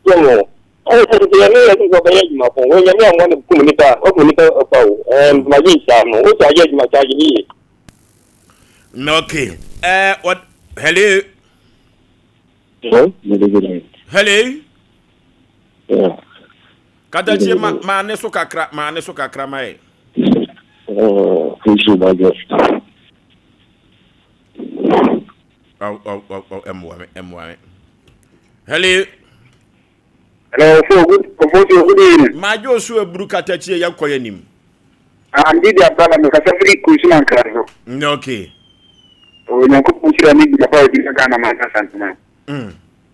Speaker 7: Yɛ no. Ɔyɛ sɛ sɛ yɛne yɛ sɛ ɔbɛyɛ adwuma ko, wɔ nyame amoa no kum nipa a, wakum nipa kwa o. Ɛɛ magye nkyia no, wo sɛ ayɛ adwuma kyagye ne yie.
Speaker 1: Okay. What? Hello.
Speaker 7: Hello.
Speaker 1: Hello.
Speaker 7: Yeah.
Speaker 1: Katakyie ma maa ne so kakra maa ne so kakra ma yɛ.
Speaker 7: Nsu bɔdwo.
Speaker 1: Aw aw aw aw ɛmmoa me ɛmmoa me. Hello.
Speaker 7: Hello, so good, so good evening.
Speaker 1: Madwo so aburu katakyie yɛn kɔ yɛn nim.
Speaker 7: Ah, ndi di abala me kasa firi kusu na nkra so.
Speaker 1: Okay.
Speaker 7: Onyankopɔn nhyira ne dwuma pa a ɔdi ma Ghana man ne Asanteman.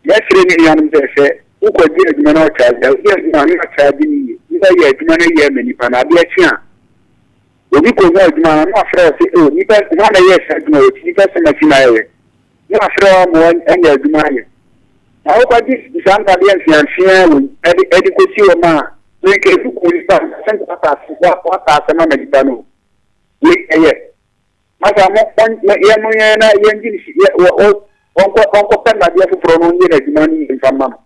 Speaker 7: Mɛsrɛ me nuanom sɛ, sɛ wokɔgye adwuma na wɔkyagye a, wodi adwuma a na wɔakyagye no yie. Nipa yɛ adwuma no yie ma nipa no, adeɛ kye a, obi kɔhu adwuma no a, na wafrɛ wo sɛ, oh, nipa, hwan na ɛyɛɛ saa adwuma wei? Nipa sɛm asi na ayɛyɛ. Na wafrɛ wo ama woanya adwuma ayɛ. Na wokɔgye saa ntadeɛ mfeamfeaa wei de, de kɔsi hɔ ma a, wei nka ɛdu ku nipa, nka sɛ nka wata ase, wata asɛm ama nipa no o. Wei ɛyɛ. Masa mo mo yɛ mo yɛn na yɛn gye ne si yɛ wɔ wɔ wɔnkɔ wɔnkɔ pɛ nnadeɛ foforɔ no nyɛ n'adwuma no yie nfa mma no.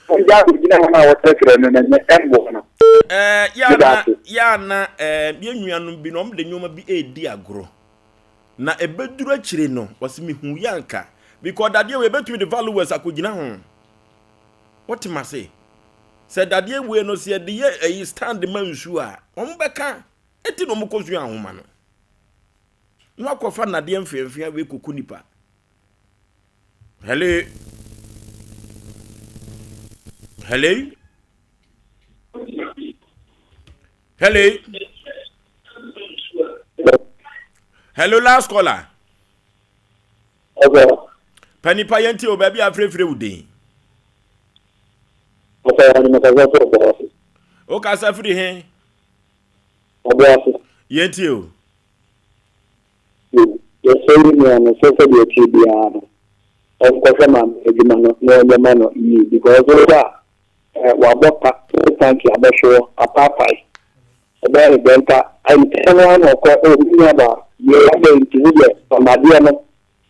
Speaker 7: Wɔn gya gyina hɔ no a wɔkyerɛkyerɛ no na nyɛ ɛmboa no.
Speaker 1: Ɛɛ yɛ ana yɛ ana ɛɛ yɛn nuanom bi na wɔn de nneɛma bi redi agorɔ na ebeduru akyire no wɔsi mi hu yɛ anka because dadeɛ wɔ ebetumi de valuers akɔgyina ho wɔte ma se sɛ dadeɛ wei no sɛ yɛde yɛ ɛyi stand ma nsuo a wɔn bɛka. Enti na wɔkɔsuaa nwoma no. Na wakɔfa nnadeɛ mfeamfea wei kɔku nipa. Hello. Hello? Hello? Hello, last caller.
Speaker 7: Okay.
Speaker 1: Panipa yɛn ti o baabi afirefire wo den. O kasa firi he? Yɛn ti o.
Speaker 7: Yɛsrɛ yɛn nua no sɛ sɛdeɛ ɛteɛ biara no ɔnkɔhwɛ maame no adwuma no na ɔnyɛ ma no yie because wohwɛ a eh, wabɔ ka ne tanki abɛhwe hɔ apaapae ɛbɛyɛ ne dɛn ka ɛntɛn no ara na ɔkɔ oh me nua baa yɛ adɛn nti wo deɛ fa madeɛ no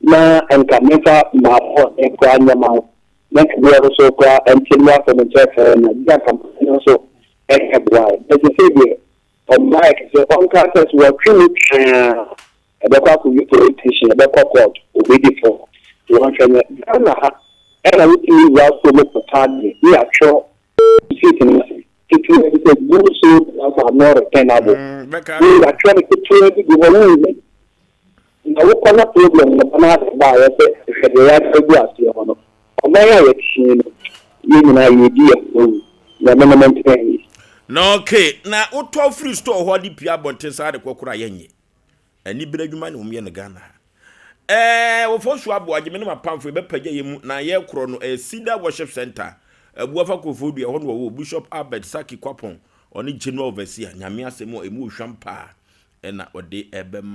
Speaker 7: na nka memfa maabɔ ne koraa nyɛ ma wo na nka bi ɔno so koraa ɛnte mu asɛm nkyerɛ sɛ na bi anka no nso ɛnyɛ boae ɛsɛ sɛ deɛ Ɔbaa kɛsɛ ɔnka sɛ sɛ wɔtwe no twa a ɛbɛkɔ akɔwie police station ɛbɛkɔ court ɔbɛdi fɔ nti wɔnhwɛ nyɛ Ghana ha ɛna wotumi wura store mu kɔtɔ adeɛ ne yɛatwerɛ receipt no ase ketewa bi sɛ goods sold that are not returnable wei yɛatwerɛ no ketewa bi gu hɔ wonhu Na wokɔ na problem no ba na ase ba a yɛsɛ hwɛ deɛ yɛaka agu aseɛ hɔ no. Ɔman a yɛte yi no, yɛn nyinaa yɛredi yɛn ho awu. Nyame ne mo ntena yie.
Speaker 1: Na okay, na wotɔ firi store hɔ de pue abɔnten saa de kɔ koraa yɛnyɛ. Anibere adwuma na wɔyɛ no Ghana ha. Ɛɛ wɔfɔ so aboagye me ne m'apamfo yɛbɛpagya yɛn mu na yɛkorɔ no ɛyɛ Cedar Worship Center Abuafa Koforidua ɛhɔ na wɔwɔ Bishop Albert Saki Kwapong ɔne General Overseer Nyame asɛm a ɛmu ohwam paa ɛna ɔde ɛbɛma.